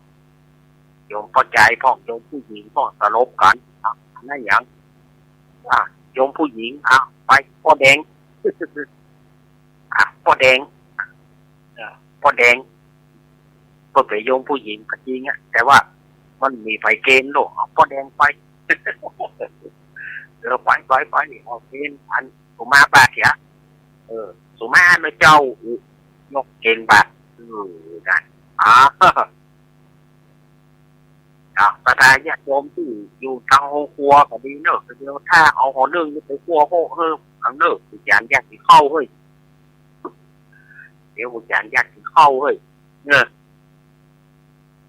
โยมป้อจายพ่อง โยมผู้หญิงพ่อง สลบกั๋น เอา อันนั้นหยัง อ่ะ โยมผู้หญิง เอา ไป ป้อแดง อ่ะ ป้อแดง เออ ป้อแดง ก็เป๋นโยมผู้หญิงก็จริงอะ แต่ว่ามันมีใผเกณฑ์โลก เอาป้อแดงไป เออ ไป ไป ไป เอาเกณฑ์อันสุมาบาตรเหีย เออ สุมาเน่อเจ้า ยกเกณฑ์บาตร เออ นั่น อ่า อ่ะ ศรัทธาญาติโยมตี้อยู่ตางห้องครัวก็ดีเน่อ เดี๋ยวถ้าเอาหอนึ่งนี่ไปคั่วโฮะเฮ้อ อันเน่อ อุจจาระยากกิ๋นข้าวเฮ้ย เดี๋ยวอุจจาระยากกิ๋นข้าวเฮ้ย เออ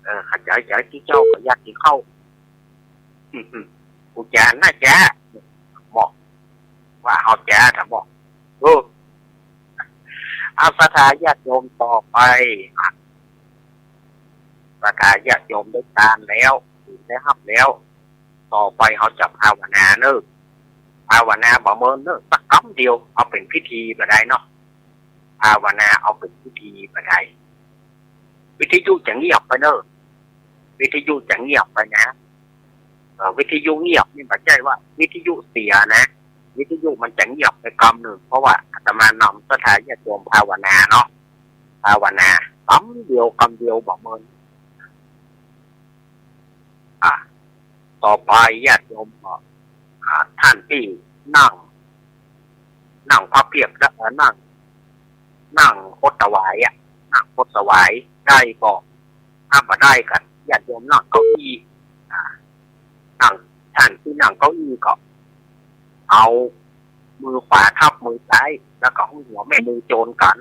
เออ เข้าใจ๋ ใจ๋ตี้เจ้าก็ยากกิ๋นข้าว อุจจาระน่าจะ บอก ว่าเอาจ๋า ถ้าบอก เออ เอาศรัทธาญาติโยมต่อไป อ่ะ ศรัทธาญาติโยมได้ตานแล้ว ศีลได้ฮับแล้ว ต่อไปเฮาจะภาวนาเน่อ ภาวนาบ่เมินเน่อ สักกำเดียว เอาเป๋นพิธีบ่ได้เนาะ ภาวนาเอาเป๋นพิธีบ่ได้ วิทยุจะเงียบไปเน่อ วิทยุจะเงียบไปนะ เอ่อ วิทยุเงียบนี่บ่ใจ้ว่าวิทยุเสียนะ วิทยุมันจะเงียบไปกำหนึ่ง เพราะว่าอาตมานำศรัทธาญาติโยมภาวนาเนาะ ภาวนา กำเดียว กำเดียวบ่เมิน อ่ะ ต่อไปญาติโยมก็ อ่า ต้านตี้นั่ง นั่งพับเพียบ เอ่อ นั่ง นั่งคดถวายอะ นั่งคดถวายได้ก็ ถ้าบ่ได้ก็ญาติโยมนั่งเก้าอี้ อ่า นั่ง ต้านตี้นั่งเก้าอี้ก็ เอามือขวาทับมือซ้าย แล้วก็เอาหัวแม่มือโจนกั๋น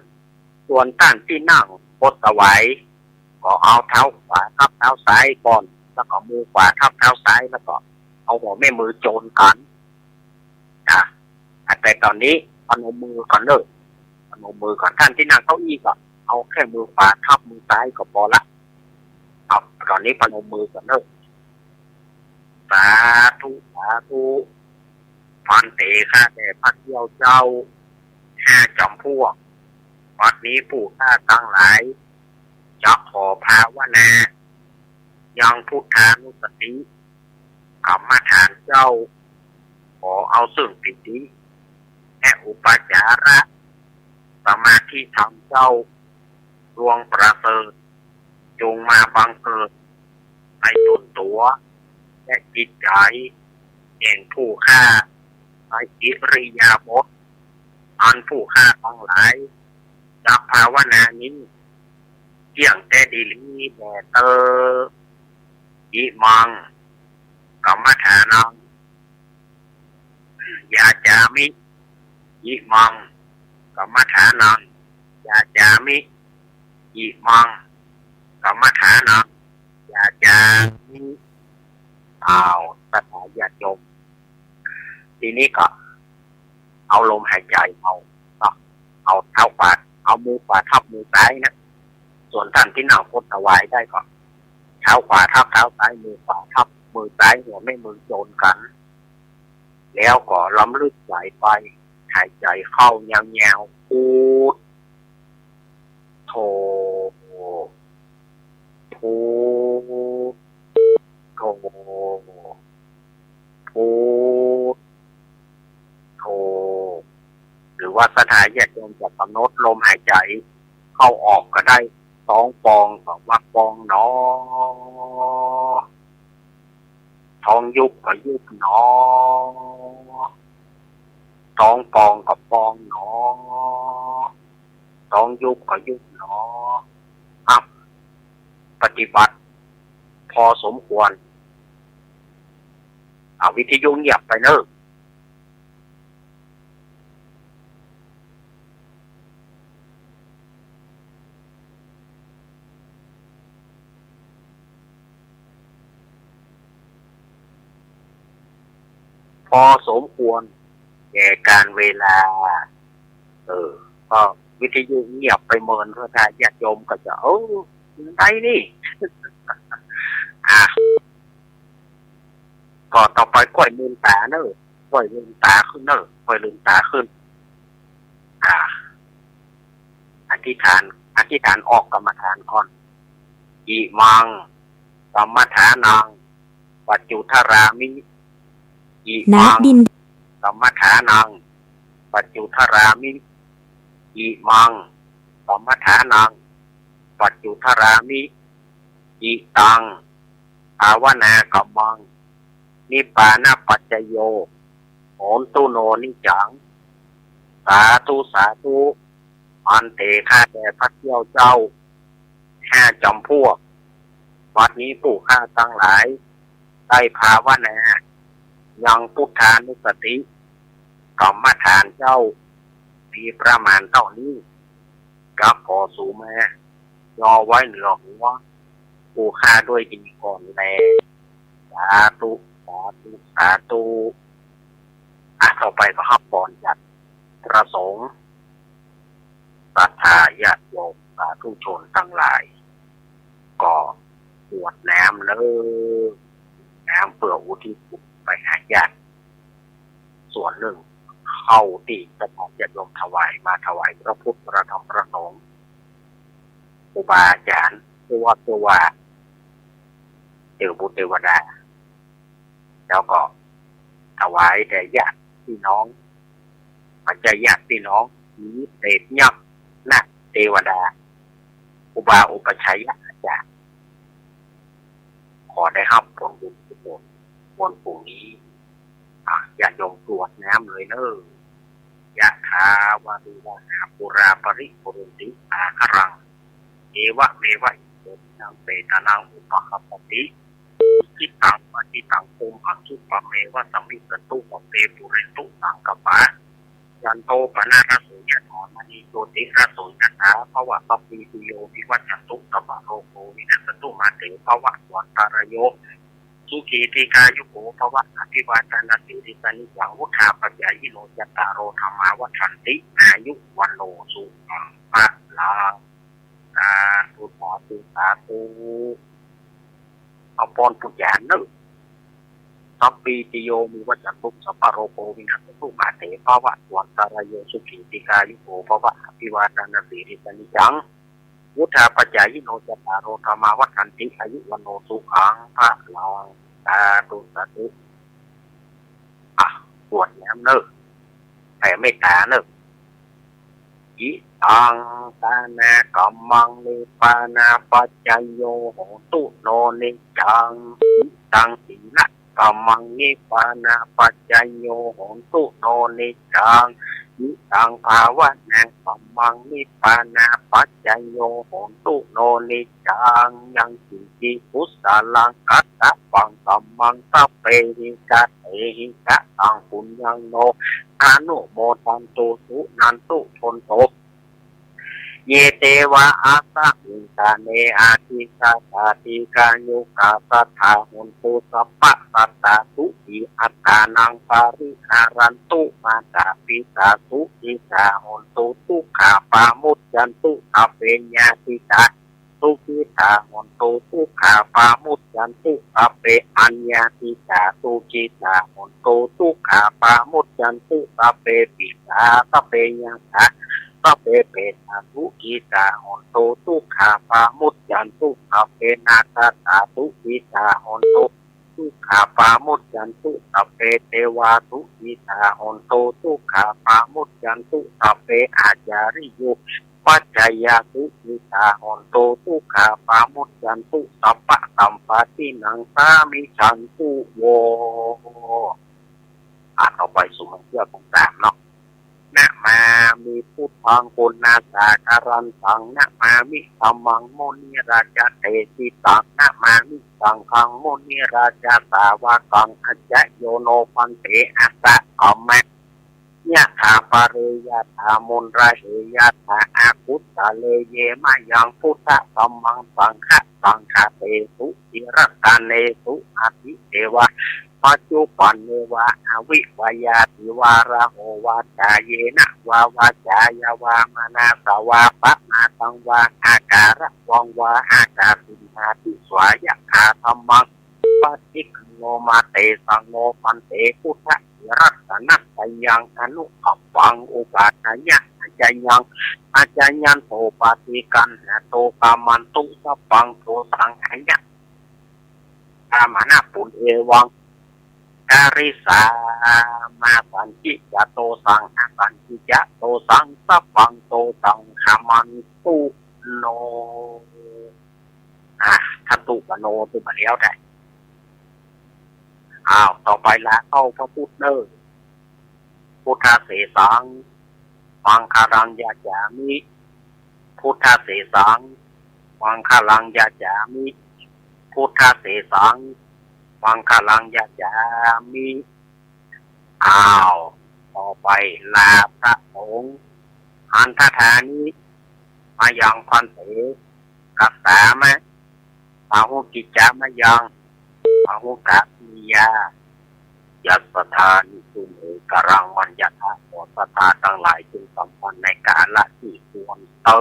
ส่วนต้านตี้นั่งคดถวาย ก็เอาเท้าขวาทับเท้าซ้ายก่อน แล้วก็มือขวาทับเท้าซ้าย แล้วก็เอาหัวแม่มือโจนกั๋น อ่ะ แต่ต๋อนนี้พนมมือก่อนเน่อ พนมมือก่อน ต้านตี้นั่งเก้าอี้ก็เอาแค่มือขวาทับมือซ้ายก็ปอละ เอา ต๋อนนี้พนมมือก่อนเน่อ สาธุ สาธุ ภันเต ข้าแต่พระเกี้ยวเจ้า ห้าจ๋อมพวก บัดนี้ผู้ข้าตังหลาย จะขอภาวนา ยังพุทธานุสติ กรรมฐานเจ้า ขอเอาซึ่งปีติ และอุปจาระ สมาธิธรรมเจ้า ดวงประเสริฐ จงมาบังเกิด ในต๋นตั๋ว และจิตใจ๋ แห่งผู้ข้า ในอิริยาบถ อันผู้ข้าตังหลาย จะภาวนานี้ เตี้ยงแต๊ดีหลีแด่เต๊อะ อิมัง กรรมฐานัง ยาจามิ อิมัง กรรมฐานัง ยาจามิ อิมัง กรรมฐานัง ยาจามิ อ้าว ศรัทธาญาติโยม ทีนี้ก็เอาลมหายใจ๋เอาเนาะ เอาเท้าขวา เอามือขวาทับมือซ้ายนะ ส่วนต้านตี้นั่งคดถวายได้ก็ เท้าขวาทับเท้าซ้าย มือขวาทับมือซ้าย หัวแม่มือโจนกั๋น แล้วก็รำลึกใจ๋ไป หายใจ๋เข้ายาวๆ พุทโธ พุทโธ พุทโธ หรือว่าศรัทธาญาติโยมจะกำหนดลมหายใจ๋เข้าออกก็ได้ ต๊องปองก็ว่าปองหนอ ต๊องยุบก็ยุบหนอ ต๊องปองก็ปองหนอ ต๊องยุบก็ยุบหนอ อ่ะ ปฏิบัติพอสมควร อ่ะ วิทยุเงียบไปเน่อ พอสมควรแก่กาลเวลา เออ ก็วิทยุเงียบไปเมิน เพื่อถ้าญาติโยมก็จะ เออ ไดนี่ อ่ะ ก็ต่อไปก้อยลืมต๋าเน่อ ก้อยลืมต๋าขึ้นเน่อ ก้อยลืมต๋าขึ้น อ่ะ อธิษฐาน อธิษฐานออกกรรมฐานก่อน อิมัง กรรมฐานัง ปัจจุทรามิ อิ ณ มัง ดิน กรรมฐานัง ปัจจุทรามิ อิมัง กรรมฐานัง ปัจจุทรามิ อิตัง ภาวนากรรมัง นิพพานปัจจโย โหนตุโนนิจจัง สาธุ สาธุ อันเต ข้าแต่พระเจ้าเจ้า ห้าจำพวก บัดนี้ผู้ข้าตังหลาย ได้ภาวนา ยังพุทธานุสติ กรรมฐานเจ้า มีประมาณเต้านี้ กับขอสูงมา ยอไว้เหนือหัว ผู้ข้าด้วยดีก่อนแล สาธุ สาธุ สาธุ อ่ะ ต่อไปก็ฮับพรจากพระสงฆ์ ศรัทธาญาติโยมสาธุชนตังหลาย ก็กรวดน้ำเน่อ น้ำเปื้ออุทิศบุญไปหาญาติ ส่วนนึ่งเข้าตี้ศรัทธาญาติโยมถวายมา ถวายพระพุทธ พระธรรม พระสงฆ์ ครูบาอาจ๋ารย์ เทวะ เทวา เต๋วบุตรเต๋วดา แล้วก็ถวายแด่ญาติพี่น้อง ปัจจัยญาติพี่น้อง มีเศษยักษ์ นาคเตวดา อุบาอุปัชฌายะอาจ๋ารย์ ขอได้ฮับผลบุญกุศลวันพรุ่งนี้ อ่ะ ญาติโยมกรวดน้ำเลยเน่อ ยะถาวาริวะหาปูราปริปูเรนติสาคารัง เอวะเมวะอิโต ทินังเปตานังอุปะกัปปติ อิจิตังปัจิตังตุมหังคิปะเมวะสะมิชฌะตุ สัพเพปูเรนตุสังกัปปะ จันโทปะนะระโสยะถา มณีโชติระโสยะถา ภะวะสัพพีติโยวิวัชชันตุ สัพพะโรโควินัสสะตุ มาเตภะวัตวันตะราโย สุขีทีคายุโกภะวะ อะภิวาทะนะสีลิสะนิจัง วุฑฒาปะจายิโน จัตตาโร ธัมมา วัฑฒันติ อายุ วัณโณ สุขัง พะลัง สาธุ สาธุ สาธุ เอาพรปุญญาเน่อ สัพพีติโยวิวัชชันตุ สัพพะโรโควินัสสะตุ มาเตภะวัตวันตะราโย สุขีทีคายุโกภะวะ อะภิวาทะนะสีลิสะนิจัง วุฑฒาปะจายิโน จัตตาโร ธัมมา วัฑฒันติ อายุ วัณโณ สุขัง พะลัง สาธุ สาธุ อ่ะ กรวดน้ำเน่อ แผ่เมตตาเน่อ อิตัง ทานะกัมมัง นิพพานะปัจจโย โหตุ โน นิจจัง อิตัง สีละกัมมัง นิพพานะปัจจโย โหตุ โน นิจจัง อิตัง ภาวนากัมมัง นิพพานะปัจจโย โหตุ โน นิจจัง ยังกิญจิ กุสลัง กัตถะปัง กัมมัง สัพเพหิ กะเตหิ กะตัง ปุญญัง โน อะนุโมทันตุ สุนันตุ โภนโต เย เตวะ อัสสะมิง สะเน อะทิสสะ ดีฆายุกา สัตถา โหนตุ สัพพะสัตตา สุขี อัตตานัง ปะริหารันตุ มาตา ปิตา สุขี ตา โหนตุ สุขา ปะมุจจันตุ สัพเพ ญาติกา สุขี ตา โหนตุ สุขา ปะมุจจันตุ สัพเพ อัญญาติกา สุขี ตา โหนตุ สุขา ปะมุจจันตุ สัพเพ ปิตา สัพเพ ญาตา สัพเพ เปตา สุขี ตา โหนตุ สุขา ปะมุจจันตุ สัพเพ นาคาตา สุขี ตา โหนตุ สุขา ปะมุจจันตุ สัพเพ เตวา สุขี ตา โหนตุ สุขา ปะมุจจันตุ สัพเพ อาจาริยุ ปัจจยา สุขี ตา โหนตุ สุขา ปะมุจจันตุ สัพพะสัมปะทินัง สามิชันตุ โว อ่ะ ต่อไปสู่มันเชื่อของสามเนาะ นะมามิ พุทธัง ปุณณสาคารันตัง นะมามิ ธัมมัง มุนิราชเตสิตัง นะมามิ สังฆัง มุนิราชสาวกัง อัจจโย โน ภันเต อัสสะ กัมมะ ยะถา ปะเร ยะถา มุนระเห ยะถา อะกุสะเล เย มะยัง พุทธะ ธัมมัง สังฆะ สังฆาเตสุ ติรัตเนสุ อะติเตวะ ปัจจุปันเนวะ อวิวายาติวาระโหวาจา เยนะวาวาจายาวามนัสสวาปะมาทังวา อาการะวังวา อาจาสินนาทิสวายะถาธัมมัง ปัจฉิกังโนมาเตสังโนปันเต พุทธะเถระสะนะสะยัง อนุขัปปัง อุปาทายะ อาจายัง อาจายันโต ปาติกัณหะโต กามันตุ สัพพัง โตสังขยะ กามะนะปุญเอวัง การิสามา สันติจะโตสัง อสันติจะโตสัง สัพพัง โตสัง ขมันตุ โน อ่ะ ทัตตุปะโน ตุปะเดียวได้ อ้าว ต่อไปลาเข้าพระพุทธเนอะ พุทธเสสัง มังคลังยาจามิ พุทธเสสัง มังคลังยาจามิ พุทธเสสัง มังคลังยาจามิ อ้าว ต่อไปลาพระสงฆ์ หันทะทานิ มะยังภันเต กัสสามะ ปาหุกิจจามะยัง ปาหุกะกิริยา ยัสสะทานิ สุเมกะรัง มัญญะทะ ขอศรัทธาตังหลายจงสัมพันธ์ในกาละที่ควรเตอ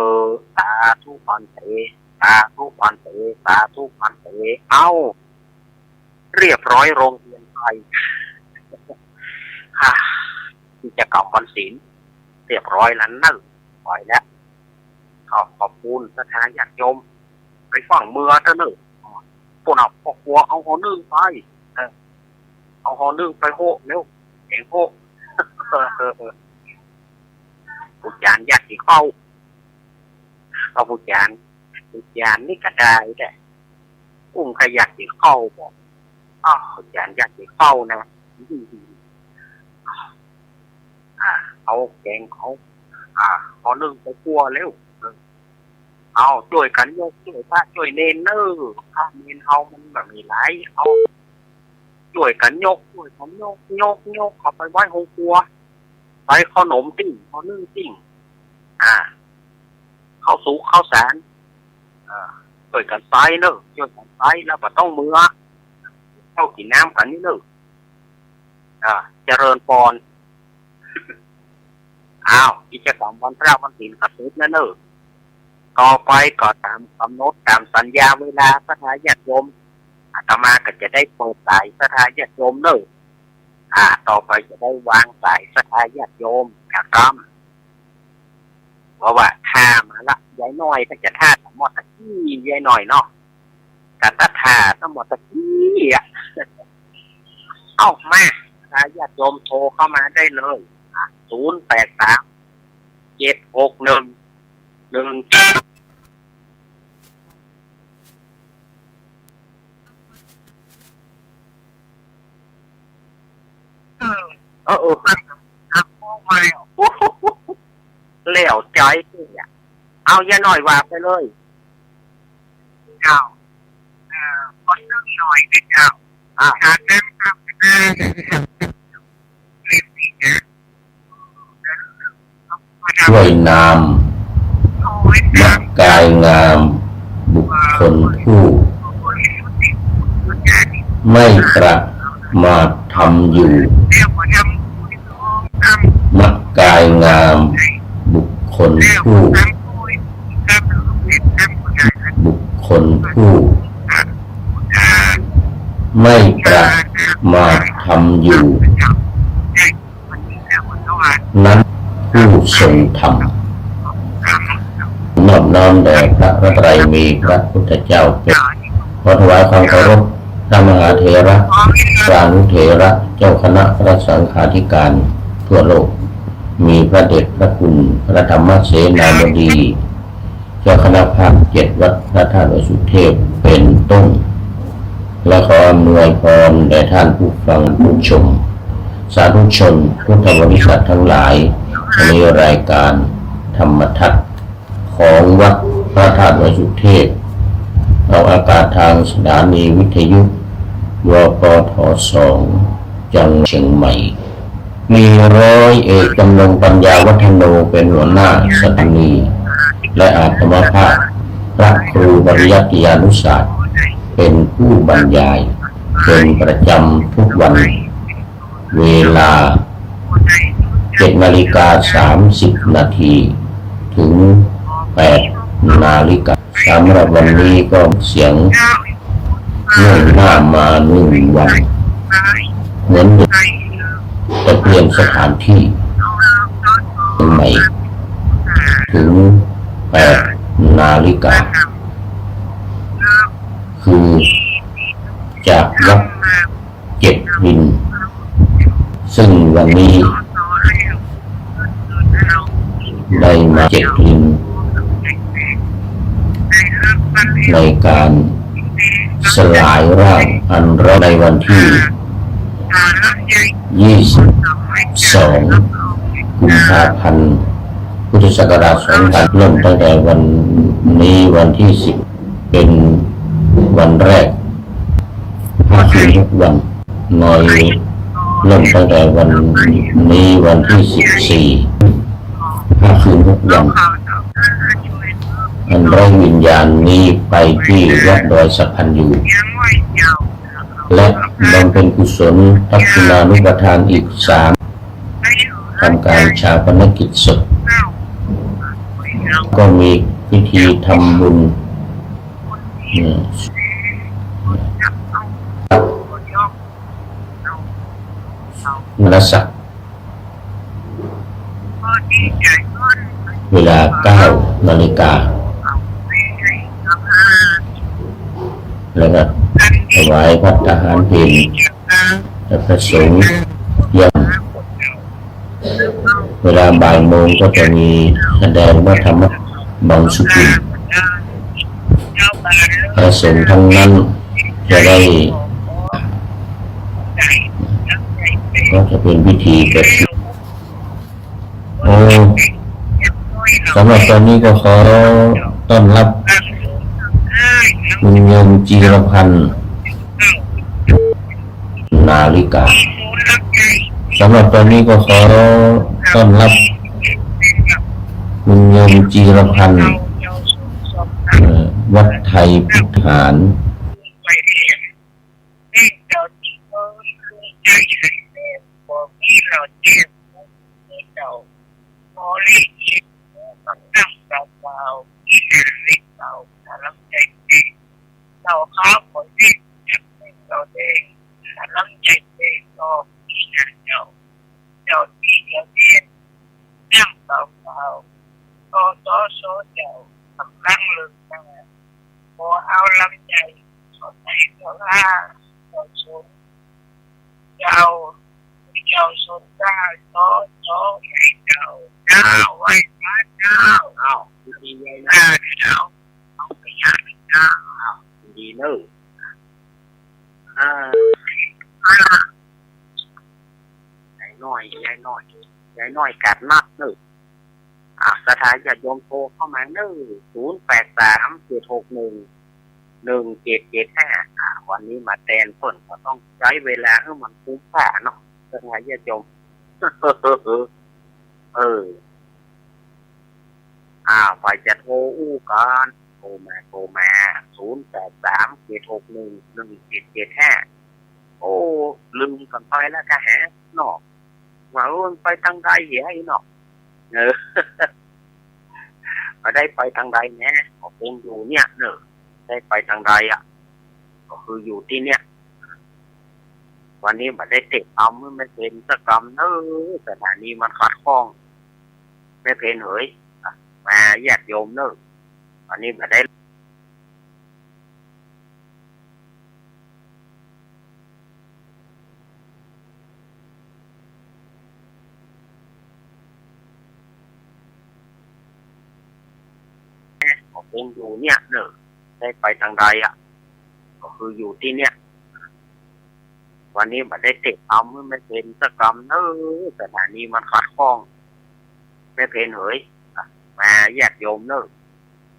สาธุภันเต สาธุภันเต สาธุภันเต เอ้า เรียบร้อยโรงเรียนไป ฮ่า กิจกรรมวันศีล เรียบร้อยแล้วเนอะ ไปแล้ว ขอบ ขอบคุณศรัทธาญาติโยม ไปฟังเมื่อเต๊อะเนอะ ปู้นเอาพ่อครัวเอาห่อนึ่งไป เออ เอาห่อนึ่งไปโฮะเร็ว เองโฮะ ผู้จารย์อยากกิ๋นข้าว เอาผู้จารย์ ผู้จารย์นี่ก็ได้แหละ อุ้มก็อยากกิ๋นข้าวบอก อ้าว ผู้จารย์อยากกิ๋นข้าวนะ อ่า เอาแกงเขา อ่า ห่อนึ่งไปครัวเร็ว เออ เอา จ้วยกั๋นยก จ้วยพระ จ้วยเณรเน่อ พระเณรเฮามันบ่มีหลาย เอา จ้วยกั๋นยก จ้วยกั๋นยก ยก ยก เอาไปไว้ห้องครัว ใส่ข้าวหนมติ๊ง ห่อนึ่งติ๊ง อ่า ข้าวสุกข้าวสาร อ่า จ้วยกั๋นใส่เน่อ จ้วยกั๋นใส่ แล้วบ่ต้องเมือ เข้ากิ๋นน้ำกั๋นนี่เน่อ อ่า เจริญพร อ้าว กิจกรรมวันพระวันศีลก็สุดแล้วเน่อ ต่อไปก็ต๋ามก๋ำหนดต๋ามสัญญาเวลาศรัทธาญาติโยม อาตมาก็จะได้เปิดสายศรัทธาญาติโยมเน่อ อ่า ต่อไปจะได้วางสายศรัทธาญาติโยม อยากถาม เพราะว่าถ้ามาละ ยายน้อยก็จะถ้าสมอตะกี้ยายน้อยเนาะ ก็ถ้าถ้าสมอตะกี้อะ เอ้า มา ศรัทธาญาติโยมโทรเข้ามาได้เลย อ่ะ ศูนย์แปดสาม เจ็ดหกหนึ่ง หนึ่ง เออ เออ เออ แล้วใจ๋เนี่ย เอา ยายน้อยว่าไปเลย เจ้า เอ่อ ขอนึ่งหน่อยนะเจ้า อ่ะ ขาดน้ำครับ เล่นนี่นะ ด้วยนาม มักกายงาม บุคคลผู้ ไม่ประมาทธรรมอยู่ มักกายงาม บุคคลผู้ บุคคลผู้ ไม่ประมาทธรรมอยู่ นั้นผู้ทรงธรรม นอบน้อมแด่พระรัตนตรัยมีพระพุทธเจ้าเป็น ขอถวายความเคารพพระมหาเถระ พระอนุเถระ เจ้าคณะพระสังฆาธิการทั่วโลก มีพระเดชพระคุณพระธรรมเสนาบดี เจ้าคณะภาคเจ็ดวัดพระธาตุดอยสุเทพเป็นต้น และขออำนวยพรแด่ท่านผู้ฟังผู้ชม สาธุชนพุทธบริษัททั้งหลาย วันนี้รายการธรรมทัศน์ของวัดพระธาตุดอยสุเทพ ออกอากาศทางสถานีวิทยุ วปท สอง จังหวัดเชียงใหม่ มีร้อยเอกจำนง ปัญญาวัฒโน เป็นหัวหน้าสถานี และอาตมาภาพพระครูปริยัติยานุศาสตร์เป็นผู้บรรยาย เป็นประจำทุกวัน เวลาเจ็ดนาฬิกาสามสิบนาที ถึงแปดนาฬิกา สำหรับวันนี้ก็เสียงล่วงหน้ามาหนึ่งวัน เหมือนเดิม จะเปลี่ยนสถานที่ใหม่ ถึงแปดนาฬิกา คือจากวัดเจ็ดริน ซึ่งวันนี้ได้มาเจ็ดริน ในการสลายร่างอันแรกในวันที่ยี่สิบสองกุมภาพันธ์ พุทธศักราชสองพัน เริ่มตั้งแต่วันนี้วันที่สิบ เป็นวันแรก ห้าคืนหกวัน ใน เริ่มตั้งแต่วันนี้วันที่สิบสี่ ห้าคืนหกวัน อันไร้วิญญาณนี้ไปที่วัดดอยสัพพัญญู และบำเพ็ญกุศลทักษิณานุปทานอีกสาม ทำการฌาปนกิจศพ ก็มีพิธีทำบุญ อืม มรณศัพท์ เวลาเก้านาฬิกา แล้วก็ถวายภัตตาหารเพล พระสงฆ์ยัง เวลาบ่ายโมงก็จะมีแสดงพระธรรมบังสุกุล พระสงฆ์ทั้งนั้นจะได้ ก็จะเป็นพิธีแบบ โอ้ สำหรับตอนนี้ก็ขอต้อนรับคุณโยมจีรพันธ์ นาฬิกา สำหรับตอนนี้ก็ขอต้อนรับคุณโยมจีรพันธ์ เอ่อ วัดไทยพุทธวิหาร เจ้า เจ้าสนต้า เจ้า เจ้า ไหว้เจ้า เจ้า ไหว้พระเจ้า อ้าว ดีๆ ยายน้อย เจ้า เอาไปหาเจ้า อ้าว ดีๆ เนอะ อ่า อ่า ยายน้อย ยายน้อย ยายน้อยกาดนัดเนอะ อ่า ศรัทธาญาติโยมโทรเข้ามาเนอะ ศูนย์แปดสาม เจ็ดหกหนึ่ง หนึ่งเจ็ดเจ็ดห้า อ่า วันนี้มาแตนเปิ้นก็ต้องใจ๊เวลาหื้อมันคุ้มค่าเนาะ ศรัทธาญาติโยม เออ อ่า ใผจะโทรอู้ก่อน โทรมา โทรมา ศูนย์แปดสาม เจ็ดหกหนึ่ง หนึ่งเจ็ดเจ็ดห้า โอ้ ลืมกั๋นไปแล้วกาแหเนาะ ว่า เออ มันไปตางใดเหียอีเนาะ เออ บ่ได้ไปตางใดแหน่ ก็คงอยู่เนี่ยเนอะ ได้ไปตางใดอะ ก็คืออยู่ตี้เนี่ย วันนี้บ่ได้เตะตำหื้อแม่เพ็ญสักกำเนอะ สถานีมันขัดข้อง แม่เพ็ญเหย มาญาติโยมเนอะ วันนี้บ่ได้ ก็คงอยู่เนี่ยเนอะ ได้ไปตางใดอะ ก็คืออยู่ตี้เนี่ย วันนี้บ่ได้เตะตำหื้อแม่เพ็ญสักกำเนอะ สถานีมันขัดข้อง แม่เพ็ญเหย มาญาติโยมเนอะ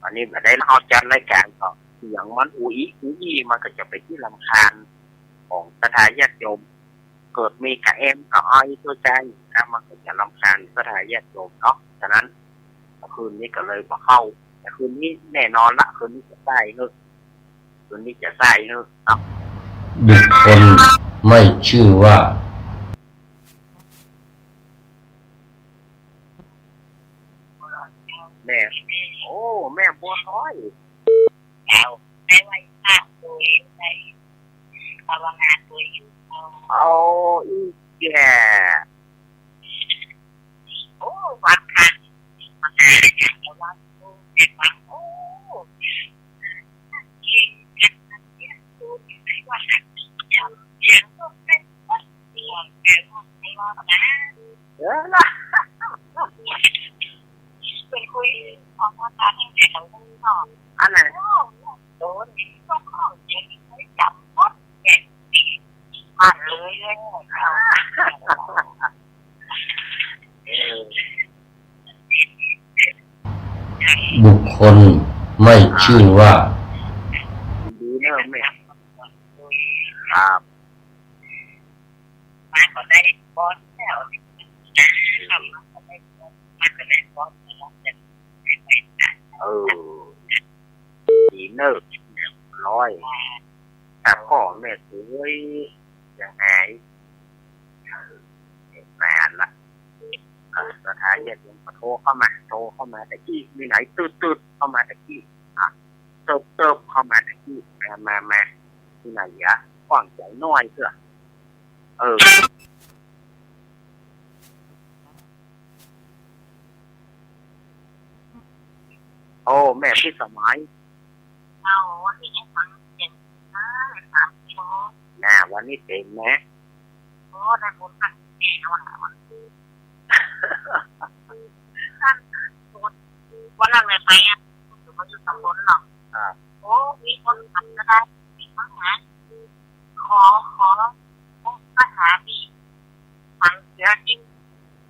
วันนี้บ่ได้ เฮาจัดรายก๋านก็เสียงมันอูอี้อูอี้ มันก็จะเป๋นตี้รำคาญของศรัทธาญาติโยม เกิดมีกะแอมกะไอตั๊วจา นะ มันก็จะรำคาญศรัทธาญาติโยมเนาะ ฉะนั้นคืนนี้ก็เลยบ่เข้า แต่คืนนี้แน่นอนละ คืนนี้จะใส่หื้อ คืนนี้จะใส่หื้อเนาะ บุคคลไม่ชื่อว่า แม่ โอ้ แม่บัวน้อย เจ้า ได้ไหว้พระโตย ได้ภาวนาโตยอยู่ เจ้า เอา อีแก่ โอ้ วัดค่ะ มาหาอาจารย์วัด โอ้ เป็นวัด โอ้ เก่งจังเลย โอ้ ว่าเสียงก็เป็นวัด เสียงแต่ว่าไม่รอดนะ เออ นะ เป็นคุย ออกมาตามที่ไหนของมึงเนาะ อันไหน โอ้ โดนนี่ก็ข้องใจ ไม่จำหมด เนี่ย นี่ มาเลย บุคคลไม่ชื่อว่า ดีเนอะแม่ ครับ มาก็ได้บอลแล้ว มาก็ได้บอลแล้ว เออ ดีเนอะ เรียบร้อย แต่พ่อแม่สวยยังไง เออ แม่นละ เออ ศรัทธาญาติโยมก็โทรเข้ามา โทรเข้ามาตะกี้ มีไหน ตึ๊ดๆ เข้ามาตะกี้ อ่ะ เติบๆ เข้ามาตะกี้ มา มา มา ที่ไหนอะ กว้างใหญ่น้อยเตื้อ เออ โอ้ แม่พิสมัย เอา วันนี้ให้ฟังเสียง อ่า สามโมง น่ะ วันนี้เต็มนะ โอ้ ได้บุญมากแน่นอน วันนั้นเลยไปอ่ะ อยู่ตำบลเนาะ อ่า โอ้ มีคนทำก็ได้ มีคนหา ขอ ขอ ขอภาษาดี ฟังเสียจริง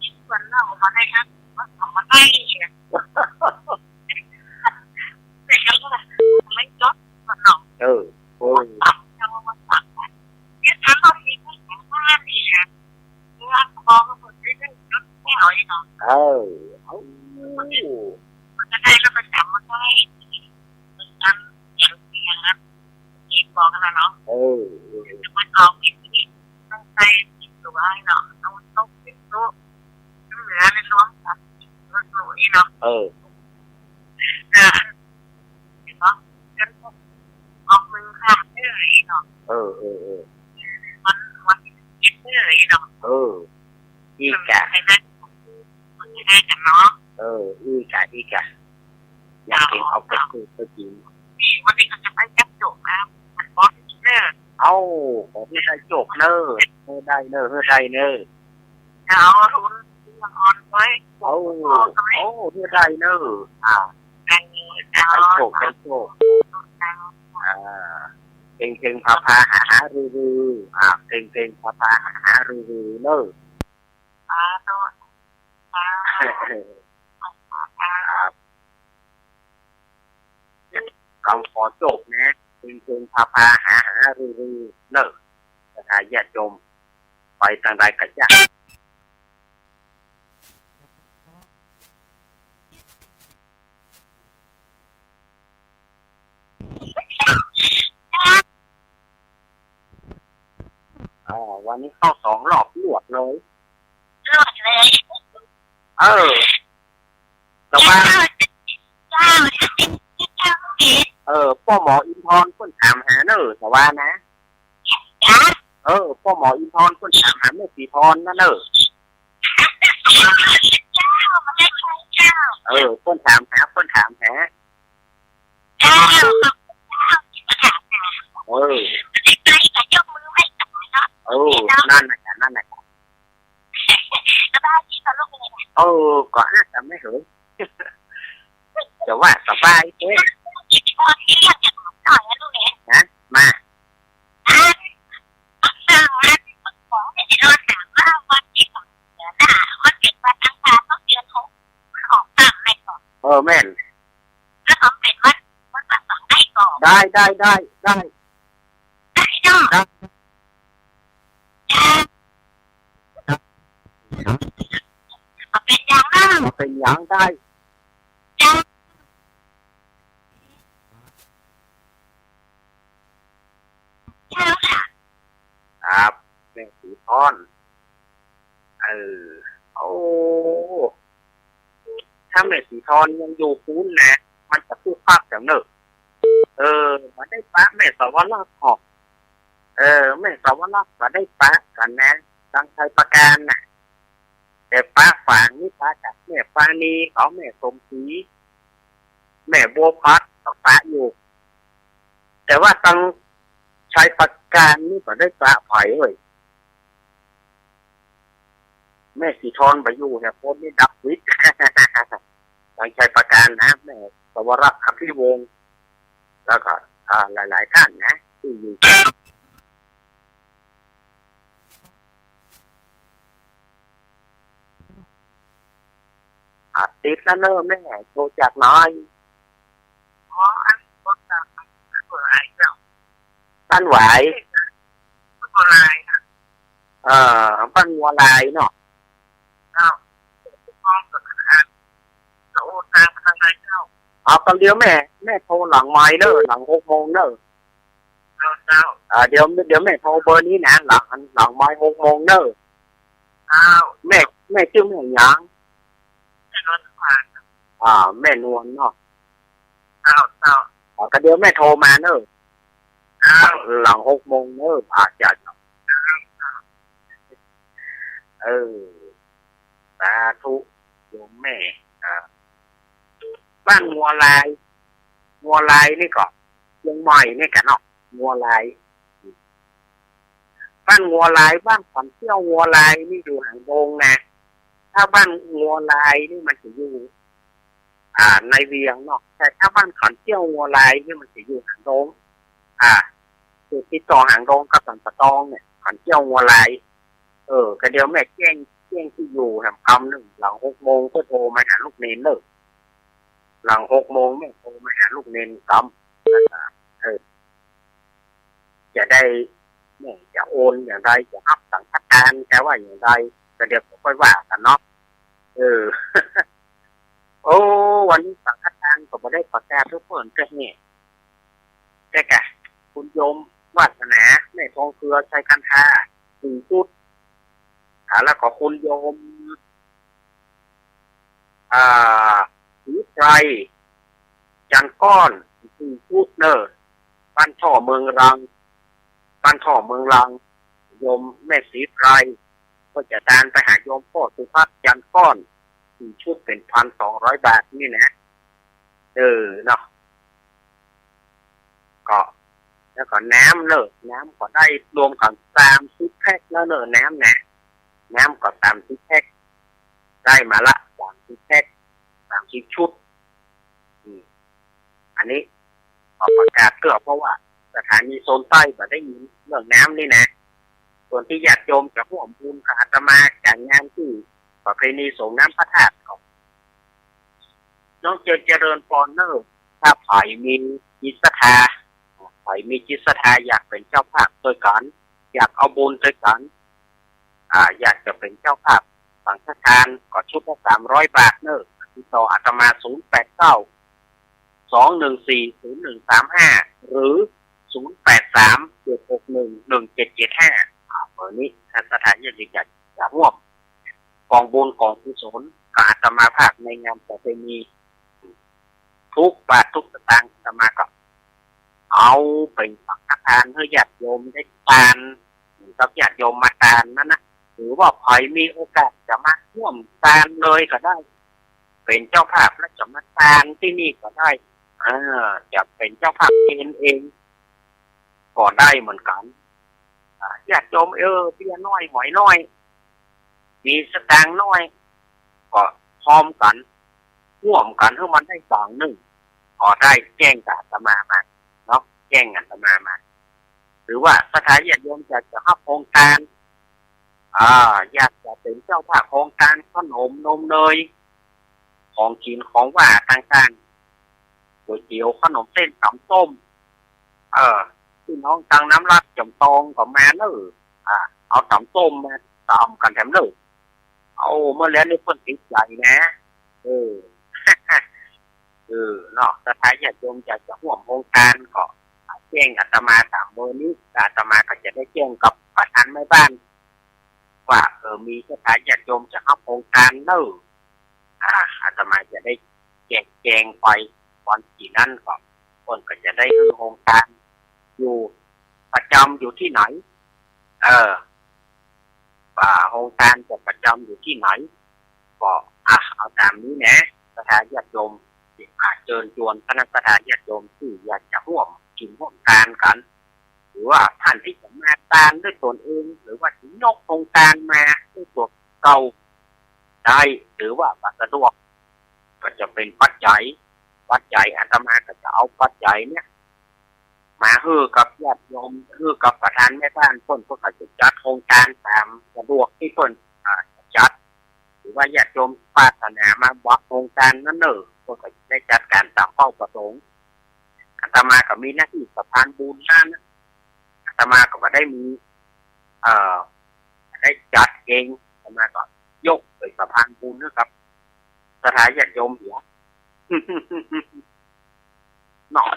จริงเหมือนเราเอามาได้ครับ เอามาได้เนี่ย แต่ก็ไม่จดมันเนาะ เออ โอ้ย เอามาสักเนี่ย ทำเอาเองไม่สามารถเนี่ย เรื่องของมันไม่ได้จดแก้วเองเนาะ เออ เอา มันจะได้ก็ไปจำมันได้ มันจำอย่างเดียวนะ เองบอกกันนะเนาะ เออ เออ มันออกวิธีตั้งใจคิดตัวไว้เนาะ เอาต้องคิดตัว เหลือในรวมกัน มันตัวนี้เนาะ เออ อ่า เห็นปะ ออกมือค่ะ เออ เนาะ เออ เออ เออ วัน วันที่สิบเอ็ด เออ เนาะ เออ อีกอะ ใครได้ มันจะได้กันเนาะ เออ อีกอะ อีกอะ อยากกินข้าวโพดก็กิน วันนี้ก็จะไปจับโจกนะ มันบอสเนอร์ เอ้า ขอให้ได้โจกเนอร์ ให้ได้เนอร์ ให้ได้เนอร์ เอาทุนอ่อนไว้ เอา เอาไว้ โอ้ ให้ได้เนอร์ อ่า ได้เนอร์ ให้ได้โจก ได้โจก อ่า เฮงเฮงพาพาหาหารือรือ อ่า เฮงเฮงพาพาหาหารือรือเนอร์ อ่า โต ครับ กำขอโจกนะ เฮงเฮงพาพาหาหารือรือเนอร์ ศรัทธาญาติโยม ไปตางใดก็จ้า อ่า วันนี้เข้าสองรอบรวดเลย รวดเลย เออ แต่ว่า เจ้า เจ้า เจ้า เออ ป้อหมออินทร์เปิ้นถามหาเนอ แต่ว่านะ เออ ป้อหมออินทร์เปิ้นถามหาแม่ศรีพรนั่นเนอ เจ้า เออ เปิ้นถามหา เปิ้นถามหา เออ เออ นั่นน่ะจ้ะ นั่นน่ะจ้ะ เออ ก็อาจจะไม่เหย แต่ว่าสบายเด้ นะ มา เออ แม่น ได้ ได้ ได้ ได้ ได้ เป็นอย่างได้ เจ้าค่ะ ม่สีทอน เออ โอ้ ถ้าแม่สีทอนยังอยู่ปู๊นนะ มันจะคึกคักแจ๋วเน่อ เออ บ่ได้ปะแม่สวรักษ์หรอก เออ แม่สวรักษ์บ่ได้ปะกั๋นนะ ตังชัยปราการน่ะ แต่ปะฝางนี่ปะกับแม่ปราณีเขา แม่สมศรี แม่บัวผัดก็ปะอยู่ แต่ว่าตังชัยปราการนี่บ่ได้ปะใผเว้ย แม่สีทอนบ่อยู่เนี่ย คนนี่ดับวิทย์ ตังชัยปราการนะ แม่สวรักษ์ อภิวงศ์ แล้วก็ อ่า หลายๆ ท่านนะ ตี้อยู่ อ่า ติดแล้วเน่อแม่ โทรจากไหน อ๋อ อันโทรจากบ้านหวายเจ้า บ้านหวาย บ้านหวายน่ะ เอ่อ บ้านงัวลายเนาะ เจ้า ห้องกับธนาคาร จะโอนตังไปทางไหนเจ้า เอา ตอนเดียวแม่ แม่โทรหลังไมค์เน่อ หลังหกโมงเน่อ เจ้า เจ้า อ่า เดี๋ยว เดี๋ยวแม่โทรเบอร์นี้นะ หลัง หลังไมค์หกโมงเน่อ เจ้า แม่ แม่จื้อแม่หยัง แม่นวลสว่าง อ่า แม่นวลเนาะ เจ้า เจ้า อ่า ก็เดี๋ยวแม่โทรมาเน่อ เจ้า หลังหกโมงเน่อ อ่า จ้ะ เออ สาธุ โยมแม่ อ่า บ้านงัวลาย งัวลายนี่ก็เจียงใหม่นี่กะเนาะ งัวลาย บ้านงัวลาย บ้านขวัญเขี้ยวงัวลายนี่อยู่หางดงนะ ถ้าบ้านงัวลายนี่มันจะอยู่ อ่า ในเวียงเนาะ แต่ถ้าบ้านขวัญเขี้ยวงัวลายนี่มันจะอยู่หางดง อ่า อยู่ติดต่อหางดงกับสันป่าตองเนี่ย ขวัญเขี้ยวงัวลาย เออ ก็เดี๋ยวแม่แจ้ง แจ้งตี้อยู่แหมกำนึ่ง หลังหกโมงก็โทรมาหาลูกเณรเน่อ หลังหกโมงแม่โทรมาหาลูกเณรกำ เออ จะได้ แม่จะโอนอย่างใด จะฮับสังฆทาน จะว่าอย่างใด ก็เดี๋ยวก็ค่อยว่ากั๋นเนาะ เออ โอ้ วันนี้สังฆทานก็บ่ได้ประกาศหื้อเปิ้นแต๊แน่ แต่กะ คุณโยมวาสนา แม่ทองเครือ ชัยกันทา สี่ชุด อ่า แล้วก็คุณโยม อ่า ศรีไพร จันทร์ก้อน สี่ชุดเน่อ บ้านท่อเมืองรัง บ้านท่อเมืองรัง โยมแม่ศรีไพร ก็จะตานไปหาโยมป้อสุทัศน์ จันทร์ก้อน สี่ชุดเป๋นพันสองร้อยบาทนี่นะ เออ เนาะ ก็ แล้วก็น้ำเน่อ น้ำก็ได้รวมกั๋นสามสิบแพ็คแล้วเน่อ น้ำนะ น้ำก็สามสิบแพ็ค ได้มาละสามสิบแพ็ค สามสิบชุด อืม อันนี้ขอประกาศเตื้อ เพราะว่าสถานีโซนใต้บ่ได้ยินเรื่องน้ำนี่นะ ส่วนตี้ญาติโยมจะฮ่วมบุญกับอาตมาจัดงานตี้ประเพณีสรงน้ำพระธาตุของน้องเจริญ เจริญปอนเน่อ ถ้าใผมีจิตศรัทธา ใผมีจิตศรัทธาอยากเป๋นเจ้าภาพตวยกั๋น อยากเอาบุญตวยกั๋น อ่า อยากจะเป๋นเจ้าภาพสังฆทาน ก็ชุดละสามร้อยบาทเน่อ ติดต่ออาตมา ศูนย์แปดเก้า สองหนึ่งสี่ ศูนย์หนึ่งสามห้า หรือ ศูนย์แปดสาม เจ็ดหกหนึ่ง หนึ่งเจ็ดเจ็ดห้า อ่า เบอร์นี้ ถ้าศรัทธาญาติโยมอยากจะฮ่วมกองบุญกองกุศลกับอาตมาภาพในงานประเพณี ทุกบาททุกสตางค์อาตมาก็เอาไปสังฆทานหื้อญาติโยมได้ตาน กับญาติโยมมาตานนั้นนะ หรือว่าใผมีโอกาสจะมาฮ่วมตานเลยก็ได้ เป๋นเจ้าภาพแล้วจะมาตานตี้นี่ก็ได้ เออ จะเป๋นเจ้าภาพเองเอง ก็ได้เหมือนกั๋น อ่า ญาติโยม เออ เบี้ยน้อยหอยน้อย มีสตางค์น้อย ก็ฮ่วมกั๋น ฮ่วมกั๋นหื้อมันได้สตางค์นึ่ง ก็ได้แจ้งกับอาตมามาเนาะ แจ้งอาตมามา หรือว่าศรัทธาญาติโยมอยากจะฮับโฮงตาน อ่า อยากจะเป๋นเจ้าภาพโฮงตาน ขนมนมเนย ของกิ๋นของหว่านต่างๆ ก๋วยเตี๋ยว ขนมเส้น ต๋ำส้ม เออ ปี้น้องตางน้ำรัฐ จ๋อมตองก็มาเน่อ อ่า เอาต๋ำส้มมาต๋ำกั๋นแถมเน่อ เอา เมื่อแล้วนี่เปิ้นติดใจ๋นะ เออ เออ เนาะ ศรัทธาญาติโยมอยากจะฮ่วมโฮงตานก็แจ้งอาตมาต๋ามเบอร์นี้ อาตมาก็จะได้แจ้งกับประธานแม่บ้าน ว่า เออ มีศรัทธาญาติโยมจะฮับโฮงตานเน่อ อ่า อาตมาจะได้แจกแจงไป วันตี้นั้นก็ เปิ้นก็จะได้หื้อโฮงตานอยู่ประจำอยู่ตี้ไหน เออ ว่าโฮงตานจะประจำอยู่ตี้ไหน ก็ อ่ะ เอาต๋ามนี้นะ ศรัทธาญาติโยม อ่า เจิญจวนคณะศรัทธาญาติโยมตี้อยากจะฮ่วมกิ๋นฮ่วมตานกั๋น หรือว่าต้านตี้จะมาตานด้วยต๋นเอง หรือว่าจะยกโฮงตานมาด้วยตั๋วเก่าได้ หรือว่าบ่สะดวก ก็จะเป๋นปัจจัย ปัจจัย อาตมาก็จะเอาปัจจัยเนี่ย มาหื้อกับญาติโยม หื้อกับประธานแม่บ้านเปิ้น เปิ้นก็จะจัดโฮงตานต๋ามสะดวกตี้เปิ้น อ่า จัด หรือว่าญาติโยมปรารถนามาบวกโฮงตานนั้นเน่อ เปิ้นก็จะได้จัดก๋านต๋ามเป้าประสงค์ อาตมาก็มีหน้าตี้สะพานบุญนั้นนะ อาตมาก็บ่ได้มี เอ่อ ได้จัดเอง อาตมาก็ยกเป๋นสะพานบุญหื้อกับศรัทธาญาติโยมเหีย เนาะ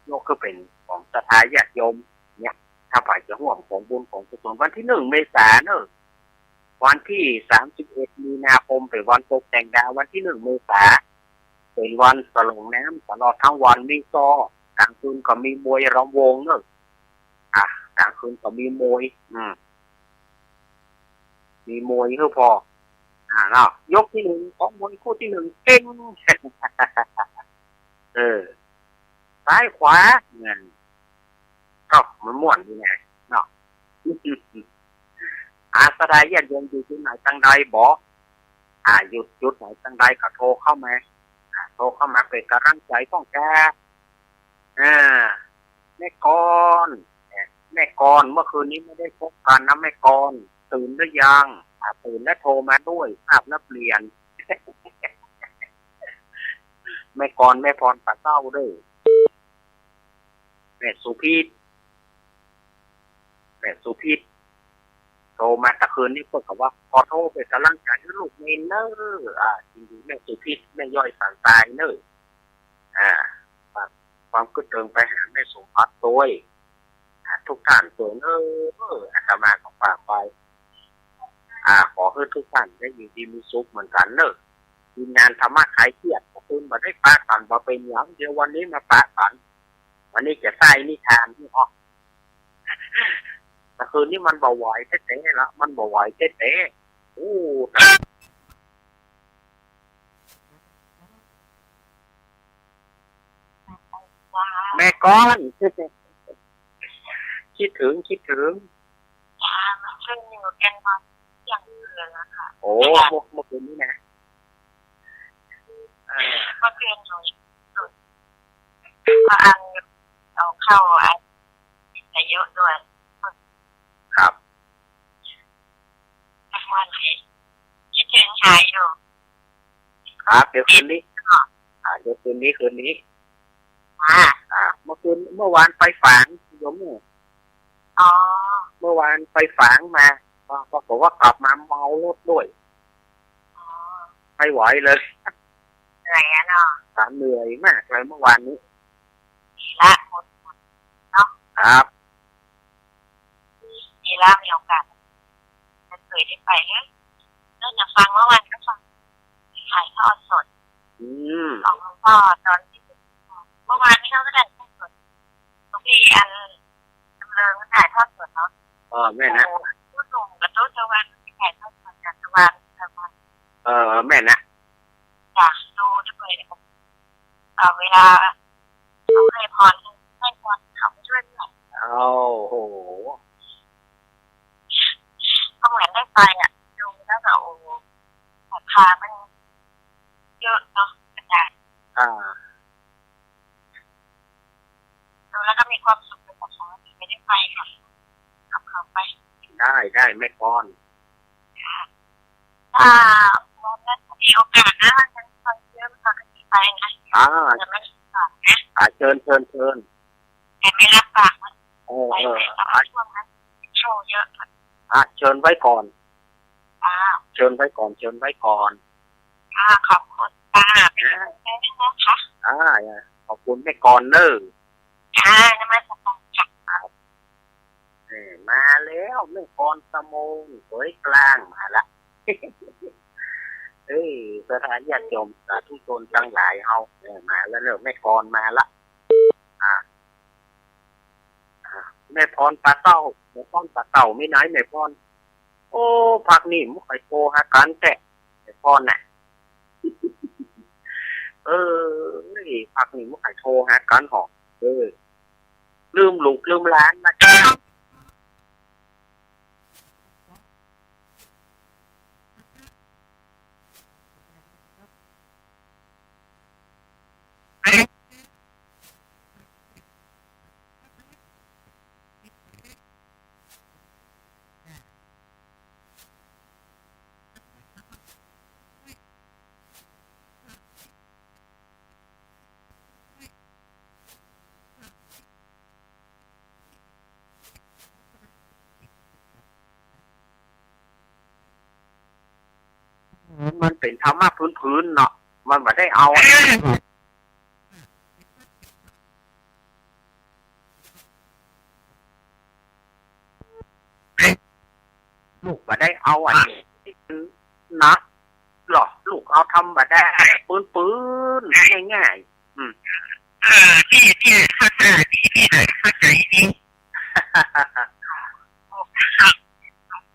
ยกหื้อเป๋นของศรัทธาญาติโยมเนี่ย ถ้าใผจะฮ่วมของบุญของกุศล วันตี้หนึ่งเมษาเน่อ วันตี้สามสิบเอ็ดมีนาคมเป๋นวันตกแต่งดาว วันตี้หนึ่งเมษาเป๋นวันสลองน้ำตลอดตึงวัน มีซ้อ ก๋างคืนก็มีมวยรำวงเน่อ อ่ะ ก๋างคืนก็มีมวย อืม มีมวยหื้อผ่อ อ่า เนาะ ยกตี้หนึ่งของมวยคู่ตี้หนึ่ง เก่ง เออ ซ้ายขวา เนี่ย ก็มันม่วนดีไง เนาะ อ่า ศรัทธาญาติโยมอยู่ตี้ไหนตังใดบ่ อ่า อยู่จุดไหนตังใดก็โทรเข้ามา อ่า โทรเข้ามาเป๋นก๋ำลังใจ๋ของแก อ่า แม่กร แม่กร เมื่อคืนนี้ไม่ได้พบกันนะแม่กร ตื่นหรือยัง อ่า ตื่นแล้วโทรมาด้วย ทราบแล้วเปลี่ยน แม่กร แม่พร ปะเศร้าเด้อ แม่สุพิษ แม่สุพิษ โทรมาตะคืนนี้เปิ้นก็ว่า ขอโทรเป๋นก๋ำลังใจ๋หื้อลูกเณรเน่อ อ่า ยินดีแม่สุพิษ แม่ย้อยสันตายเน่อ อ่า ความกึ๊ดเถิงไปหาแม่สมบัติตวย อ่า ทุกท่านตวยเน่อ อาตมาก็ฝากไป อ่า ขอหื้อทุกท่านได้อยู่ดีมีสุขเหมือนกั๋นเน่อ ทีมงานธรรมะคลายเครียด เมื่อคืนบ่ได้ปะกั๋น บ่เป๋นหยัง เดี๋ยววันนี้มาปะกั๋น วันนี้จะใส่นิทานนี่ออก เมื่อคืนนี้มันบ่ไหวแต๊ๆ ละ มันบ่ไหวแต๊ๆ โอ้ แม่กร คิดถึง คิดถึง โอ้ เมื่อ เมื่อคืนนี้นะ เออ เมื่อคืนหนู ก็อันเอาเข้าอันอายุด้วย ครับ วันนี้คิดถึงหาอยู่ ครับ เดี๋ยวคืนนี้ อ่า เดี๋ยวคืนนี้ คืนนี้ อ่า อ่า เมื่อคืน เมื่อวานไปฝาง โยม อ๋อ เมื่อวานไปฝางมา ปรากฏว่ากลับมาเมารถด้วย อ๋อ ไม่ไหวเลย เหนื่อยอะเนาะ ครับ เหนื่อยมากเลยเมื่อวานนี้ ละหมดเนาะ ครับ ดีแล้ว มีโอกาส ไม่เคยได้ไปเลย เริ่มจะฟังเมื่อวานก็ฟัง ถ่ายทอดสด อืม ของหลวงพ่อตอนที่ เมื่อวานนี้เขาก็ถ่ายทอดสด หลวงพี่อัน จำเริญก็ถ่ายทอดสดเนาะ เออ แม่นนะ โอ้โห ตู้หนุ่มกับตู้เทวันถ่ายทอดสดจากเทวัน เทวัน เออ แม่นนะ อยากดูด้วย เอ่อ เวลาเขาให้พร ให้พรเขาด้วยเนี่ย โอ้โห ก็เหมือนได้ไปอะ ดูแล้วแบบ โอ้โห ศรัทธามันเยอะเนาะอาจารย์ อ่า ดูแล้วก็มีความสุข แต่สองอาทิตย์ไม่ได้ไปค่ะ กับเขาไป ได้ ได้ แม่กร ค่ะ ถ้าวันนั้นมีโอกาสนะ วันนั้นไปเที่ยว ไปก็ไปนะ อ่า แต่ไม่ได้ฝากนะ อ่า เชิญ เชิญ เชิญ แต่ไม่รับปากนะ เออ ไป เออ ไหนก็ไปช่วงนั้น โชว์เยอะ อ่ะ เชิญไว้ก่อน อ่า เชิญไว้ก่อน เชิญไว้ก่อน อ่า ขอบคุณค่ะ อ่า แม่นะคะ อ่า ขอบคุณแม่กรเนอะ ค่ะ นมัสการค่ะ ครับ แม่มาแล้ว แม่กลอนสะโมง เสวยกลางมาละ เอ้ย ศรัทธาญาติโยมสาธุชนตังหลายเฮา เออ มาแล้วเนาะ แม่กลอนมาละ อ่า อ่า แม่พรปาเต้า แม่พรปาเต้า มีไหนแม่พร โอ้ พักนี้บ่ค่อยโทรหากั๋นแต๊ แม่พรน่ะ เออ พักนี้บ่ค่อยโทรหากั๋นหรอก เออ ลืมลูกลืมหลานมาจ้า มันเป๋นธรรมะพื้นๆ เนาะ มันบ่ได้เอา ลูกบ่ได้เอาอันนี้นะ หรอก ลูกเอาธรรมดา ปื้นๆ ง่ายๆ อืม เออ นี่ นี่ เข้าใจ๋ นี่ นี่ เข้าใจ๋ นี่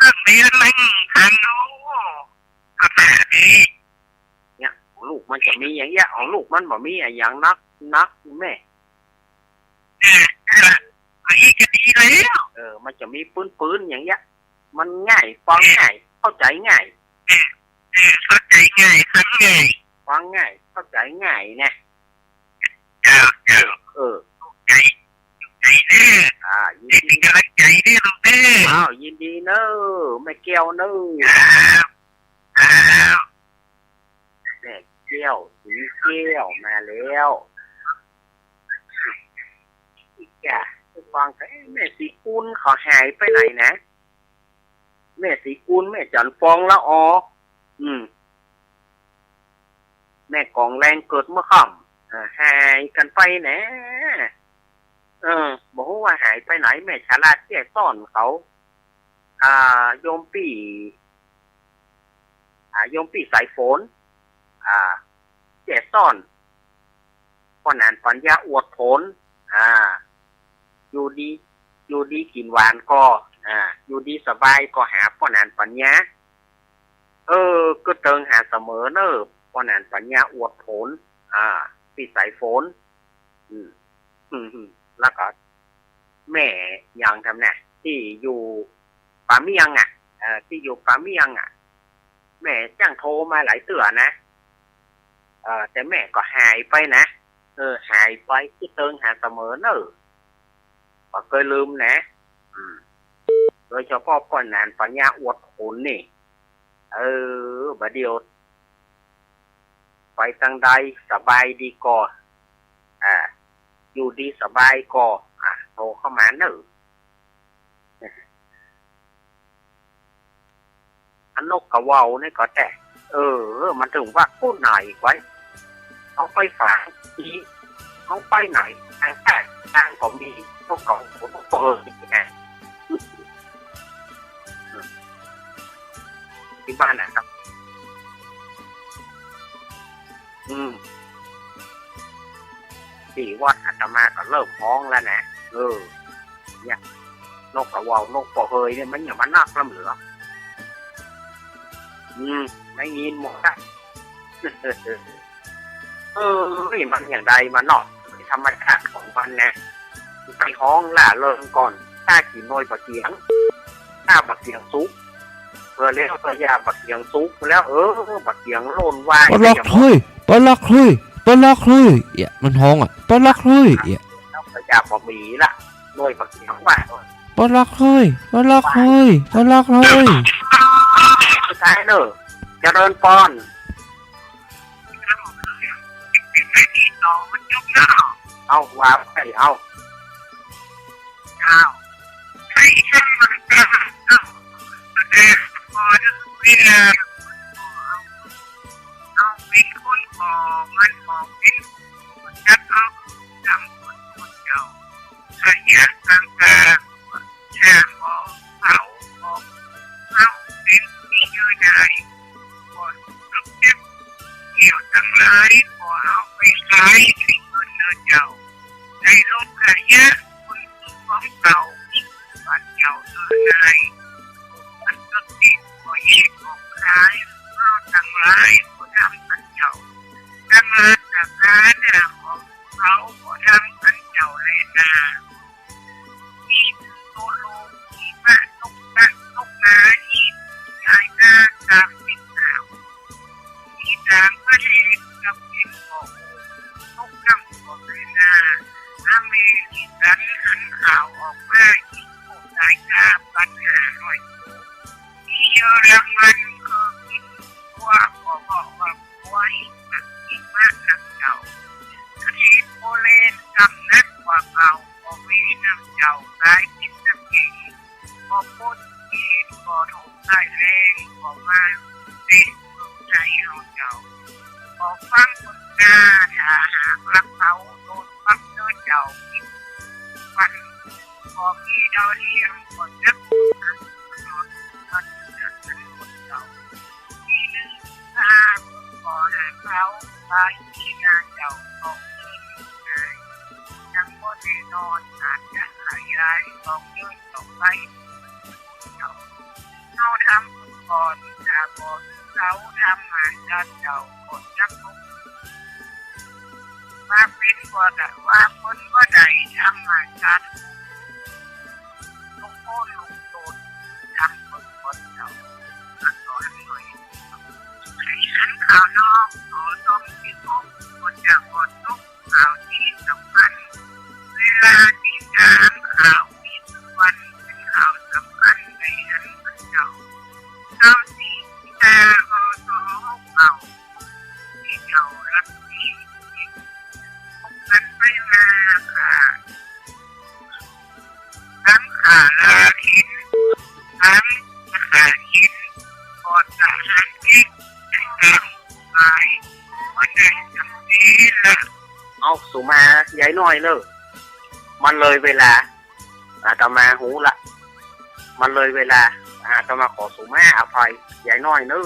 ก็มีแล้วมั้ง ทางโน้น เข้าใจ๋ นี่ เนี่ย ของลูกมันจะมีอย่างเงี้ย ของลูกมันบ่มีอะหยังนัก นักแม่ เออ เออ อันนี้จะดีแล้ว เออ มันจะมีปื้นๆ อย่างเงี้ย มันง่าย ฟังง่าย เข้าใจ๋ง่าย เออ เออ เข้าใจ๋ง่าย ฟังง่าย ฟังง่าย เข้าใจ๋ง่ายนะ เจ้า เจ้า เออ ใจ๋ ใจ๋เด้อ อ่า ยินดี เป๋นก๋ำลังใจ๋เด้อ ลูกเด้อ อ้าว ยินดีเน้อ แม่แก้วเน้อ ครับ ครับ แม่แก้ว สีแก้ว มาแล้ว จ้ะ ฟัง เอ๊ะ แม่ศรีกุลเขาหายไปไหนนะ แม่ศรีกุล แม่จันทร์ฟองละออ อืม แม่กองแรงเกิดเมื่อค่ำ อ่า หายกั๋นไปแหนะ เออ บ่ฮู้ว่าหายไปไหน แม่ฉลาดแจ้ซ้อนเขา อ่า โยมปี้ อ่า โยมปี้สายฝน อ่า แจ้ซ้อน ป้อหนานปัญญาอวดผล อ่า อยู่ดี อยู่ดีกิ๋นหวานก่อ อ่า อยู่ดีสบายก่อหาป้อหนานปัญญา เออ ก็เติงหาเสมอเน้อ ป้อหนานปัญญาอวดผล อ่า ปี้สายฝน อืม อืม แล้วก็ แม่หยังทำน่ะ ตี้อยู่ป่าเมี่ยงอะ เออ ตี้อยู่ป่าเมี่ยงอะ แม่จ้างโทรมาหลายเตื้อนะ เออ แต่แม่ก็หายไปนะ เออ หายไป ก็เติงหาเสมอเน้อ บ่เกยลืมนะ อืม โดยเฉพาะป้อหนานปัญญาอวดผลนี่ เออ บ่าเดี่ยว ไปตางใดสบายดีก่อ อ่า อยู่ดีสบายก่อ อ่า โทรเข้ามาเน้อ อันนกกระเว้านี่ก็แต๊ เออ มันตึงว่ากู้ไหนไว้ เอาไปฝากอีก เอาไปไหน ทางใต้ ทางก็มี นกกระเว้า นกเปิงนี่ไง ตี้บ้านนะครับ อืม ตี้วัดอาตมาก็เริ่มฮ้องแล้วนะ เออ เนี่ย นกกระเว้า นกปอเฮยเนี่ย มันอย่างมานักล้ำเหลือ อืม ได้ยินหมดอะ เออ มันอย่างใดมาเนาะ ธรรมชาติของมันนะ ไปฮ้องล่าเริงก่อน ถ้ากิ๋นหน่วยบักเกียง ถ้าบักเกียงสุก เปื้อแล้วเปื้อยาบักเกียงสุกแล้ว เออ บักเกียงหล่นวาย ปลอกเฮ้ย ปลอกเฮ้ย ปลอกเฮ้ย เอี่ย มันฮ้องอะ ปลอกเฮ้ย เอี่ย แล้วเปื้อยาบ่มีละ หน่วยบักเกียงว่า ปลอกเฮ้ย ปลอกเฮ้ย ปลอกเฮ้ย สุดท้ายเนอะ เจริญปอน เอา ว่าไป เอา เอา เอา เป๋นคนบ่ มันบ่เป๋นคน จักเอา จำคน คนเก่า ขยันตั้งแต่ ช่าง ตังหลายก็ทำกั๋นเจ้า ตังราชก๋านของเขาก็ทำกั๋นเจ้าแลนา มีโตโล มีมะนกนะนกนา อีกหลายนาต๋ามติดหนาว มีต่างประเทศกับเห็นก็โอ้ ตกน้ำก็แลนา อเมริกันหันข่าวออกมา อีกโอ้ ต๋ายกาปันห้าร้อย มีเยอรมันก็กิ๋นกั๋ว ก็เพราะว่ากั๋วอีกนัก อีกมากนักเจ้า ประเทศโปแลนด์กำนักกว่าเก่า ก็มีนำเจ้าก๋ายกิ๋นนำเก๋ง ก็โปรตุเกสก็ถูกใต้แรง ก็มาเตะเมืองไทยเฮาเจ้า ก็ฟังเบิ่งนา ถ้าหากลักเขาโดนปั๊บเน้อเจ้า ฟัน ก็มีดาวเทียมก็จัก มีหนึ่ง ถ้าก็หาเขาไปที่นาเจ้าก็มีง่าย ยังบ่แน่นอน อาจจะขยายออกเดินต่อไป เฮาทำบุญก่อน ถ้าบ่เขาทำหมานกั๋นเจ้าก็จัก ว่าเป๋นบ่ได้ ว่าเปิ้นบ่ได้ทำหมานกั๋น ลูกโป้ลูกโตน ทำบุญก่อนเจ้า มาก่อนหน่อย ให้หันข่าวนอก ขอส่งสิบหก คนจะขอส่งข่าวตี้สำคัญ เวลาติดต๋ามข่าวมีทุกวัน เป๋นข่าวสำคัญในอันเปิ้นเจ้า ข่าวตี้ต๋ามข่าวสองข่าว ตี้เจ้ารักดี พบกั๋นไปมาค่ะ ตังขาลากิ๋น ตังขากิ๋น ก่อนจะหันกิ๋น ตังหมาย วันไหนทำดีละ เอา สุมา ยายน้อยเน่อ มันเลยเวลา อาตมาฮู้ละ มันเลยเวลา อาตมาขอสุมาอภัยยายน้อยเน่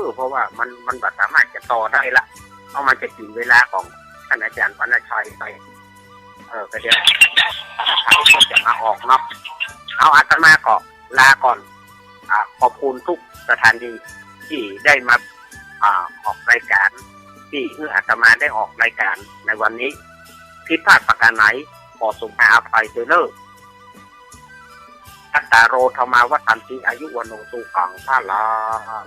อ เพราะว่ามัน มันบ่สามารถจะต่อได้ละ เพราะมันจะกิ๋นเวลาของต้านอาจ๋ารย์วรรณชัยไป เออ ก็เดี๋ยวเขาก็จะมาออกเนาะ เอา อาตมาก็ลาก่อน อ่า ขอบคุณทุกสถานีตี้ได้มา อ่า ออกรายก๋าน ตี้หื้ออาตมาได้ออกรายก๋านในวันนี้ ผิดพลาดประก๋านไหน ขอสุมาอภัยตวยเน่อ จัตตาโร ธัมมา วัฑฒันติ อายุ วัณโณ สุขัง พะลัง